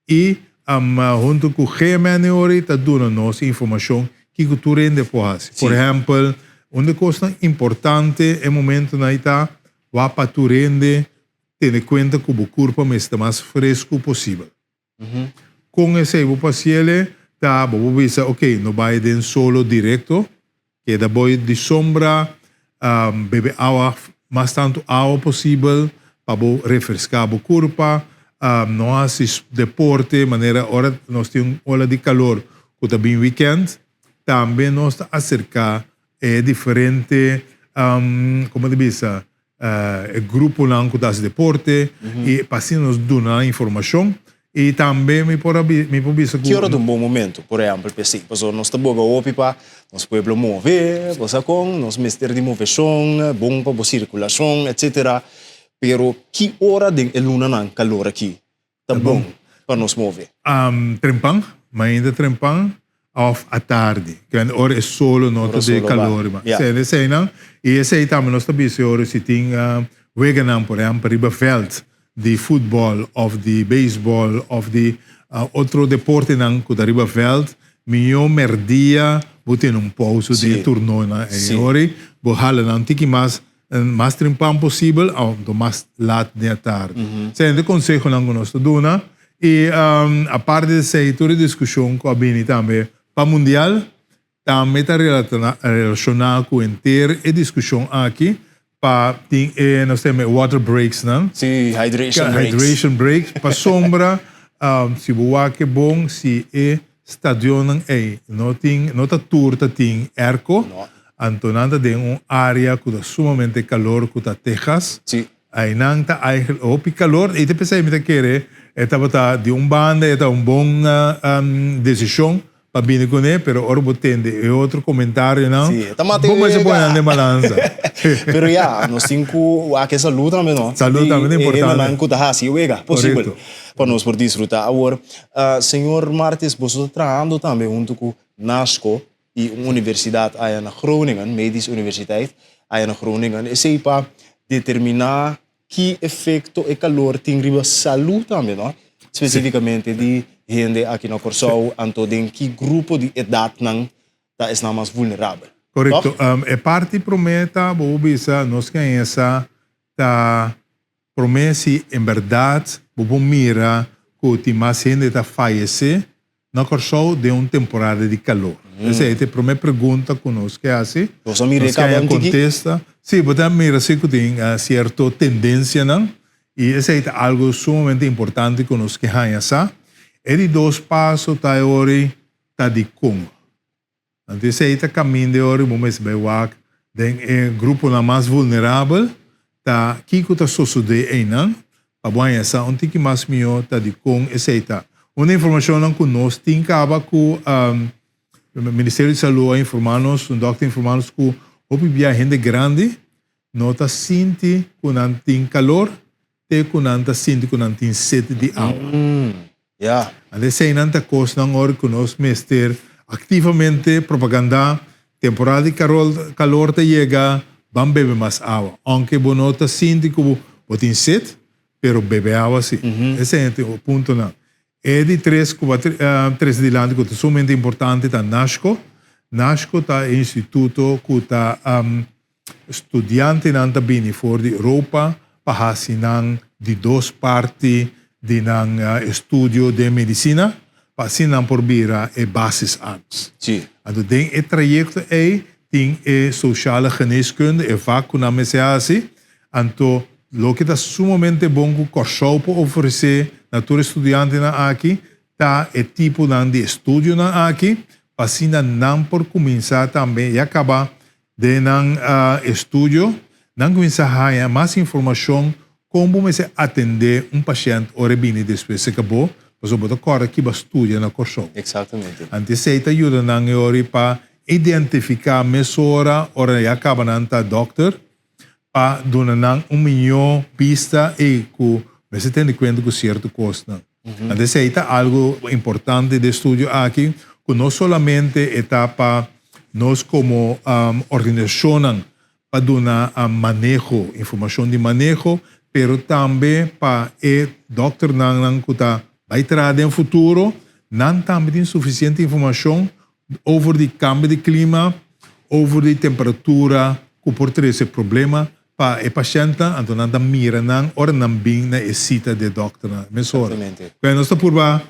y hunto cu GMN ori ta duna nos informacion kico tur hende por haci. Por ehempel, un di e cosnan importante e momentonan ey ta Wak pa tur hende tene kuenta ku bo kurpa mester mas fresku posibel. Kon esei bo por hasiel ta bo por bisa ok no bai den solo direkto, keda boi di sombra, bebe awa mas tantu awa posibel pa bo refreská bo kurpa, no hasi deporte manera ora nos tin un ola di kalor ku ta bin wikènt, tambe nos ta aserká E diferente, como ta bisa, e gruponan cu ta haci deporte y pa asina nos duna nan informacion y tambe mi por a mi por bisa cu. Ki ora ta un bon momento, por ehempel, pa esey? Pasobra nos ta boga hopi pa nos pueblo move, bo sa con, nos mester di movecion, bon pa bo circulacion, etcetera. Pero ki ora den e lunanan calor aki ta bon pa nos move? Trempan, mainta trempan of atardi. Kende ora e solo no ta de calor ma. Sende eseinan y esei tambe nos ta bisa ora si tin weganan por ehempel riba veld di futbol of di beisbol of di otro deportenan cu ta riba veld miyo merdia bo tene un pausa di e turnonan ei. Ora bo hala nan tiki mas Mas trempan posibel anto mas lat den atardi. Esei ta e konsehonan ku nos ta duna. I aparte di esei tur e diskushon ku a bini tambe pa mundial tambe ta relashoná ku henter e diskushon aki pa tin e nos ta yama e water breaks nan. Sí, hydration breaks. Hydration breaks pasobra si bo wak e bon si e. stadionnan ei no tin, no ta tur ta tin airco, anto nan ta den un area ku ta sumamente kalor ku ta Texas. Einan ta eigenlijk hopi kalor i te p'esei mi ta kere e tabata di un banda e ta un bon desishon pa bini kuné, pero ora bo tende e otro komentarionan Sí, e ta mata e bo mester wega. pone nan den balansa. Pero ya, nos tin ku wak e salú tambe no, Salú di tambe ta e importante. hendenan ku ta hasi e wega posibel Korekto. pa nos por disfrutá. Awor, señor Martes, boso ta trahando tambe huntu ku NASCO i un universidat aya na Groningen, Medisch Universiteit aya na Groningen. Esei pa determiná ki efekto e kalor tin riba salú tambe, no? Spesifikamente di hende aki na Kòrsou, anto den ki grupo di edatnan ta esnan mas vulnerabel. Korekto. E parti promé ta bo por bisa nos kenesa ta Promé si en bèrdat bo por mira ku tin mas hende ta fayesé na Kòrsou den un temporada di kalor. Esei ta e promé pregunta ku nos ke hasi. Nos a mira e Nos ke haña kaba un tiki. kontesta. Sí, bo ta mira si ku tin sierto tendensianan i esei ta algu sumamente importante ku nos ke haña sa. E di dos paso ta e ora ta dikon. Anto esei ta kaminda e ora bo mester bai wak den e gruponan mas vulnerabel ta kiko ta sosodé einan pa bo haña sa un tiki mas mihó ta dikon esei ta. Un di informashonnan ku nos tin kaba ku Ministerio di Salú a informá nos, un dòkter a informá nos ku hopi bia hende grandi no ta sinti ku nan tin kalor te ku nan ta sinti ku nan tin set di awa. Ya. Anto eseinan ta kosnan ora ku nos mester aktivamente propagandá, temporada di karol kalor ta yega, ban bebe mas awa. Ounke bo no ta sinti ku bo tin set, pero bebe awa si. Esei ta e puntonan. E di tres ku bo a trese dilanti ku ta sumamente importante ta NASHCO. NASHCO ta e instituto ku ta Studiantenan ta bini for di Europa pa hasi nan di dos parti di nan estudio den medisina pa asina nan por bira e basisarts. Anto den e trayekto ei tin e sociale geneeskunde, e vak ku nan mester hasi. Anto loke ta sumamente bon ku Kòrsou por ofresé na tur e studiantenan aki ta e tiponan di estudionan aki pa asina nan por kuminsá tambe ya kaba Den nan estudio, nan kuminsá haña mas informashon kon bo mester atendé un pashènt ora e bini despues serka bo, pasobra bo ta kòrda kiba studia na Kòrsou. Eksaktamente. Anto esei ta yuda nan e ora pa identifiká mesora ora ya kaba nan ta dòkter, pa duna nan un mihó bista ei ku mester tene kuenta ku sierto kosnan. Anto esei ta algu importante den estudio aki, ku no solamente e ta pa nos komo organisashonnan pa duna maneho, informashon di maneho, pero tambe pa e dòkternan ku ta bai traha den futuro, nan tambe tin sufisiente informashon over di kambio di klima, over di temperatura ku por trese problema pa e pashèntnan, anto nan ta mira nan ora nan bin na e sita di e dòkternan mesora. Pero nos ta purba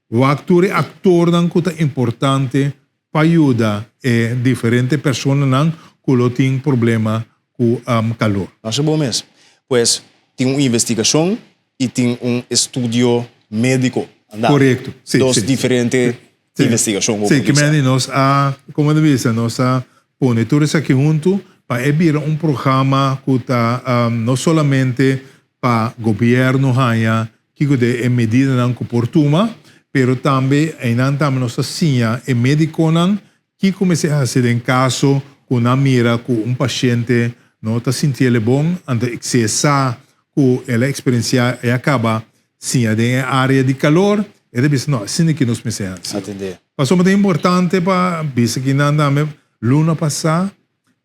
wak tur e aktornan ku ta importante pa yuda e diferente personanan ku lo tin problema ku kalor. Masha bon mes. Pues tin un investigashon i tin un estudio médiko. Anda. Korekto. Sí, Dos sí. diferente Sí. investigashon bo Sí, por ke bisa. mende nos a, komo ta bisa, nos a pone tur esaki huntu pa e bira un programa ku ta no solamente pa gobièrnu haña kiko ta e medidanan ku por tuma, pero tambe einan tambe nos ta siña e médikonan Kiko mester hasi den kaso ku nan mira ku un pashente no ta sinti el e bon, anto si e sa ku el a eksperensiá e a kaba siña den e área di kalor, e ta bisa no, asina ki nos mester hasi. Atendé. Pasobra ta importante pa bisa ki nan tambe luna pasá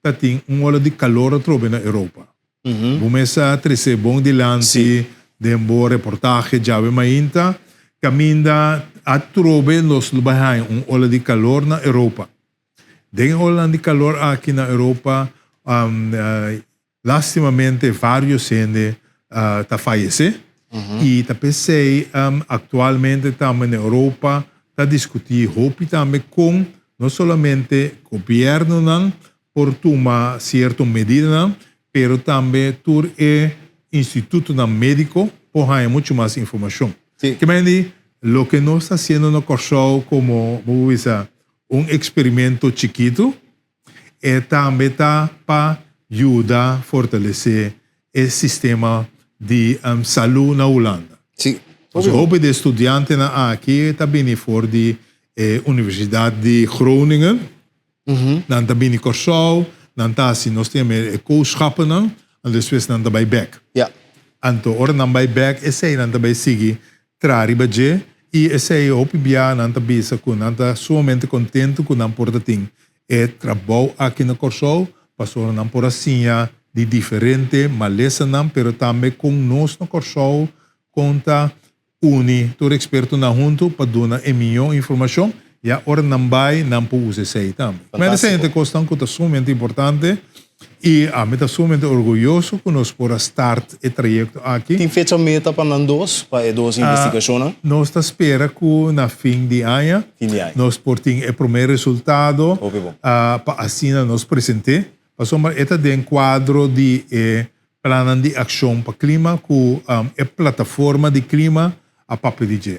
ta tin un ola di kalor atrobe na Europa. Bo mes a trese bon dilanti den bo reportahe djawe mainta, kaminda atrobe nos lo bai haña un ola di kalor na Europa. Den e olanan di kalor aki na Europa, lastimamente varios hende ta fayesé i ta p'esei aktualmente tambe na Europa ta diskutí hopi tambe kon no solamente gobièrnunan por tuma cierto medidanan, pero tambe tur e institutonan medico por haya mucho mas informacion. Ke men di? Loke nos ta hasiendo na Kòrsou komo, bo por bisa, un eksperimento chikitu, e tambe ta pa yuda fortalesé e sistema di salú na Hulanda. Sí. Pasobra hopi di e studiantenan aki ta bini for di e Universidat di Groningen. Nan ta bini Kòrsou, nan ta hasi nos tin e kooschapennan, anto despues nan ta bai bèk. Anto ora nan bai bèk esei nan ta bai sigui traha riba dje i esei hopi bia nan ta bisa ku nan ta sumamente kontentu ku nan por ta tin e trabou aki na Kòrsou pasobra nan por a siña di diferente malesanan pero tambe kon nos na Kòrsou kon ta Uni tur ekspertonan huntu pa duna e mihó informashon, ya ora nan bai nan por usa esei tambe. Mester Fantástiko. e kosnan ku ta sumamente importante i ami ta sumamente orguyoso ku nos por a start e trayekto aki. Tin fecha meta pa nan dos, pa e dos investigashonnan? Nos ta spera ku na fin di aña Fin di aña. nos por tin e promé resultado Hopi bon. pa asina nos present'é, pasobra e ta den kuadro di e Plannan di akshon pa klima ku e plataforma di klima a papia di dje.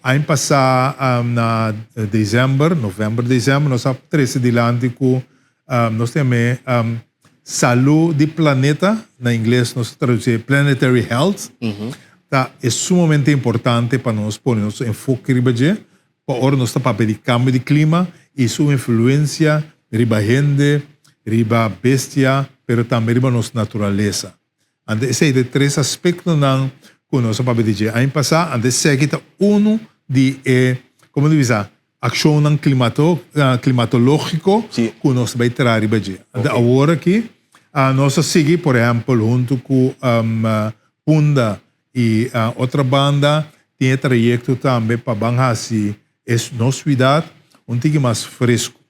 Aña pasá na desèmber, novèmber, desèmber, nos a trese dilanti ku nos ta yam'é salú di planeta, na ingles nos ta tradusié planetary health, ta e sumamente importante pa nos pone nos enfoke riba dje, pa ora nos ta papia di kambio di klima i su influensia riba hende, riba bestia, pero tambe riba nos naturalesa. Anto esei ta e tres aspektonan ku nos a papia di dje aña pasá, anto eseki ta unu di e, komo ta bisa, akshonnan klimato, klimatológiko ku nos ta bai traha riba dje. Anto awor aki nos a sigui, por ehèmpel, huntu ku Punda I otra banda tin e trayekto tambe pa ban hasi e nos suidat un tiki mas fresku.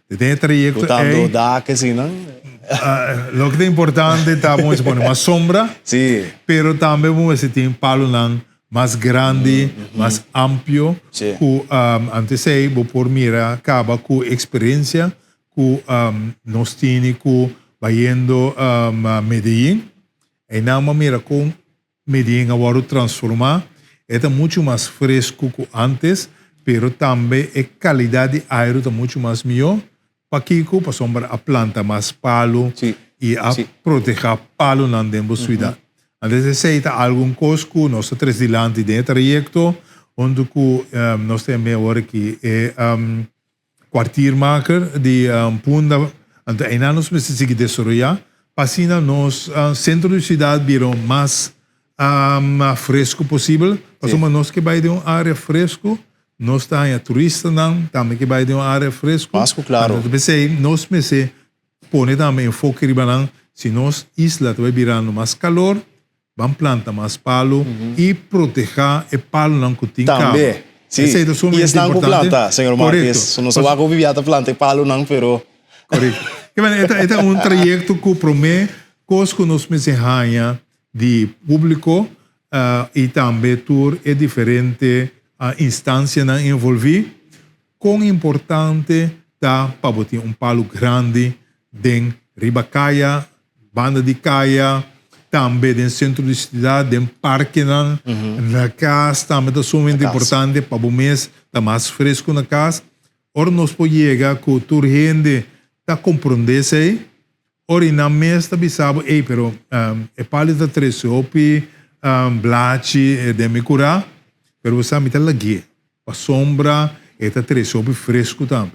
Den e trayekto ei. Botando dak asina. Loke ta importante ta bo mester pone mas sombra. Sí. Pero tambe bo mester tin palonan mas grandi, mas amplio. Sí. Ku antes ei bo por mira kaba ku eksperensia ku nos tini ku bayendo Medellin. Einan bo a mira kon Medellin a wòrdu transformá. E ta muchu mas fresku ku ántes, pero tambe e kalidat di airu ta muchu mas mihó. Pakiko? Pasobra a planta mas palu i a protehá palunan den bo siudat. Antes esei ta algun kos ku nos ta trese dilanti den e trayekto huntu ku nos ta yam'é awor aki e Kwartiermaker di Punda, anto einan nos mester sigui desaroyá pa asina nos sentro di siudat bira mas fresku posibel, pasobra nos ke bai den un área fresku, nos ta haña turistanan tambe ke bai den un área fresku, anto p'esei nos mester pone tambe enfoke riba nan, si nos isla ta bai birando mas kalor, Ban planta mas palu i protehá e palunan ku tin kaba. Tambe, si. Esei ta I sumamente esnan ku importante. planta, señor Marques. Korekto. So nos a wak hopi bia ta planta e palunan, pero. Korekto. Ke manera, e ta, e ta un trayekto ku promé kos ku nos mester haña di públiko i tambe tur e diferente instansianan envolví, kon importante ta pa bo tin un palu grandi den riba kaya, banda di kaya, tambe den sentro di siudat, den parkenan, na kas tambe ta sumamente importante pa bo mes ta mas fresku na kas. Ora nos por yega ku tur hende ta komprondé esei, ora i nan mes ta bisa bo, ey pero e palu ta trese hopi blachi den mi kurá, pero bo sa mi ta lag'é. Pasobra e ta trese hopi fresku tambe.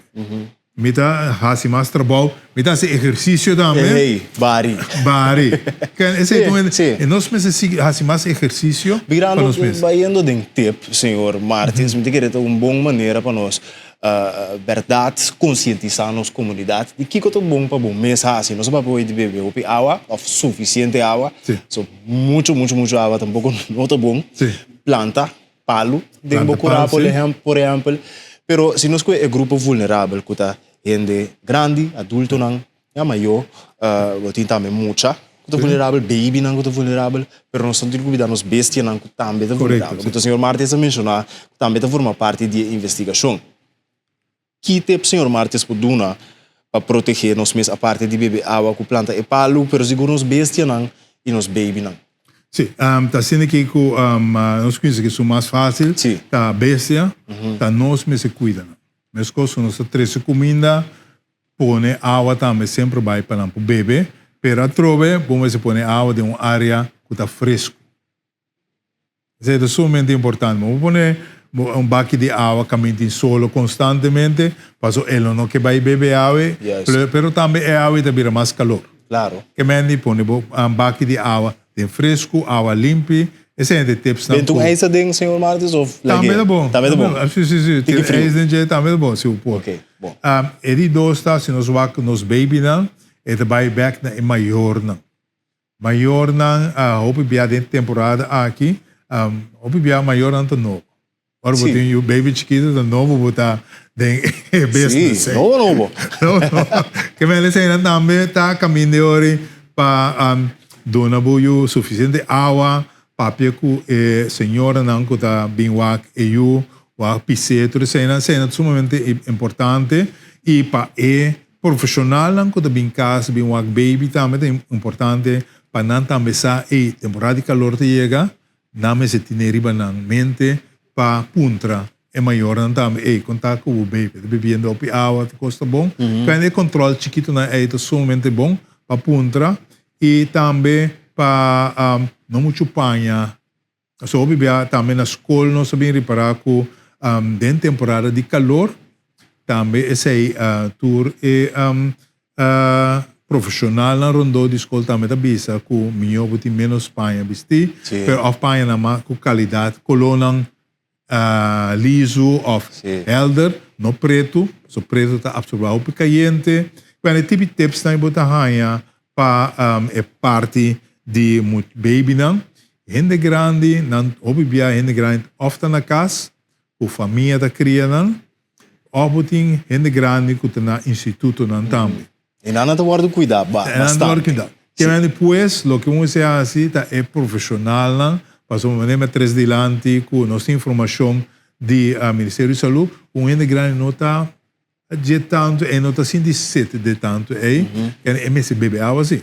Mi ta hasi mas trabou, mi ta hasi ehersisio tambe. Hey, bari. Bari. Esei ta un, e nos mester sigui hasi mas ehersisio pa nos mes. Bayendo den tip, señor Martins, mi ta kere ta un bon manera pa nos bèrdat konsientisá nos komunidat di kiko ta bon pa bo mes hasi. Nos a papia hoy di bebe hopi awa òf sufisiente awa. So muchu, muchu, muchu awa tampoko no ta bon. Planta. Palu den bo kurá por por ehèmpel. Pero si nos kohe e grupo vulnerabel ku ta hende grandi, adultonan, ya mayó, bo tin tambe mucha ku ta vulnerabel, babynan ku ta vulnerabel, pero nos no tin ku olbidá nos bestianan ku tambe ta vulnerabel. Ku ta señor Martes a menshoná ku tambe ta forma parti di e investigashon. Ki tep señor Martes por duna pa protegé nos mes aparte di bebe awa ku planta e palu, pero sigur nos bestianan i nos babynan? Si, ta asina aki ku nos kuinsa ku esun mas fásil ta bestia, ta nos mester kuida nan. Meskos ku nos ta trese kuminda, pone awa tambe semper bai pa nan por bebe, pero atrobe bo mester pone awa den un área ku ta fresku. Esei ta sumamente importante. Bo por pone un baki di awa kaminda tin solo konstantemente, paso e lo no ke bai bebe awe, pero tambe e awe ta bira mas kalor. Ke mende pone bo baki di awa den fresku, awa limpi, esei ta e tipsnan ku. Den un ijs aden, señor Martes, of lag'é? Tambe ta bon. Tambe ta bon. Si, si, si. Tiki friu. Tin ijs den dje tambe ta bon, si bo por. Oké, bon. E di dos ta, si nos wak nos babynan, e ta bai bèk na e mayornan. Mayornan a hopi bia den temporada aki, hopi bia mayornan ta nobo. Ora bo tin yu baby chikito ta nobo bo ta den e business. Sí, nobo nobo. Nobo nobo. Ke men eseinan tambe ta kaminda e ori pa duna bo yu sufisiente awa, papia ku e señoranan ku ta bin wak e yu, wak pis'é, tur eseinan. Eseinan ta sumamente importante i pa e Profesionalnan ku ta bin kas bin wak baby tambe ta importante pa nan tambe sa ey temporada di kalor ta yega nan mester tine riba nan mente pa puntra e mayornan tambe ey kon ta ku bo baby ta bebiendo hopi awa ta kos ta bon kende e control chikitonan ey ta sumamente bon pa puntra y tambe pa no muchu paña So hopi bia tambe na skol nos a bin ripará ku den temporada di kalor tambe esei tur e profeshonalnan rondó di skol tambe ta bisa ku mihó bo tin ménos paña bistí pero òf pañanan mas ku kalidat kolónan lizu òf hèlder no pretu pasobra pretu ta apsorbá hopi kayente. Bueno e tipi tipsnan bo ta haña Pa e parti di babynan, hende grandi, nan hopi bia hende grandi of ta na kas ku famia ta kria nan, of bo tin hende grandi ku ta na institutonan tambe. E nan nan ta wòrdu kuidá bastante. E nan ta wòrdu kuidá. Kende despues loke un mester hasi ta e profeshonalnan, pasobra manera mi a tres dilanti ku nos tin informashon di Ministerio di Salú, un hende grandi no ta Dje tantu e no ta sinti set de tantu ei, kende e mester bebe awa si.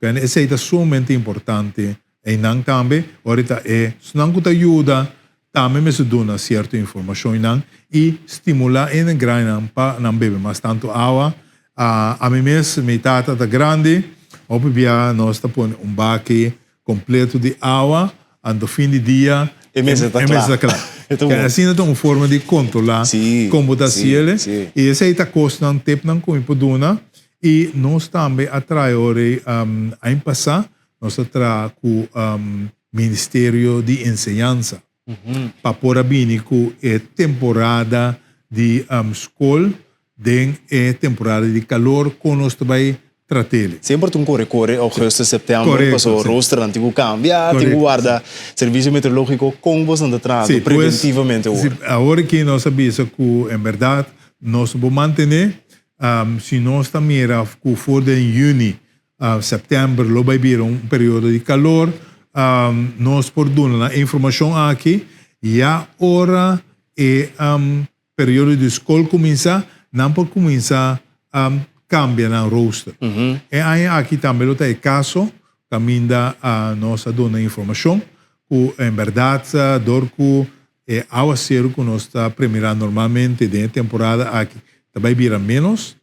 Kende esei ta sumamente importante einan tambe, ora ta e esnan ku ta yuda tambe mester duna sierto informashonnan i stimulá e grandinan pa nan bebe mas tantu awa. Ami mes, mi tata ta grandi, hopi bia nos ta pone un baki Completo di awa, anto fin di dia E mester ta e kla. mester ta kla. E ta bon. Asina ta un forma di controla Sí, con bo ta sí, haciele. sí. Y esey ta cosnan, tipnan cu mi por duna. Y nos tambe a trae ora ey, aña pasa nos a traha cu Ministerio di Enseñansa. pa por a bini ku e temporada di skol den e temporada di kalor kon nos ta bai trat'el. Semper ta un kore kore augustus, september, pasobra roosternan tin ku kambia, tin ku warda servisio meteorológiko kon bosnan ta trahando preventivamente awor. Awor aki nos a bisa ku en bèrdat nos bo mantené, si nos ta mira ku for den yüni September lo bai bira un periodo di calor. Nos por duna nan e informacion aki ya ora e periodo di scol cuminsa, nan por cuminsa cambia nan rooster. E aña aki tambe lo ta e caso caminda nos a duna informacion cu en berdad dor cu e awaceru cu nos ta premira normalmente den e temporada aki ta bai bira menos,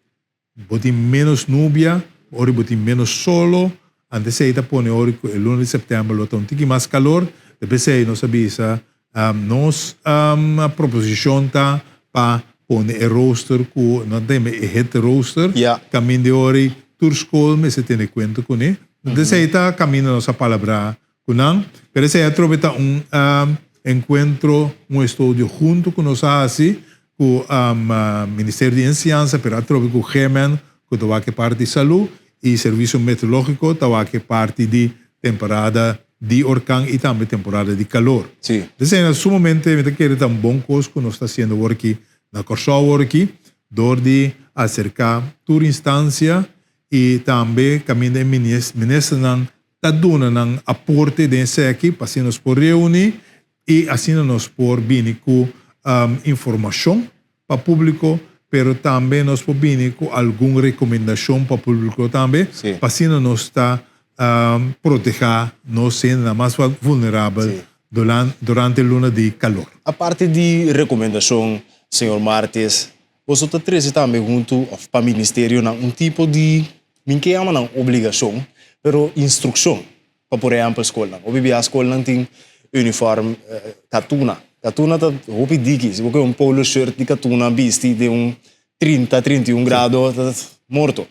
Bo tin ménos nubia, ora bo tin ménos solo, antes ei ta pone ora ku e luna di sèptèmber lo ta un tiki mas kalor, ta p'esei nos a bisa nos proposishon ta pa pone e rooster ku nan ta yama e hitte-rooster, kaminda e ora ei tur skol mester tene kuenta kuné. Antes ei ta kaminda nos a palabrá ku nan, pero esei atrobe ta un enkuentro, un estudio huntu ku nos a hasi ku Ministerio di Enseñansa, pero atrobe ku GMN ku ta wak e parti di salú i Servisio Meteorológiko ta wak e parti di temporada di orkan i tambe temporada di kalor. Esei na sumamente mi ta kere ta un bon kos ku nos ta hasiendo awor aki na Kòrsou awor aki dor di aserká tur instansia i tambe kaminda e ministernan ta duna nan aporte den esaki pa asina nos por reuni i asina nos por bini ku informashon pa públiko, pero tambe nos por bini ku algun rekomendashon pa públiko tambe, pa asina nos ta. protehá nos hendenan mas vulnerabel durante luna di kalor. Aparte di rekomendashon, señor Martes, boso ta trese tambe huntu òf pa ministerionan un tipo di, mi ke yama nan obligashon, pero instrukshon pa por ehèmpel skolnan. Hopi bia skolnan tin unifòrm katuna. Katuna ta hopi diki. Si bo ke un polo shirt di katuna bisti den un 30, 31 grado ta morto.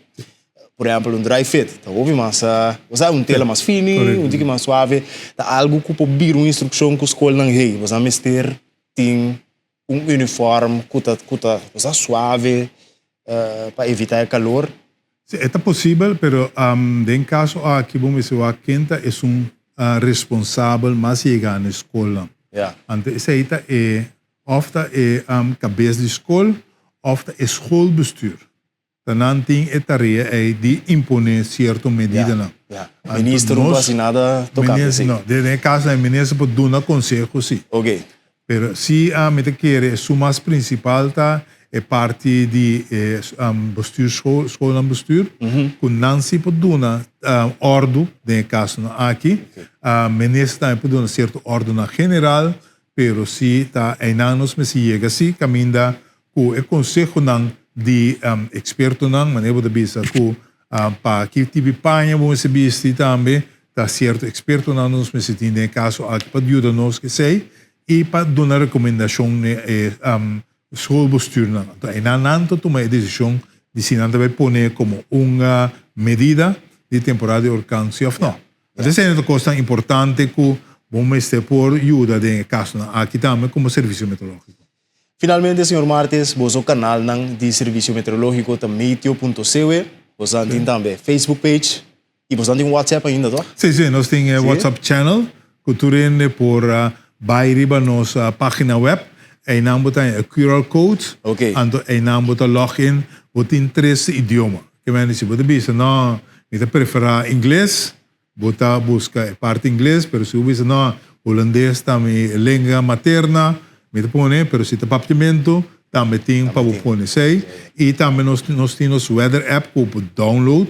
Por ehempel un dry fit ta hopi mas, bo sa un tela mas fini, un tiki mas suave, ta algo ku por bira un instrukshon ku skolnan hey, bo sa mester tin un uniform ku ta ku ta bo sa suave pa evita e kalor. Si, e ta posibel, pero den kaso aki bo mester wak ken ta esun responsabel mas yega na e skolnan. Anto esei ta e Of ta e kabes di skol of ta e schoolbestuur. Ta nan tin e tarea ei di imponé sierto medidanan. Ya, ya. Minister no por hasi nada tokante esei. No, den e kaso ei minister por duna konseho si. Oké. Pero si mi ta kere esun mas prinsipal ta e parti di e bestuurschool, schoolnan bestuur, ku nan si por duna òrdu den e kasonan aki. Minister tambe por duna sierto òrdunan general Pero si ta einan nos mester yega si caminda cu e consehonan di expertonan, manera bo ta bisa cu pa ki tipo di paña bo mester bisti tambe, ta cierto expertonan nos mester tin den e caso aki pa yuda nos cu esey y pa duna recomendacion n'e e schoolbestuurnan. Anto einan nan ta tuma e decision di si nan ta bay pone como un medida di temporada di orkan si of no. Esei ta kosnan importante ku bo mester por yuda den e kasonan aki tambe komo Servisio Meteorológiko. Finalmente, señor Martes, boso kanalnan di Servisio Meteorológiko ta meteo punto cw, boso tin tambe Facebook page i boso tin WhatsApp ainda, toch? Sí, sí, nos tin e WhatsApp channel ku tur hende por bai riba nos página web. Einan bo ta haña e QR code, anto einan bo ta log in, bo tin tres idioma. Ke men si bo ta bisa no mi ta prefera ingles bo ta buska e parti ingles pero si bo bisa no hulandes ta mi lenga materna mi ta pone pero si ta papiamento tambe tin pa bo pone esei y tambe nos nos tin nos weather app ku bo por download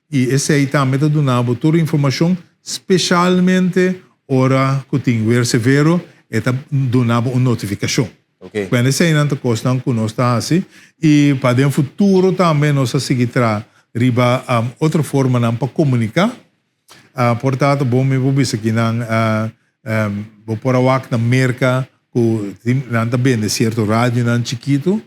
y esei tambe ta duna bo tur informashon specialmente ora ku tin weer severo e ta duna bo un notifikashon. Bueno, eseinan ta kosnan ku nos ta hasi i pa den futuro tambe nos a sigui traha riba otro formanan pa komuniká. Por ta ta bon mi por bisa ki nan bo por a wak na Merka ku nan ta bende sierto radionan chikitu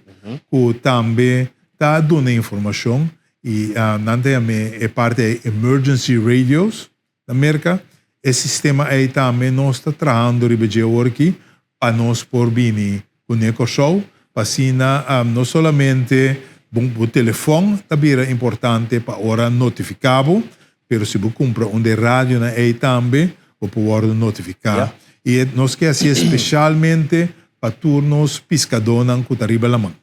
ku tambe ta duna informashon i nan ta yam'é e parti ei emergency radios. Na Merka, e sistema ei tambe nos ta trahando riba dje awor aki pa nos por bini kuné Kòrsou, pa asina no solamente bo bo telefòn ta bira importante pa ora notifiká bo, pero si bo kumpra un de radionan ei tambe bo por wòrdu notifiká. I nos ke hasié spesialmente pa tur nos piskadónan ku ta riba laman.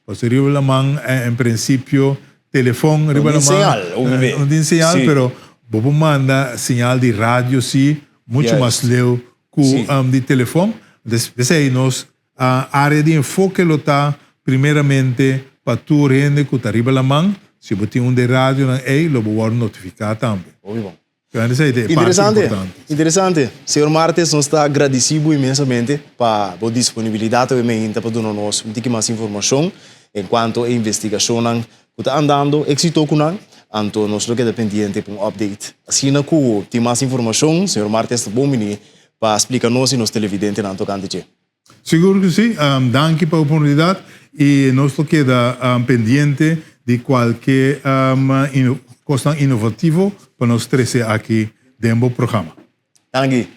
Pasobra riba laman en prinsipio Telefon riba No tin laman. señal, OVB. No tin señal, Sí. pero bo por manda señal di radio sí, mucho Juist. mas leu ku Sí. um, di telefon. Des, p'esei nos ah, área di enfoke lo ta primeramente pa tur hende ku ta riba laman. Si bo tin un di e radionan ei, lo bo wòrdu notifiká tambe. Hopi bon. Interesante, interesante. Señor Martes, nos ta gradisí bo inmensamente pa bo disponibilidat awe meinta pa duna nos un tiki mas informashon en kuanto e investigashonnan ku ta andando. Éksito ku nan, anto nos lo keda pendiente pa un update. Asina ku tin mas informashon, señor Martes ta bon bini pa splika nos i nos televidentenan tokante dje. Sigur ku si. Danki pa oportunidat i nos lo keda pendiente di kualke kosnan inovativo pa nos trese aki den bo programa. Danki.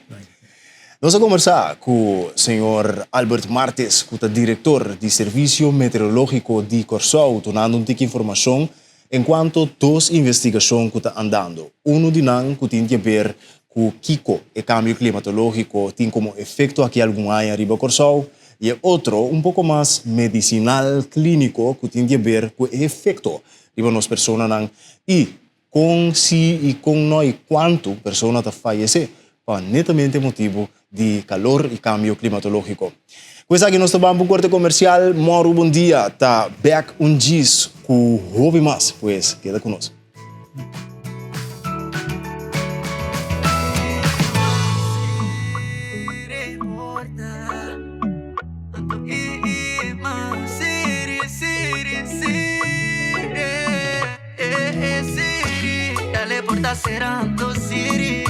Nos a kombersá ku señor Albert Martes ku ta direktor di Servisio Meteorológiko di Kòrsou dunando un tiki informashon Enkuanto dos investigashon ku ta andando, unu di nan ku tin keber ku kiko e kambio klimatológiko tin komo efekto aki algun aña riba Kòrsou i e otro un poko mas medisinal klíniko ku tin keber ku e efekto riba nos personanan i kon si i kon no i kuantu persona ta fayesé pa netamente motibu di kalor i kambio klimatológiko. Ku esaki nos ta ban pa un korte komersial. Mòru bon dia ta bèk un djis ku hopi mas, pues keda ku nos. sera anto city.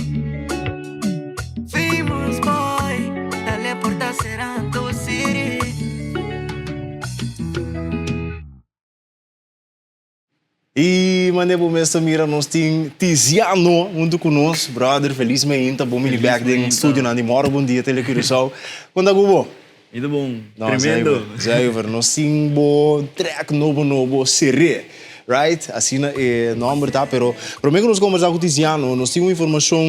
Famous boy, dale porta sera anto city. Y mane bo mes ta mira nos tin Tiziano hunto cu nos, brother feliz meinta bo mini bek den studionan di Moro Bon Dia Tele Curaçao. Con ta cu bo? Mi ta bon, No, tremendo. zuiver, zuiver. Nos tin bo track nobo nobo Seré, right? Asina e nomber ta, pero prome cu nos combersa cu Tiziano, nos tin un informacion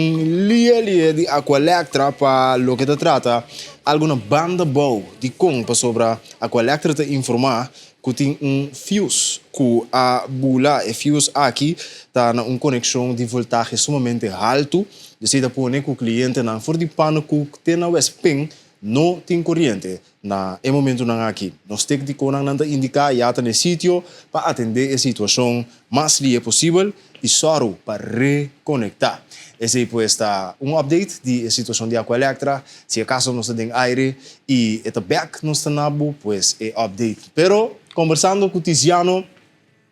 lie lie di Aqualectra pa loke ta trata algo na banda bou. Dicon? Pasobra Aqualectra ta informa ku tin un fuse ku a bula. E fuse aki ta na un konekshon di voltahe sumamente haltu, esei ta pone ku klientenan for di Pannekoek te na Westping no tin koriente na e momentunan aki. Nos teknikonan nan ta indiká ya ta na e sitio pa atendé e situashon mas lie posibel i sòru pa rekonektá. Esei pues ta un update di e situashon di Aqualectra. Si akaso nos ta den aire i e ta bèk nos ta na bo pues e update. Pero kombersando ku Tiziano,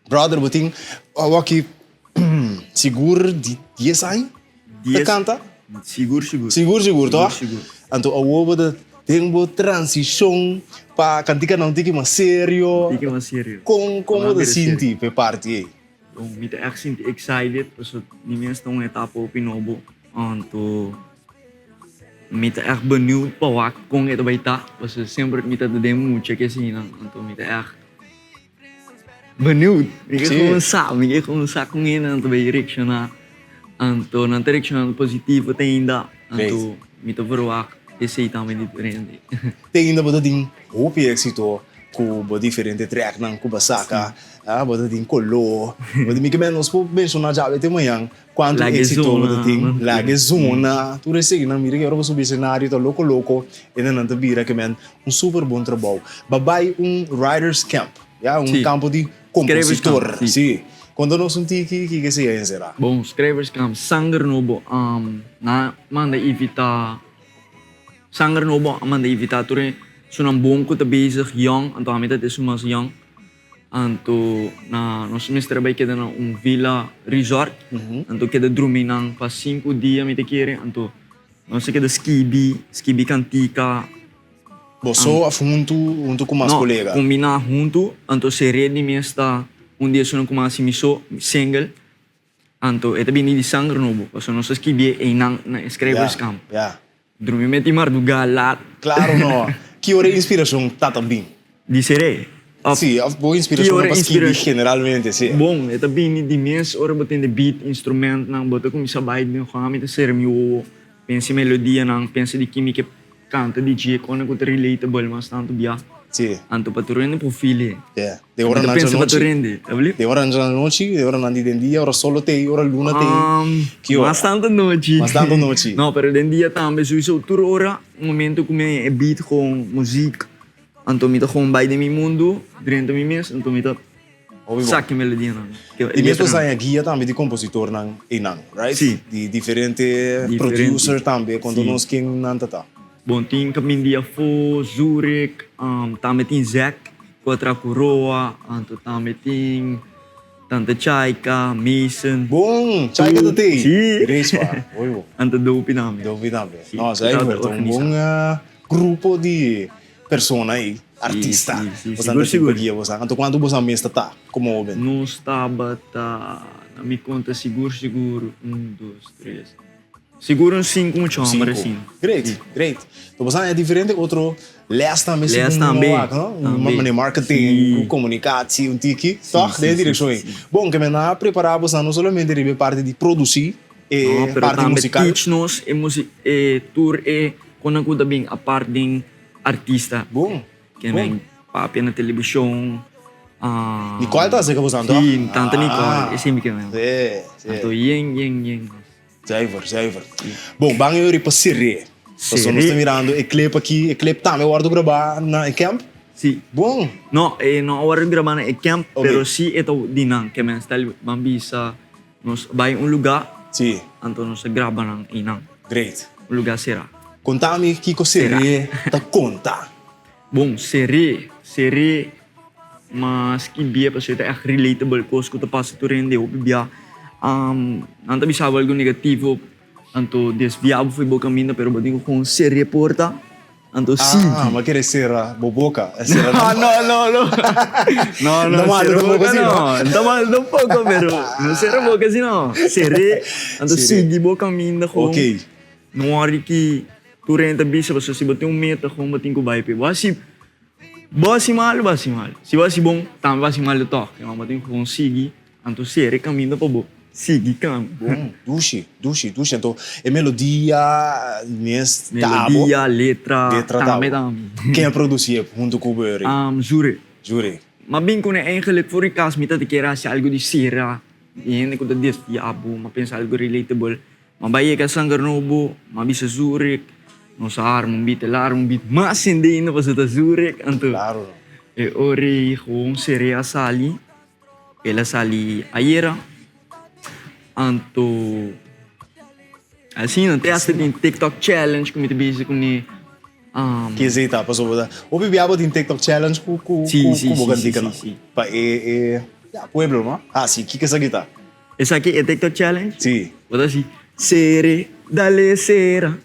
brother bo tin awaki sigur di dies aña ta kanta? Sigur sigur. Sigur sigur toh? Anto awor bo ta den bo transishon pa kantikanan un tiki mas serio. Un tiki mas serio. Kon kon bo ta sinti pa e parti ei? Bon, mi ta ègt sinti excited pasobra mi mes ta un etapa hopi nobo. Anto mi ta ègt benieuwd pa wak kon e ta bai ta pasobra semper mi ta den mucha ke asina, anto mi ta ègt benieuwd. Mi ke gewoon sa, mi ke gewoon sa kon hende nan ta bai reakshoná. Anto nan ta reakshoná positivo te ainda, anto mi ta verwagt esei tambe diferente. Te ainda bo ta tin hopi éxito ku bo diferente tracknan ku bo a saka, bo ta tin koló, bo ta mi ke men nos por menshoná djawe te mañan kuantu éxito bo ta tin, Lage Zona, tur eseinan mira ke ora bo subi esenario ta loko loko, hendenan ta bira ke men un super bon trabou. Bo a bai un writers camp, ya, un kampo di kompositor, si. Konta nos un tiki kiko esei a enserá. Bon, Schrijvers Camp, sanger nobo, nan a manda invitá. Sanger nobo a manda invita tur e sunan bon ku ta bezig yong, anto ami ta esun mas yong. Anto na nos mester a bai keda na un villa resort, anto keda drumi nan pa sinku dia mi ta kere, anto nos a keda skibi, skibi kantika. Boso of huntu, huntu ku mas kolega? No, kombina huntu, anto seré di mes ta un di esunnan ku mi a hasi mi so, single. Anto e ta bini di sanger nobo, pasobra nos a skibié einan na e skrijverskamp. Drumi meti mardugá lat. Klaro no. Ki ora e inspirashon ta ta bin? Di seré? Of Sí, of bo inspirashon pa skibi generalmente, sí. Bon, e ta bini di mes ora bo tende beat, instrumentnan, bo ta kuminsá bai den Juan, mi ta sera mi wowo, pensa e melodianan, pensa di kin mi ke Canta di dje con cu ta relatable mas tanto bia. Sí. Anto pa tur hende por feel e. Yeah. De ora nan pensa pa tur hende. De ora nan anochi, de ora nan di den dia, ora solo tei, ora luna tei. Ki ora? Mas tanto nochi. Mas tanto nochi. No, pero den dia tambe souiso tur ora momento cu mi e beat con muziek anto mi ta gewoon bay den mi mundo drenta mi mes anto mi ta Sa ki melodianan. I mes bo sa guia tambe di kompositornan einan, right? Si. Di diferente producer tambe, konta nos ken nan ta ta. Bon, tin Camindia Fo, Zurich, tambe tin Zack ku a traha ku Roa, anto tambe tin Tante Chaika, Mason. Bon, Chaika ta tei? Si. Respa, hopi bon. Anto Dopie tambe. Dopie tambe. No, zuiver, ta un bon grupo di persona ei, artista. Bosan ta tin pa guia bosan. Anto kuantu bosan mes ta ta komo hoben? Nos tabata, na mi konta sigur sigur un, dos, tres, sigur un sinku mucha homber asin. Great, great. Anto bosan e diferente otro les tambe segun mi wak, no? Manera marketing, komunikatsie, un tiki, tòg? Den e direkshon ei. Bon, ke men a prepará bosan no solamente riba e parti di produsí e No, pero parti tambe musikal. teach nos e musi e tur e konan ku ta bin apart den artista. Bon, Ke bon. men papia na telebishon. ah, Nicole ta acerca bosan toch? Sí, tanta Nicole, Ah. esei mi ke men. Sí, sí. Anto yen, yen, yen. Zuiver, zuiver. Bon, ban e ori pa Seré. Pasobra nos Seré. ta mirando e clip aki, e clip tambe wordo grabá na e camp? Sí. Bon. No, e no a wordo grabá na e camp, Ok. pero sí e ta di nan, ke men stel ban bisa Nos bai un lugá. Sí. Anto nos a graba nan einan. Great. Un lugá será. Konta mi kiko Seré ta konta. Bon, Seré, Seré mas ki bia pasobra e ta ègt relatable kos ku ta pasa tur hende hopi bia. Nan ta bisa bo algu negativo, anto desviá bo for di bo kaminda, pero bo tin ku kon sera e porta, anto sigui. Ah, bo a kere sera bo boka. No, no, no, no. No, no, sera boka no. No ta malu tampoko, pero no sera boka si no. Ser'é, anto sigui bo kaminda kon. No wòri ki tur hende ta bisa, pasobra si bo tin un meta kon bo tin ku bai p'e. Bo hasi Bo hasi malu, bo hasi malu. Si bo hasi bon, tambe bo hasi malu tòg. Bo tin ku konsigui, anto sera e kaminda pa bo sigui kami. Bon, dushi, dushi, dushi. Anto e melodia mes ta abo? Melodia, letra, tambe ta ami. Ken a produsi e huntu ku bo Eury? Zure. Zure. M'a bin ku ne eigenlijk for di kas mi ta ta kier hasi algu di sera, di hende ku ta desfia bo, m'a pensa algu relatable. M'a bai yega Sanger Nobo, m'a bisa Zurich, nos a arma un bit, el a arma un bit mas hende ainda pasobra ta Zurich, anto e ora ei gewoon Seré a sali, el a sali ayera, anto asina te hasta tin TikTok challenge ku mi ta bisa kuné. Ke esei ta pasobra hopi bia bo tin TikTok challenge ku ku bo kantikanan pa e pueblo no hasi kiko esaki ta? Esaki e TikTok challenge? Sí. Bo ta hasi sere, dale sera,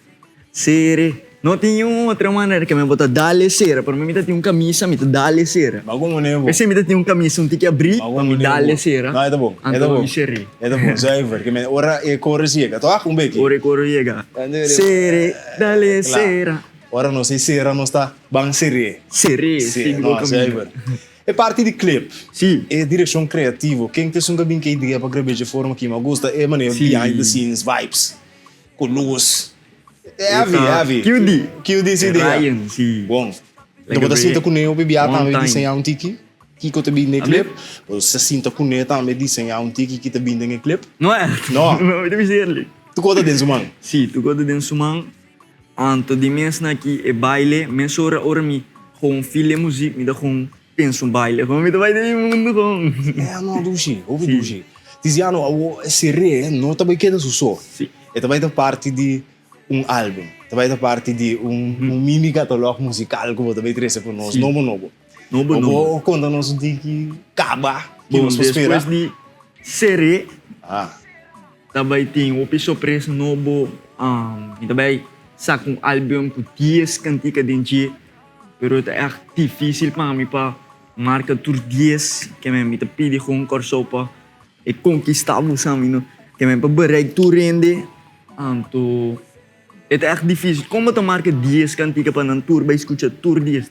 sere. No tin un otro manera ke mi bo ta dale sera, pero mi ta tin un kamisa mi ta dale sera. Ba komo ne bo? P'esei mi ta tin un kamisa un tiki abrí pa mi dale sera. No, e ta bon, e ta bon. E ta bon, zuiver. Ke men ora e koro yega, toch? Un beki. Ora e koro yega. Sere, dale sera. Ora nos ei sera nos ta ban seré. Seré, sigui bo kaminda. Zuiver. E parti di clip, e direccion creativo, ken ta esun ka bin ke idea pa grab'é dje forma aki? Mi a gusta e manera behind the scenes vibes, ku luz. Heavy, heavy. QD. QD su idea. Ryan, si. Bon. Bo ta sinta kuné hopi bia tambe diseñá un tiki? Kiko ta bin den e clip? Bo sa sinta kuné tambe diseñá un tiki ki ta bin den e clip? No echt. No. No, mi ta bisa eerlijk. Tur kos ta den su man? Si, tur kos ta den su man. Anto di mes na ki e baile, mesora ora mi gewoon feel e muziek, mi ta gewoon pensa un baile. Gewoon mi ta bai den mi mundo gewoon. Eh no, dushi, hopi dushi. Tiziano, awo e seré no ta bai keda su so. E ta bai ta parti di un album, ta bai ta parti di un mini catalog musical ku bo ta bai trese pa nos, nobo nobo. Nobo nobo. Bo por konta nos un tiki kaba ki Bon, nos por spera? despues di seré. Ta bai tin hopi sorpresa nobo. Mi ta bai saka un album ku dies kantika den dje, pero ta ègt difísil pa mi pa marka tur dies. Ke men mi ta pidi gewoon Kòrsou pa e konkistá bo sa mi no. Ke men pa bereik tur hende, anto e ta ègt difísil. Kon bo ta marka dies kantika pa nan tur bai skucha tur dies?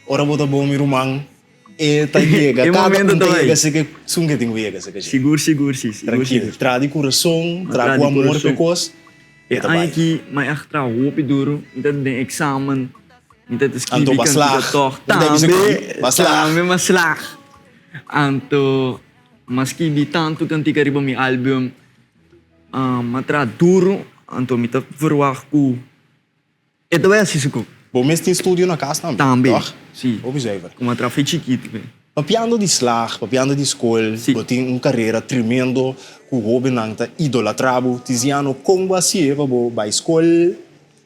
Ora bo ta bon mi ruman. E ta yega, E kada momento un ta ta bai. yega seke sun ke tin ku yega seke. Sigur, sigur, si, sigur, Trankil, sigur. traha di kurason, Ma traha traha ku di amor kurason. p'e kos, E e ta aña bai. aki mi a traha hopi duru, mi ta den eksamen, mi ta ta Anto skibi ba kantika slag. tòg. Mi ta bisa ku Tambe, ba slag. tambe m'a slag. Anto m'a skibi tantu kantika riba mi album, m'a traha duru, anto mi ta verwagt ku E ta bai hasi su kok. Bo mes tin studio na kas tambe, Tambe, toch? si. Hopi zuiver. Kuma trafe chikitu be. Papiando di slag, papiando di skol, bo tin un karera tremendo ku hobennan ta idolatrá bo. Tiziano, kon bo a si'e pa bo bai skol,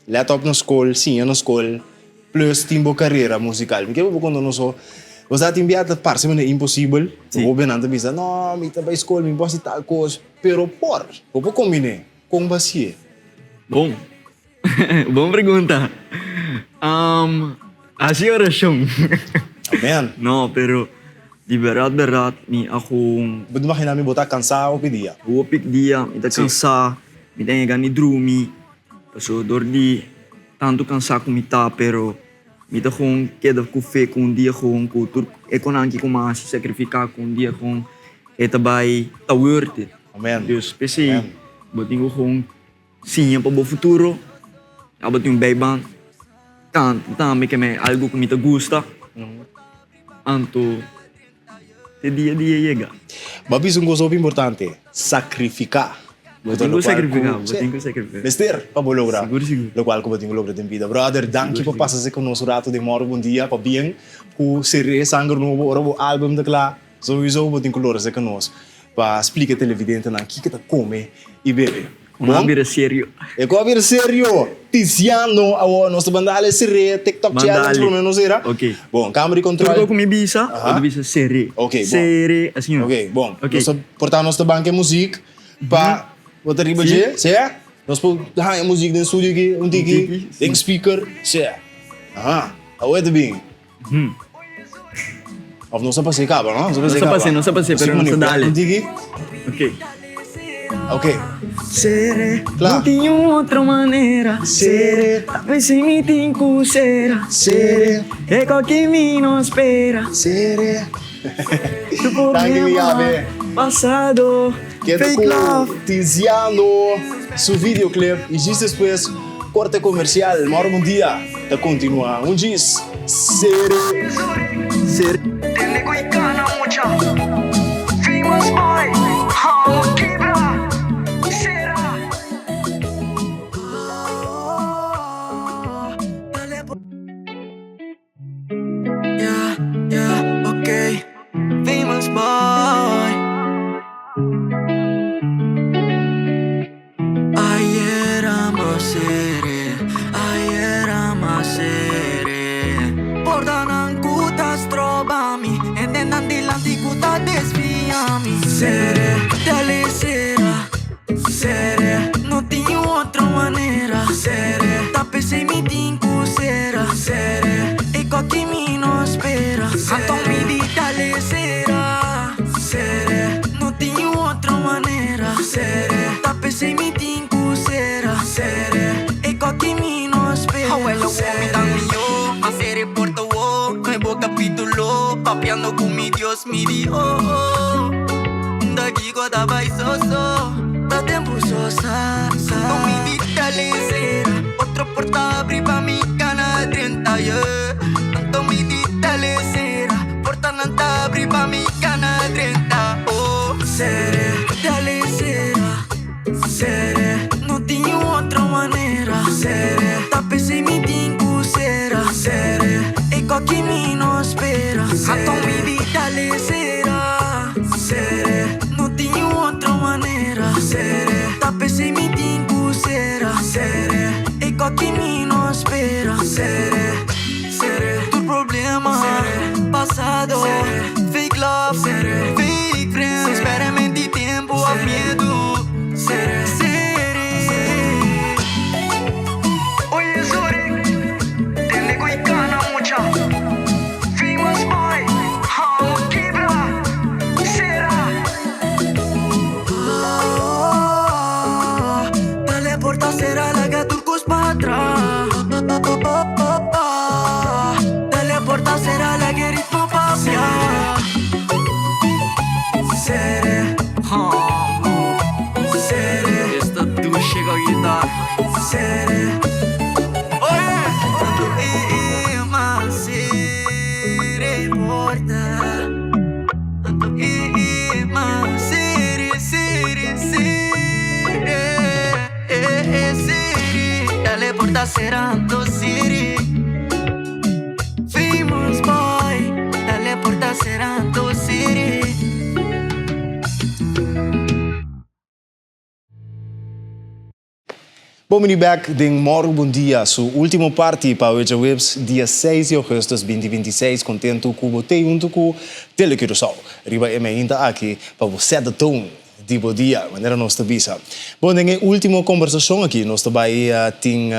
lèt òp na skol, siña na skol, plus tin bo karera musikal? Mi ke pa bo konta nos ho, bo sa tin bia ta parse manera imposibel, hobennan ta bisa, no, mi ta bai skol, mi por hasi tal kos, pero por, bo por kombiné. Kon bo a si'e? Bon. Bon pregunta. Um, hasi orashon. Amen. No, pero di berdad berdad mi a gewoon. Bo ta imagina mi bo ta kansa hopi dia? Hopi dia mi ta kansa, mi ta yega ni drumi. Paso dor di tantu kansa ku mi ta, pero mi ta gewoon keda ku fe ku un dia gewoon ku tur e konan ki ku mi a hasi sakrifika ku un dia gewoon e ta bai ta worth it. Amen. Dus p'esei bo tin ku gewoon. Siña pa bo futuro, abo tin un bijbaan, kanta tambe ke mi algu ku mi ta gusta, anto te dia dia yega. Bo a bisa un kos hopi importante, sakrifiká. Bo tin ku sakrifiká, bo tin ku sakrifiká. Mester pa bo logra Sigur, sigur. lokual ku bo tin ku logra den bida. Brother, danki pa pasa esei ku nos un ratu den Mòru Bon Dia. Pabien ku seré Sanger Nobo ora bo album ta kla. Souiso bo tin ku logra esei ku nos pa splika e televidentenan kiko ta kome i bebe. Ku a bira serio. E ku a bira serio. Tiziano awor nos ta bandale seré TikTok challenge prome nos era. Ok. Bon, camera di control. Tur ku mi bisa, bo ta bisa seré. Ok, bon. Seré, asina. Ok, bon. Nos ta porta nos ta banca e muziek pa bo ta riba dje, sea? Nos por haña muziek den studio aki un tiki, den speaker, sea. Aha, awor e ta bin. Of nos a pas'é kaba, no? Nos a pas'é, nos a pas'é, pero nos a dale. Un tiki. Ok. Ok. Seré, Kla. no tin un otro manera. Seré. Ta p'esei mi tin ku sera. Seré. E koki mi no spera. Seré. Tu Danki mi problema Yabe. pasado. Keda Fake ku love. Tiziano su videoclip y djis despues corte comercial. Moro bon dia ta continua un djis. Sere. Sere. Tende cu e cana mucha. Famous boy, hou kibra, sera. Yeah, yeah, okay. Famous boy. Ayera m'a sere, ayera m'a sere. Portanan cu ta stroba mi, hendenan dilanti cu ta desvia mi. Sere, dale sera, sere. No tin otro manera, sere. Ta p'esey mi tin cu sera, sere. E coki mi no spera, anto mi di dale sera, sere. No tin otro manera, sere. Ta p'esey mi tin cu sera, sere. E coki mi no spera, Abuelo, mi ta mihó, a sere porta wo, nuevo capítulo, papiando cu mi Dios, mi di oh oh. Da kiko ta bai so so, ta tempu so sa sa. No mi di dale sera, otro porta abri pa mi cana drenta, yeah. Anto mi di dale sera, portanan ta abri pa mi cana drenta, oh. Sere, dale sera, sere, no tin otro manera, sere, ta p'esei mi tin cu sera, sere, e coki mi no spera, anto mi di dale sera, sere, no tin otro manera, sere, ta p'esei mi tin cu sera, sere, e coki mi no spera, sere, sere, tur problema, pasado, fake love, fake friends, spera menti tempo of miedo, sere, sere. Oye sorry, tende cu e cana mucha, famous boy, hou kibra, sera. Dale porta sera laga tur cos pa atras. Dale porta sera laga e ritmo papia. Sere, sere. Esta dushi cu guitarra. Sere. Oye, tanto e ma sere porta. Tanto e ma sere, sere, sere. Eh, sere. Dale porta sera anto sere. Famous boy. Dale porta sera anto sere. Bon bini bek den Mòru Bon Dia, su ultimo parti pa awe djaweps dia seis di augustus binti 26. Kontentu ku bo tei huntu ku Tele Curaçao riba e meinta aki pa bo set the tone di bo dia, manera nos ta bisa. Bon, den e ultimo kombersashon aki nos ta bai tin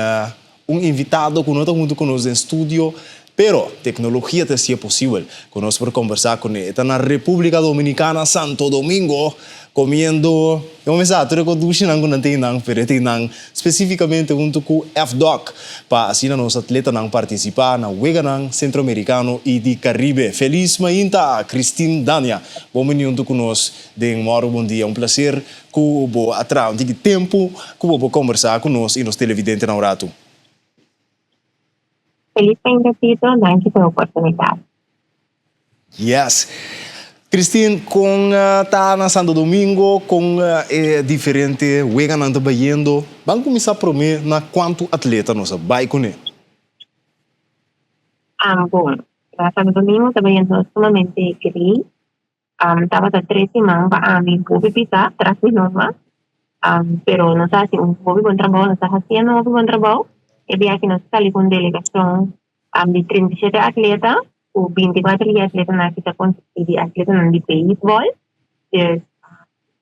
un invitado ku no ta huntu ku nos den studio, pero teknologia ta hasié posibel ku nos por kombersá kuné. E ta na Repúblika Dominikana, Santo Domingo, komiendo, e bo mester sa tur e kos-dushinan ku nan tin nan, pero e tin nan spesífikamente huntu ku FDOC pa asina nos atletanan partisipá na Weganan Sentroamerikano i di Karibe. Felis mainta, Christine Dania. Bon bini huntu ku nos den Mòru Bon Dia. Un plaser ku bo a traha un tiki tempu ku bo por kombersá ku nos i nos televidentenan un ratu. Felis mainta Tito, danki pa e oportunidat. Yes. Christine, kon ta na Santo Domingo, kon e diferente weganan ta bayendo? Ban kuminsá promé na kuantu atleta nos a bai kuné? Bon, na Santo Domingo ta bayendo sumamente great. Tabata tres siman pa ami hopi pisá tras di numa. Pero nos a hasi un hopi bon trabou, nos ta hasiendo un hopi bon trabou. E biaha nos a sali ku un delegashon di 37 atleta, ku 24 di e atletanan aki ta konsistí di atletanan di beisbòl. Dus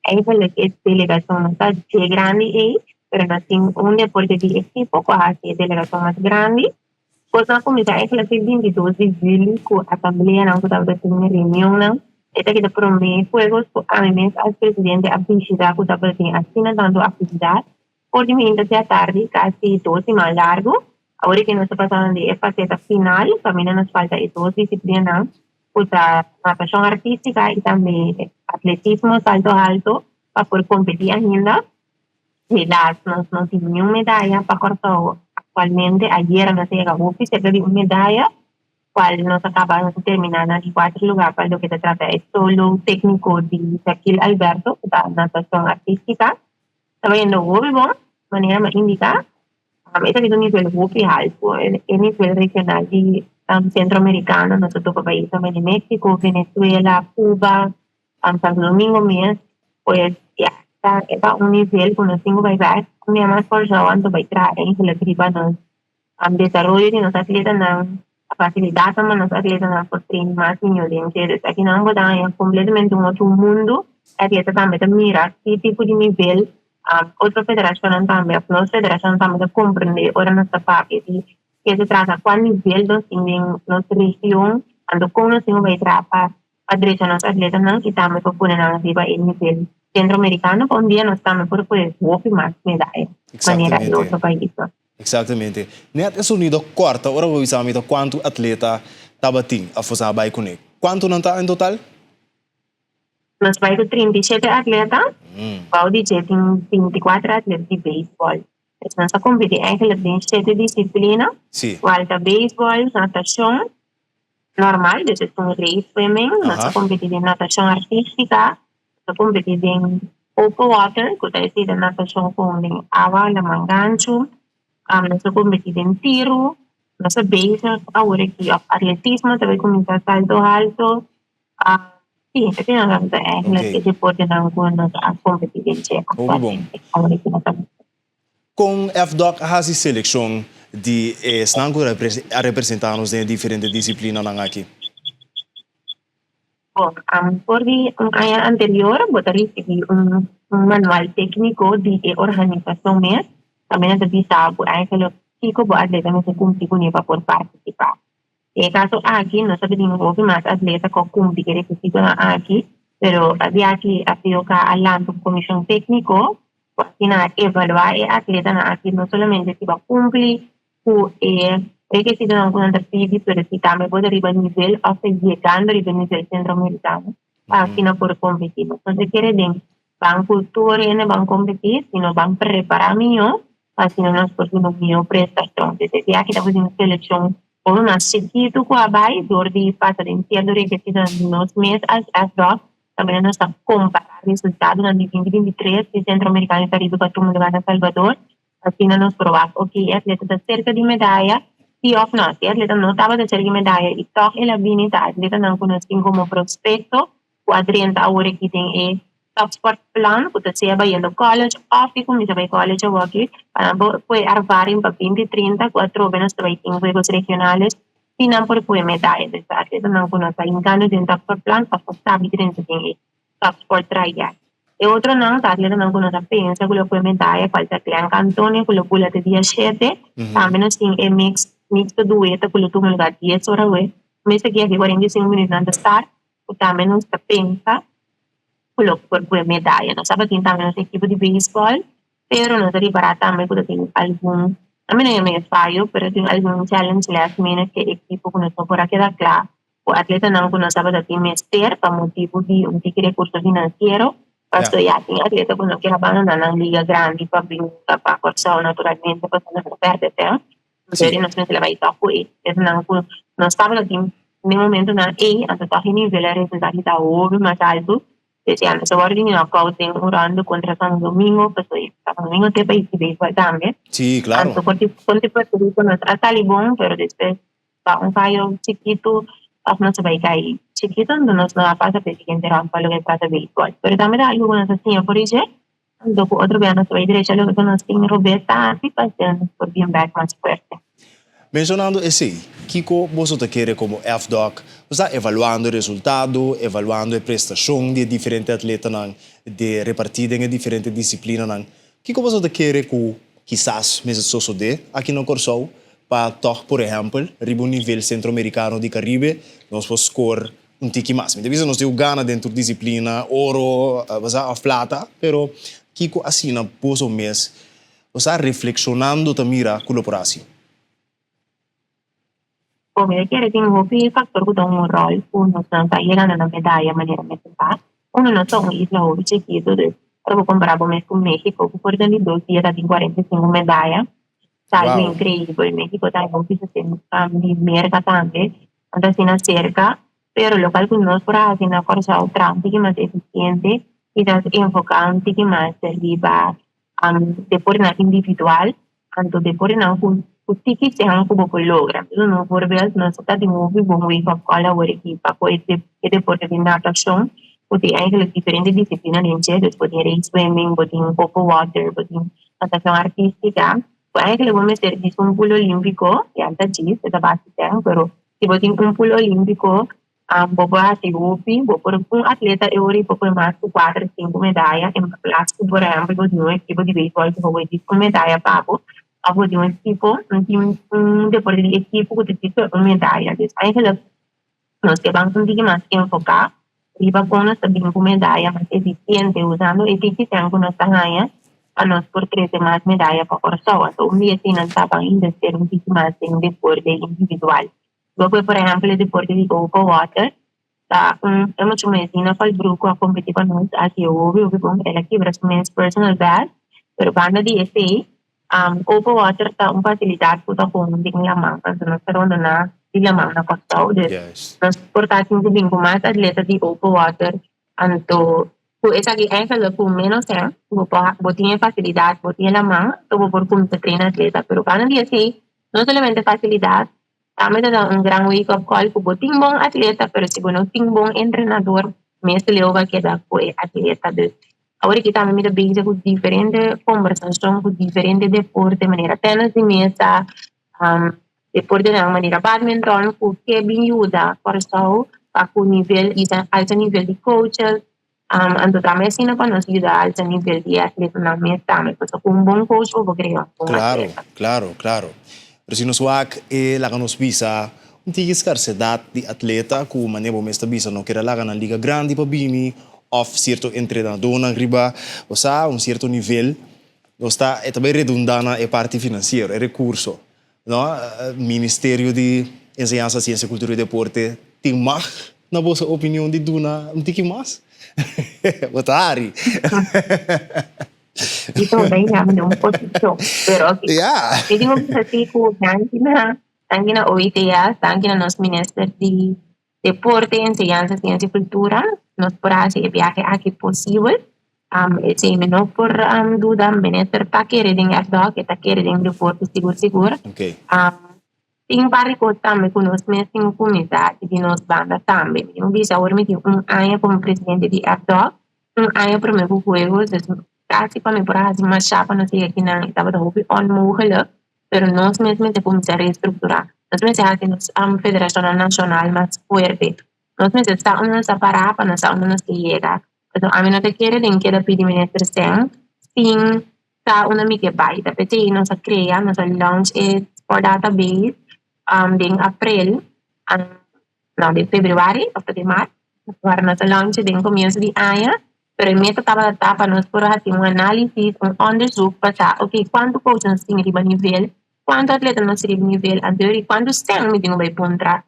eigenlijk e delegashon no ta dje grandi ei, pero nos tin un deporte di ekipo ku a hasi e delegashon mas grandi. Kosnan a kuminsá eigenlijk e 22 di juli ku asambleanan ku tabata tin reunionnan. E ta keda promé juegos ku ami mes as presidente a bishitá ku tabata tin asina tantu aktividat. For di mainta te atardi, kasi dos siman largu. Awor ke nos ta pasando di e faseta final, kaminda nos falta e dos disiplinanan ku ta natashon artístika i tambe atletismo salto alto pa por kompetí ainda. Helaas nos no tin niun medaya pa Kòrsou aktualmente. Ayera nos a yega hopi serka di un medaya, kual nos a kaba nos a terminá na di kuater lugá pa loke ta trata e solo tékniko di Shaquille Alberto ku ta natashon artístika. Ta bayendo hopi bon, manera mi a indiká. Esaki ta un nivel hopi haltu, e nivel regional di Centroamericano. Nos ta topa paisnan manera Mexico, Venezuela, Cuba, Santo Domingo mes, pues ya ta e ta un nivel ku nos tin ku bai bek un dia mas Kòrsou anto bai traha eigenlijk riba nos desaroyo di nos atletanan, fasilidatnan pa nos atletanan por train mas mihó den dje. Dus akinan bo ta haña kompletamente un otro mundu, e atleta tambe ta mira ki tipo di nivel otro federashonnan tambe òf nos federashon tambe ta komprende ora nos ta papia di ke se trata, kua nivel nos tin den nos region anto kon nos tin ku bai traha pa pa drecha nos atletanan y tambe pa pone nan riba e nivel centroamericano pa un dia nos tambe por coge hopi mas medaya manera e otro paisnan. Exactamente. Net e sonido corta ora bo bisa mi ta cuanto atleta tabatin of boso a bay cune. Cuanto nan ta en total? Nos bay cu 37 atleta, bou di dje tin 24 atleta di baseball. Dus nos a competi eigenlijk den shete disciplina, cual ta baseball, natacion, normal, dus es un race swimming, nos a competi den natacion artistica, nos a competi den open water, cu ta esi den natacion con den awa laman gancho, nos a competi den tiro, nos a bezig awor aki of atletismo ta bay cuminsa salto alto, si, esaki nan ta eigenlijk e deportenan cu nos a competi den dje actualmente awor aki nos ta. Kon FDOC a hasi selekshon di esnan ku a representá nos den e diferente disiplinanan aki? Bon, for di un aña anterior bo ta risibí un manual tékniko di e organisashon mes, kaminda ta bisa bo eigenlijk kiko bo atleta mester kumpli kuné pa por partisipá. Den e kaso aki nos ta pidi hopi mas atleta ku a kumpli ku e rekisitonan aki, pero di aki FDOK a lanta un komishon tékniko ku asina a evaluá e atletanan aki no solamente si bo a kumpli ku e rekisitonan ku nan ta pidi, pero si tambe bo ta riba nivel òf ta yegando riba e nivel sentroamerikano pa asina por kompetí. Nos no ta kere den ban ku tur hende ban kompetí, sino ban prepará mihó pa asina nos por duna un mihó prestashon. Desde di aki ta un selekshon hopi mas chikitu ku a bai dor di pasa den sierto rekisitonan di nos mes as FDOC, kaminda nos ta kompará resultadonan di binti 23 di Sentro Amerikano i Karibe ku a tuma lugar na Salvador, asina nos por wak oke e atleta ta serka di medaya si òf no. Si e atleta no tabata serka di medaya i tòg el a bini ta atletanan ku nos tin komo prospekto ku a drenta awor aki den e topsport plan ku ta sea bayendo college òf di kuminsá bai college awoki pa nan por pue ervaring pa binti 30 ku atrobe nos ta bai tin juegos regionales si nan por pue medaya. Des ta atletanan ku no ta hinkando den topsport plan òf ta sabi drenta den e topsport trayect. E otronan ta atletanan ku no ta pensa ku lo pue medaya kual ta Glenka Antonio ku lo bula te dia shete. Tambe nos tin e mix mixto dueta ku lo tuma lugar dies ora awe. Mester ki aki 45 minüt nan ta start. Ku tambe nos ta pensa ku lo por pue medaya. Nos tabatin tambe nos ekipo di beisbòl, pero nos a ripará tambe ku ta tin algun, ami no yama e fayo, pero tin algun challenge last minute ku e ekipo ku nos no por a keda kla ku atletanan ku nos tabata tin mester pa motibu di un tiki rekurso finansiero. Pasobra ya tin atleta ku no kier a bandoná nan liga grandi pa bin pa Kòrsou naturalmente pasobra nan ta pèrdè ten. Entonces nos mester a bai tòg ku e personanan ku nos tabata tin den momentonan ei, anto tòg e nivel a resultá di ta hopi mas altu. Pues ya nos a wòrdu di nòkout den un ròndu kontra San Domingo, pasobra San Domingo ta e pais di beisbòl tambe. Sí, klaro. Anto kontra Puerto Rico nos a sali bon, pero despues pa un fayo chikitu òf nos a bai kai chikitu, anto nos no a pasa pa e siguiente rònd pa loke trata beisbòl. Pero tambe ta algu ku nos a siña for di dje. Anto ku otro bia nos ta bai drecha loke ku nos tin robes ta hasi pa asina nos por bin bek mas fuerte. Menshonando esei, kiko boso ta kere komo FDOC? Bo sta evaluando e resultado, evaluando e prestashon di e diferente atletanan de repartí den e diferente disiplinanan. Kiko boso ta kere ku kisas mester sosodé aki na Kòrsou pa tòg, por ehèmpel, riba un nivel Sentroamerikano di Karibe nos por skor un tiki mas? Mi ta bisa nos tin ku gana den tur disiplina, oro, bo sa, òf plata, pero kiko asina boso mes bo sa reflekshonando ta mira ku lo por hasi? Bo mi ta kere tin hopi factor cu ta un rol cu nos nan ta yegando na medaya manera mester ta. Uno nos ta un isla hopi chikito dus ora bo compara bo mes cu Mexico cu por den di dos dia ta tin 45 medaya ta algo increibel. Mexico ta hopi sosten di Merca tambe nan ta asina cerca pero locual cu nos por haci na Corsou traha un tiki mas eficiente kisas enfoca un tiki mas riba deportenan individual Anto deportenan ku ku tiki sehan ku bo por logra. Entonces nos voorbeeld nos ta tin hopi bon wake up call awor aki pa ku e e deporte di natashon ku tin eigenlijk diferente disiplina den dje. Dus bo tin race swimming, bo tin open water, bo tin natashon artistica ku eigenlijk bo mester djis un pool olimpico, ya ta djis e ta basi ten pero si bo tin un pool olimpico Bo por hasi hopi, bo por un atleta e ora por pone mas ku kuater sinku medaya en plas ku por ehèmpel bo tin un ekipo di beisbòl ku bo djis un medaya pa bo òf bo tin un ekipo un tim un deporte di ekipo ku ta djis un medaya. Dus eigenlik nos ke ban un tiki mas enfoká riba kon nos ta bin ku medaya mas efisiente usando e tiki sèn ku nos ta haña pa nos por trese mas medaya pa Kòrsou. Anto un di eseinan ta ban invertir un tiki mas den deporte individual. Bo por por ehempel e deporte di open water ta un e mucha muher Dina Valbroek cu a competi pa nos a haci hopi hopi bon el a kibra su mes personal best pero banda di esey open water ta un facilidad cu ta con den laman pasobra nos ta rondona di laman na Kòrsou dus nos por ta tin cu bin cu mas atleta di open water anto cu esaki eigenlijk cu menos sèn bo por bo tin e facilidad bo tin e laman anto bo por cuminsa traina atleta pero banda di esey no solamente facilidad Tambe ta da un gran wake up call ku bo tin bon atleta pero si bo no tin bon entrenador mes leu ba keda ku e atleta. Dus awor aki tambe mi ta bezig ku diferente kombersashon ku diferente deporte manera tenis di mesa, deportenan manera badminton ku ke bin yuda Kòrsou pa ku nivel i alsa nivel di coaches. Anto tambe asina pa nos yuda alsa nivel di e atletanan mes tambe, pasobra ku un bon coach bo por krea un bon Claro, atleta. claro, claro. Pero si nos wak e laga nos bisa un tiki scarsedad di atleta cu manera bo mes ta bisa no keda laga nan liga grandi pa bini of cierto entrenadornan riba bo sa un cierto nivel nos ta e ta bay redunda na e parti financiero, e recurso no. Ministerio di Enseñansa, Ciencia, Cultura y Deporte tin mag na boso opinion di duna un tiki mas? Bo ta hari. Mi ta bai yama den un posicion, pero ok. Mi tin un bisa si cu danki na, danki na OITS, danki na nos minister di Deporte, Enseñansa, Ciencia y Cultura, nos por haci e biahe aki posibel. Esey mi no por duda, minister ta kere den FDOC, e ta kere den deporte sigur sigur. Tin un par di cos tambe cu nos mes tin cu cuminsa di nos banda tambe. Mi tin bisa awor mi tin un aña como presidente di FDOC, un aña prome cu juegos, dus casi pa mi por a haci masha pa nos yega kinan e tabata hopi onmogelijk, pero nos mes mester cuminsa reestructura, nos mester haci nos federacionnan nacional mas fuerte, nos mester sa unda nos ta para pa nos sa unda nos ta yega. Pasobra ami no ta kere den keda pidi minister sèn sin sa unda mi ke bai. Ta p'esei nos a krea, nos a launch e sport database den aprel, no den februari òf ta den mart, ora nos a launch den komienso di aña, pero e meta tabata ta pa nos por hasi un análisis, un onderzoek pa sa oke kuantu coach nos tin riba nivel, kuantu atleta nos tin riba nivel, anto kuantu sèn mi tin ku bai puntra.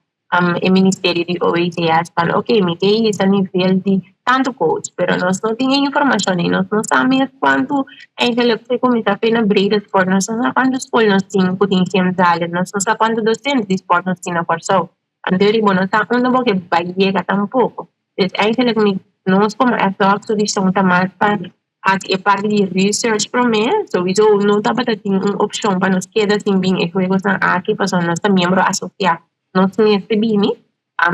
e ministerio di OETS pan ok mi ke hisa nivel di tantu coach pero nos no tin e informacion ei nos no sa mes cuantu eigenlijk fe cuminsa fe na brede sport nos no sa cuantu school nos tin cu tin gymzalen nos no sa cuantu docente di sport nos tin na Corsou anto riba no sa unda bo ke bay yega tampoco dus eigenlijk mi nos como FDOC su vision ta mas pa Hasi e parti di research promé, souiso no tabata tin un opshon pa nos keda sin bin e juegosnan aki pasobra nos ta miembro asosiá. Nos mester bini.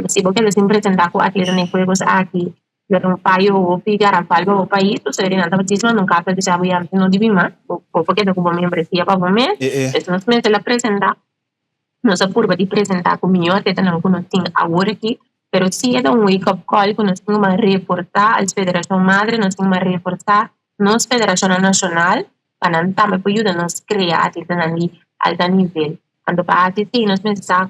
Si bo keda sin presentá ku atleta na e juegos aki, Pero un fayo hopi garafal pa bo pais, pasobra nan tabata djis manda un karta bisa bo ya no dibi mas, bo por keda ku bo membresia pa bo mes. Pues nos mester a presenta, nos a purba di presenta ku mihó atletanan ku nos tin awor aki, pero si e ta un wake up call ku nos tin ku mas reforsa als federashon madre, nos tin ku mas reforsa nos federashonnan nashonal pa nan tambe por yuda nos krea atletanan di alta nivel. Anto pa hasi esei nos mester sa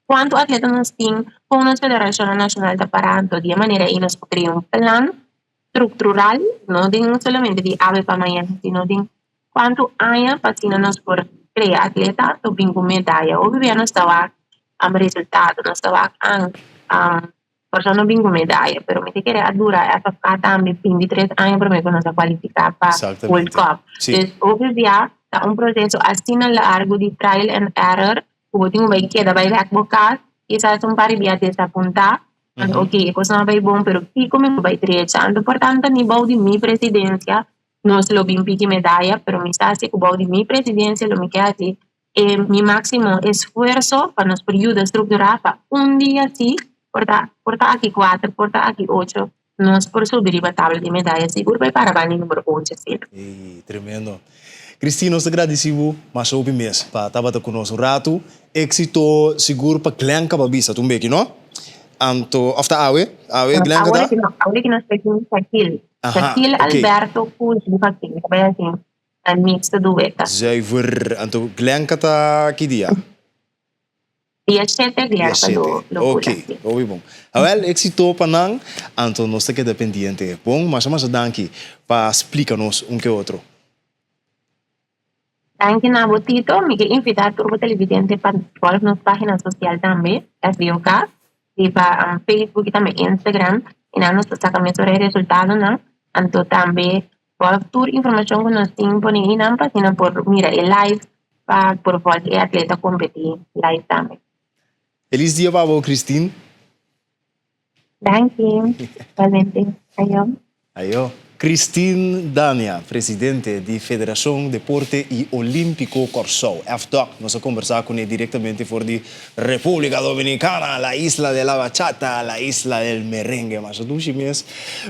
Kuantu atleta nos tin? Kon nos federashonnan nashonal ta pará? Anto di e manera ei nos por krea un plan struktural, no den solamente di awe pa mañana, sino den kuantu aña pa asina nos por krea atleta ta bin ku medaya. Hopi bia nos ta wak resultado, nos ta wak an Kòrsou no bin ku medaya, pero mi ta kere a dura FFK tambe 23 aña promé ku nos a kualifiká pa World Cup. Dus hopi bia ta un proseso asina largu di trial and error ku bo tin ku bai keda bai bèk bo kas, kisas un par di bia desapuntá, anto oke e kos no a bai bon, pero kiko mi por bai drecha? Anto por tanto ni bou di mi presidensia nos lo bin piki medaya, pero mi sa si ku bou di mi presidensia lo mi ke hasi e mi máksimo esfuerso pa nos por yuda strukturá pa un dia sí, por ta por ta aki kuater, por ta aki ocho, nos por subi riba tabla di medaya sigur bai para banda di number ocho asina. Ey, tremendo. Christine, nos ta gradisí bo masha hopi mes pa tabata ku nos un ratu. Éksito sigur pa Glenn kaba bisa ta un beki, no? Anto, òf ta awe? Awe Glenn ka ta? Awor ki no, awor ki nos ta tin Shaquille. Aha, Shaquille ok. Alberto ku Joaquin, ta bai hasi un mixto dueta. Zuiver. Anto Glenn ka ta ki dia? Dia shete Dia Glenn ta shete. lo lo Ok, kura, si. hopi bon. Awel, éksito pa nan. Anto nos ta keda pendiente. Bon, masha masha danki pa splika nos un ke otro. Danki na bo Tito. Mi ke invita tur bo televidente pa volg nos pagina social tambe, SBOK, riba Facebook y tambe Instagram. Y nan nos ta saca mesora e resultadonan. Anto tambe volg tur informacion cu nos tin pone eynan pa asina por mira e live pa por volg e atleta competi live tambe. Feliz dia pa bo Christine. Danki. Igualmente. Ayo. Ayo. Christine Dania, presidente di Federashon Deporte i Olímpiko Kòrsou, FDOK. Nos a kombersá kuné direktamente for di Repúblika Dominikana, la isla de la bachata, la isla del merengue. Masha dushi mes.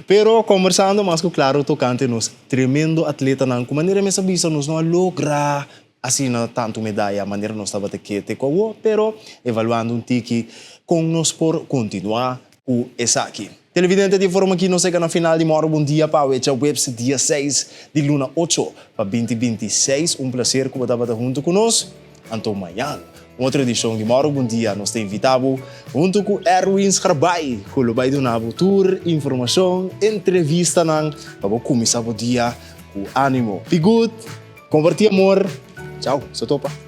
Pero kombersando mas ku klaro tokante nos tremendo atletanan ku manera mes a bisa nos no a logra Asina tantu medaya manera nos tabata ke te ku awor, pero evaluando un tiki kon nos por kontinuá ku esaki. Televidente, di e forma aki nos a yega na final di Mòru Bon Dia pa awe djaweps dia seis di luna ocho pa binti 26. Un plaser ku bo tabata huntu ku nos. Anto mañan un otro edishon di Mòru Bon Dia. Nos ta invitá bo huntu ku Erwin Scharbaai ku lo bai duna bo tur informashon, entrevistanan pa bo kuminsá bo dia ku ánimo. Be good! Comparti amor. Chao, sa topa.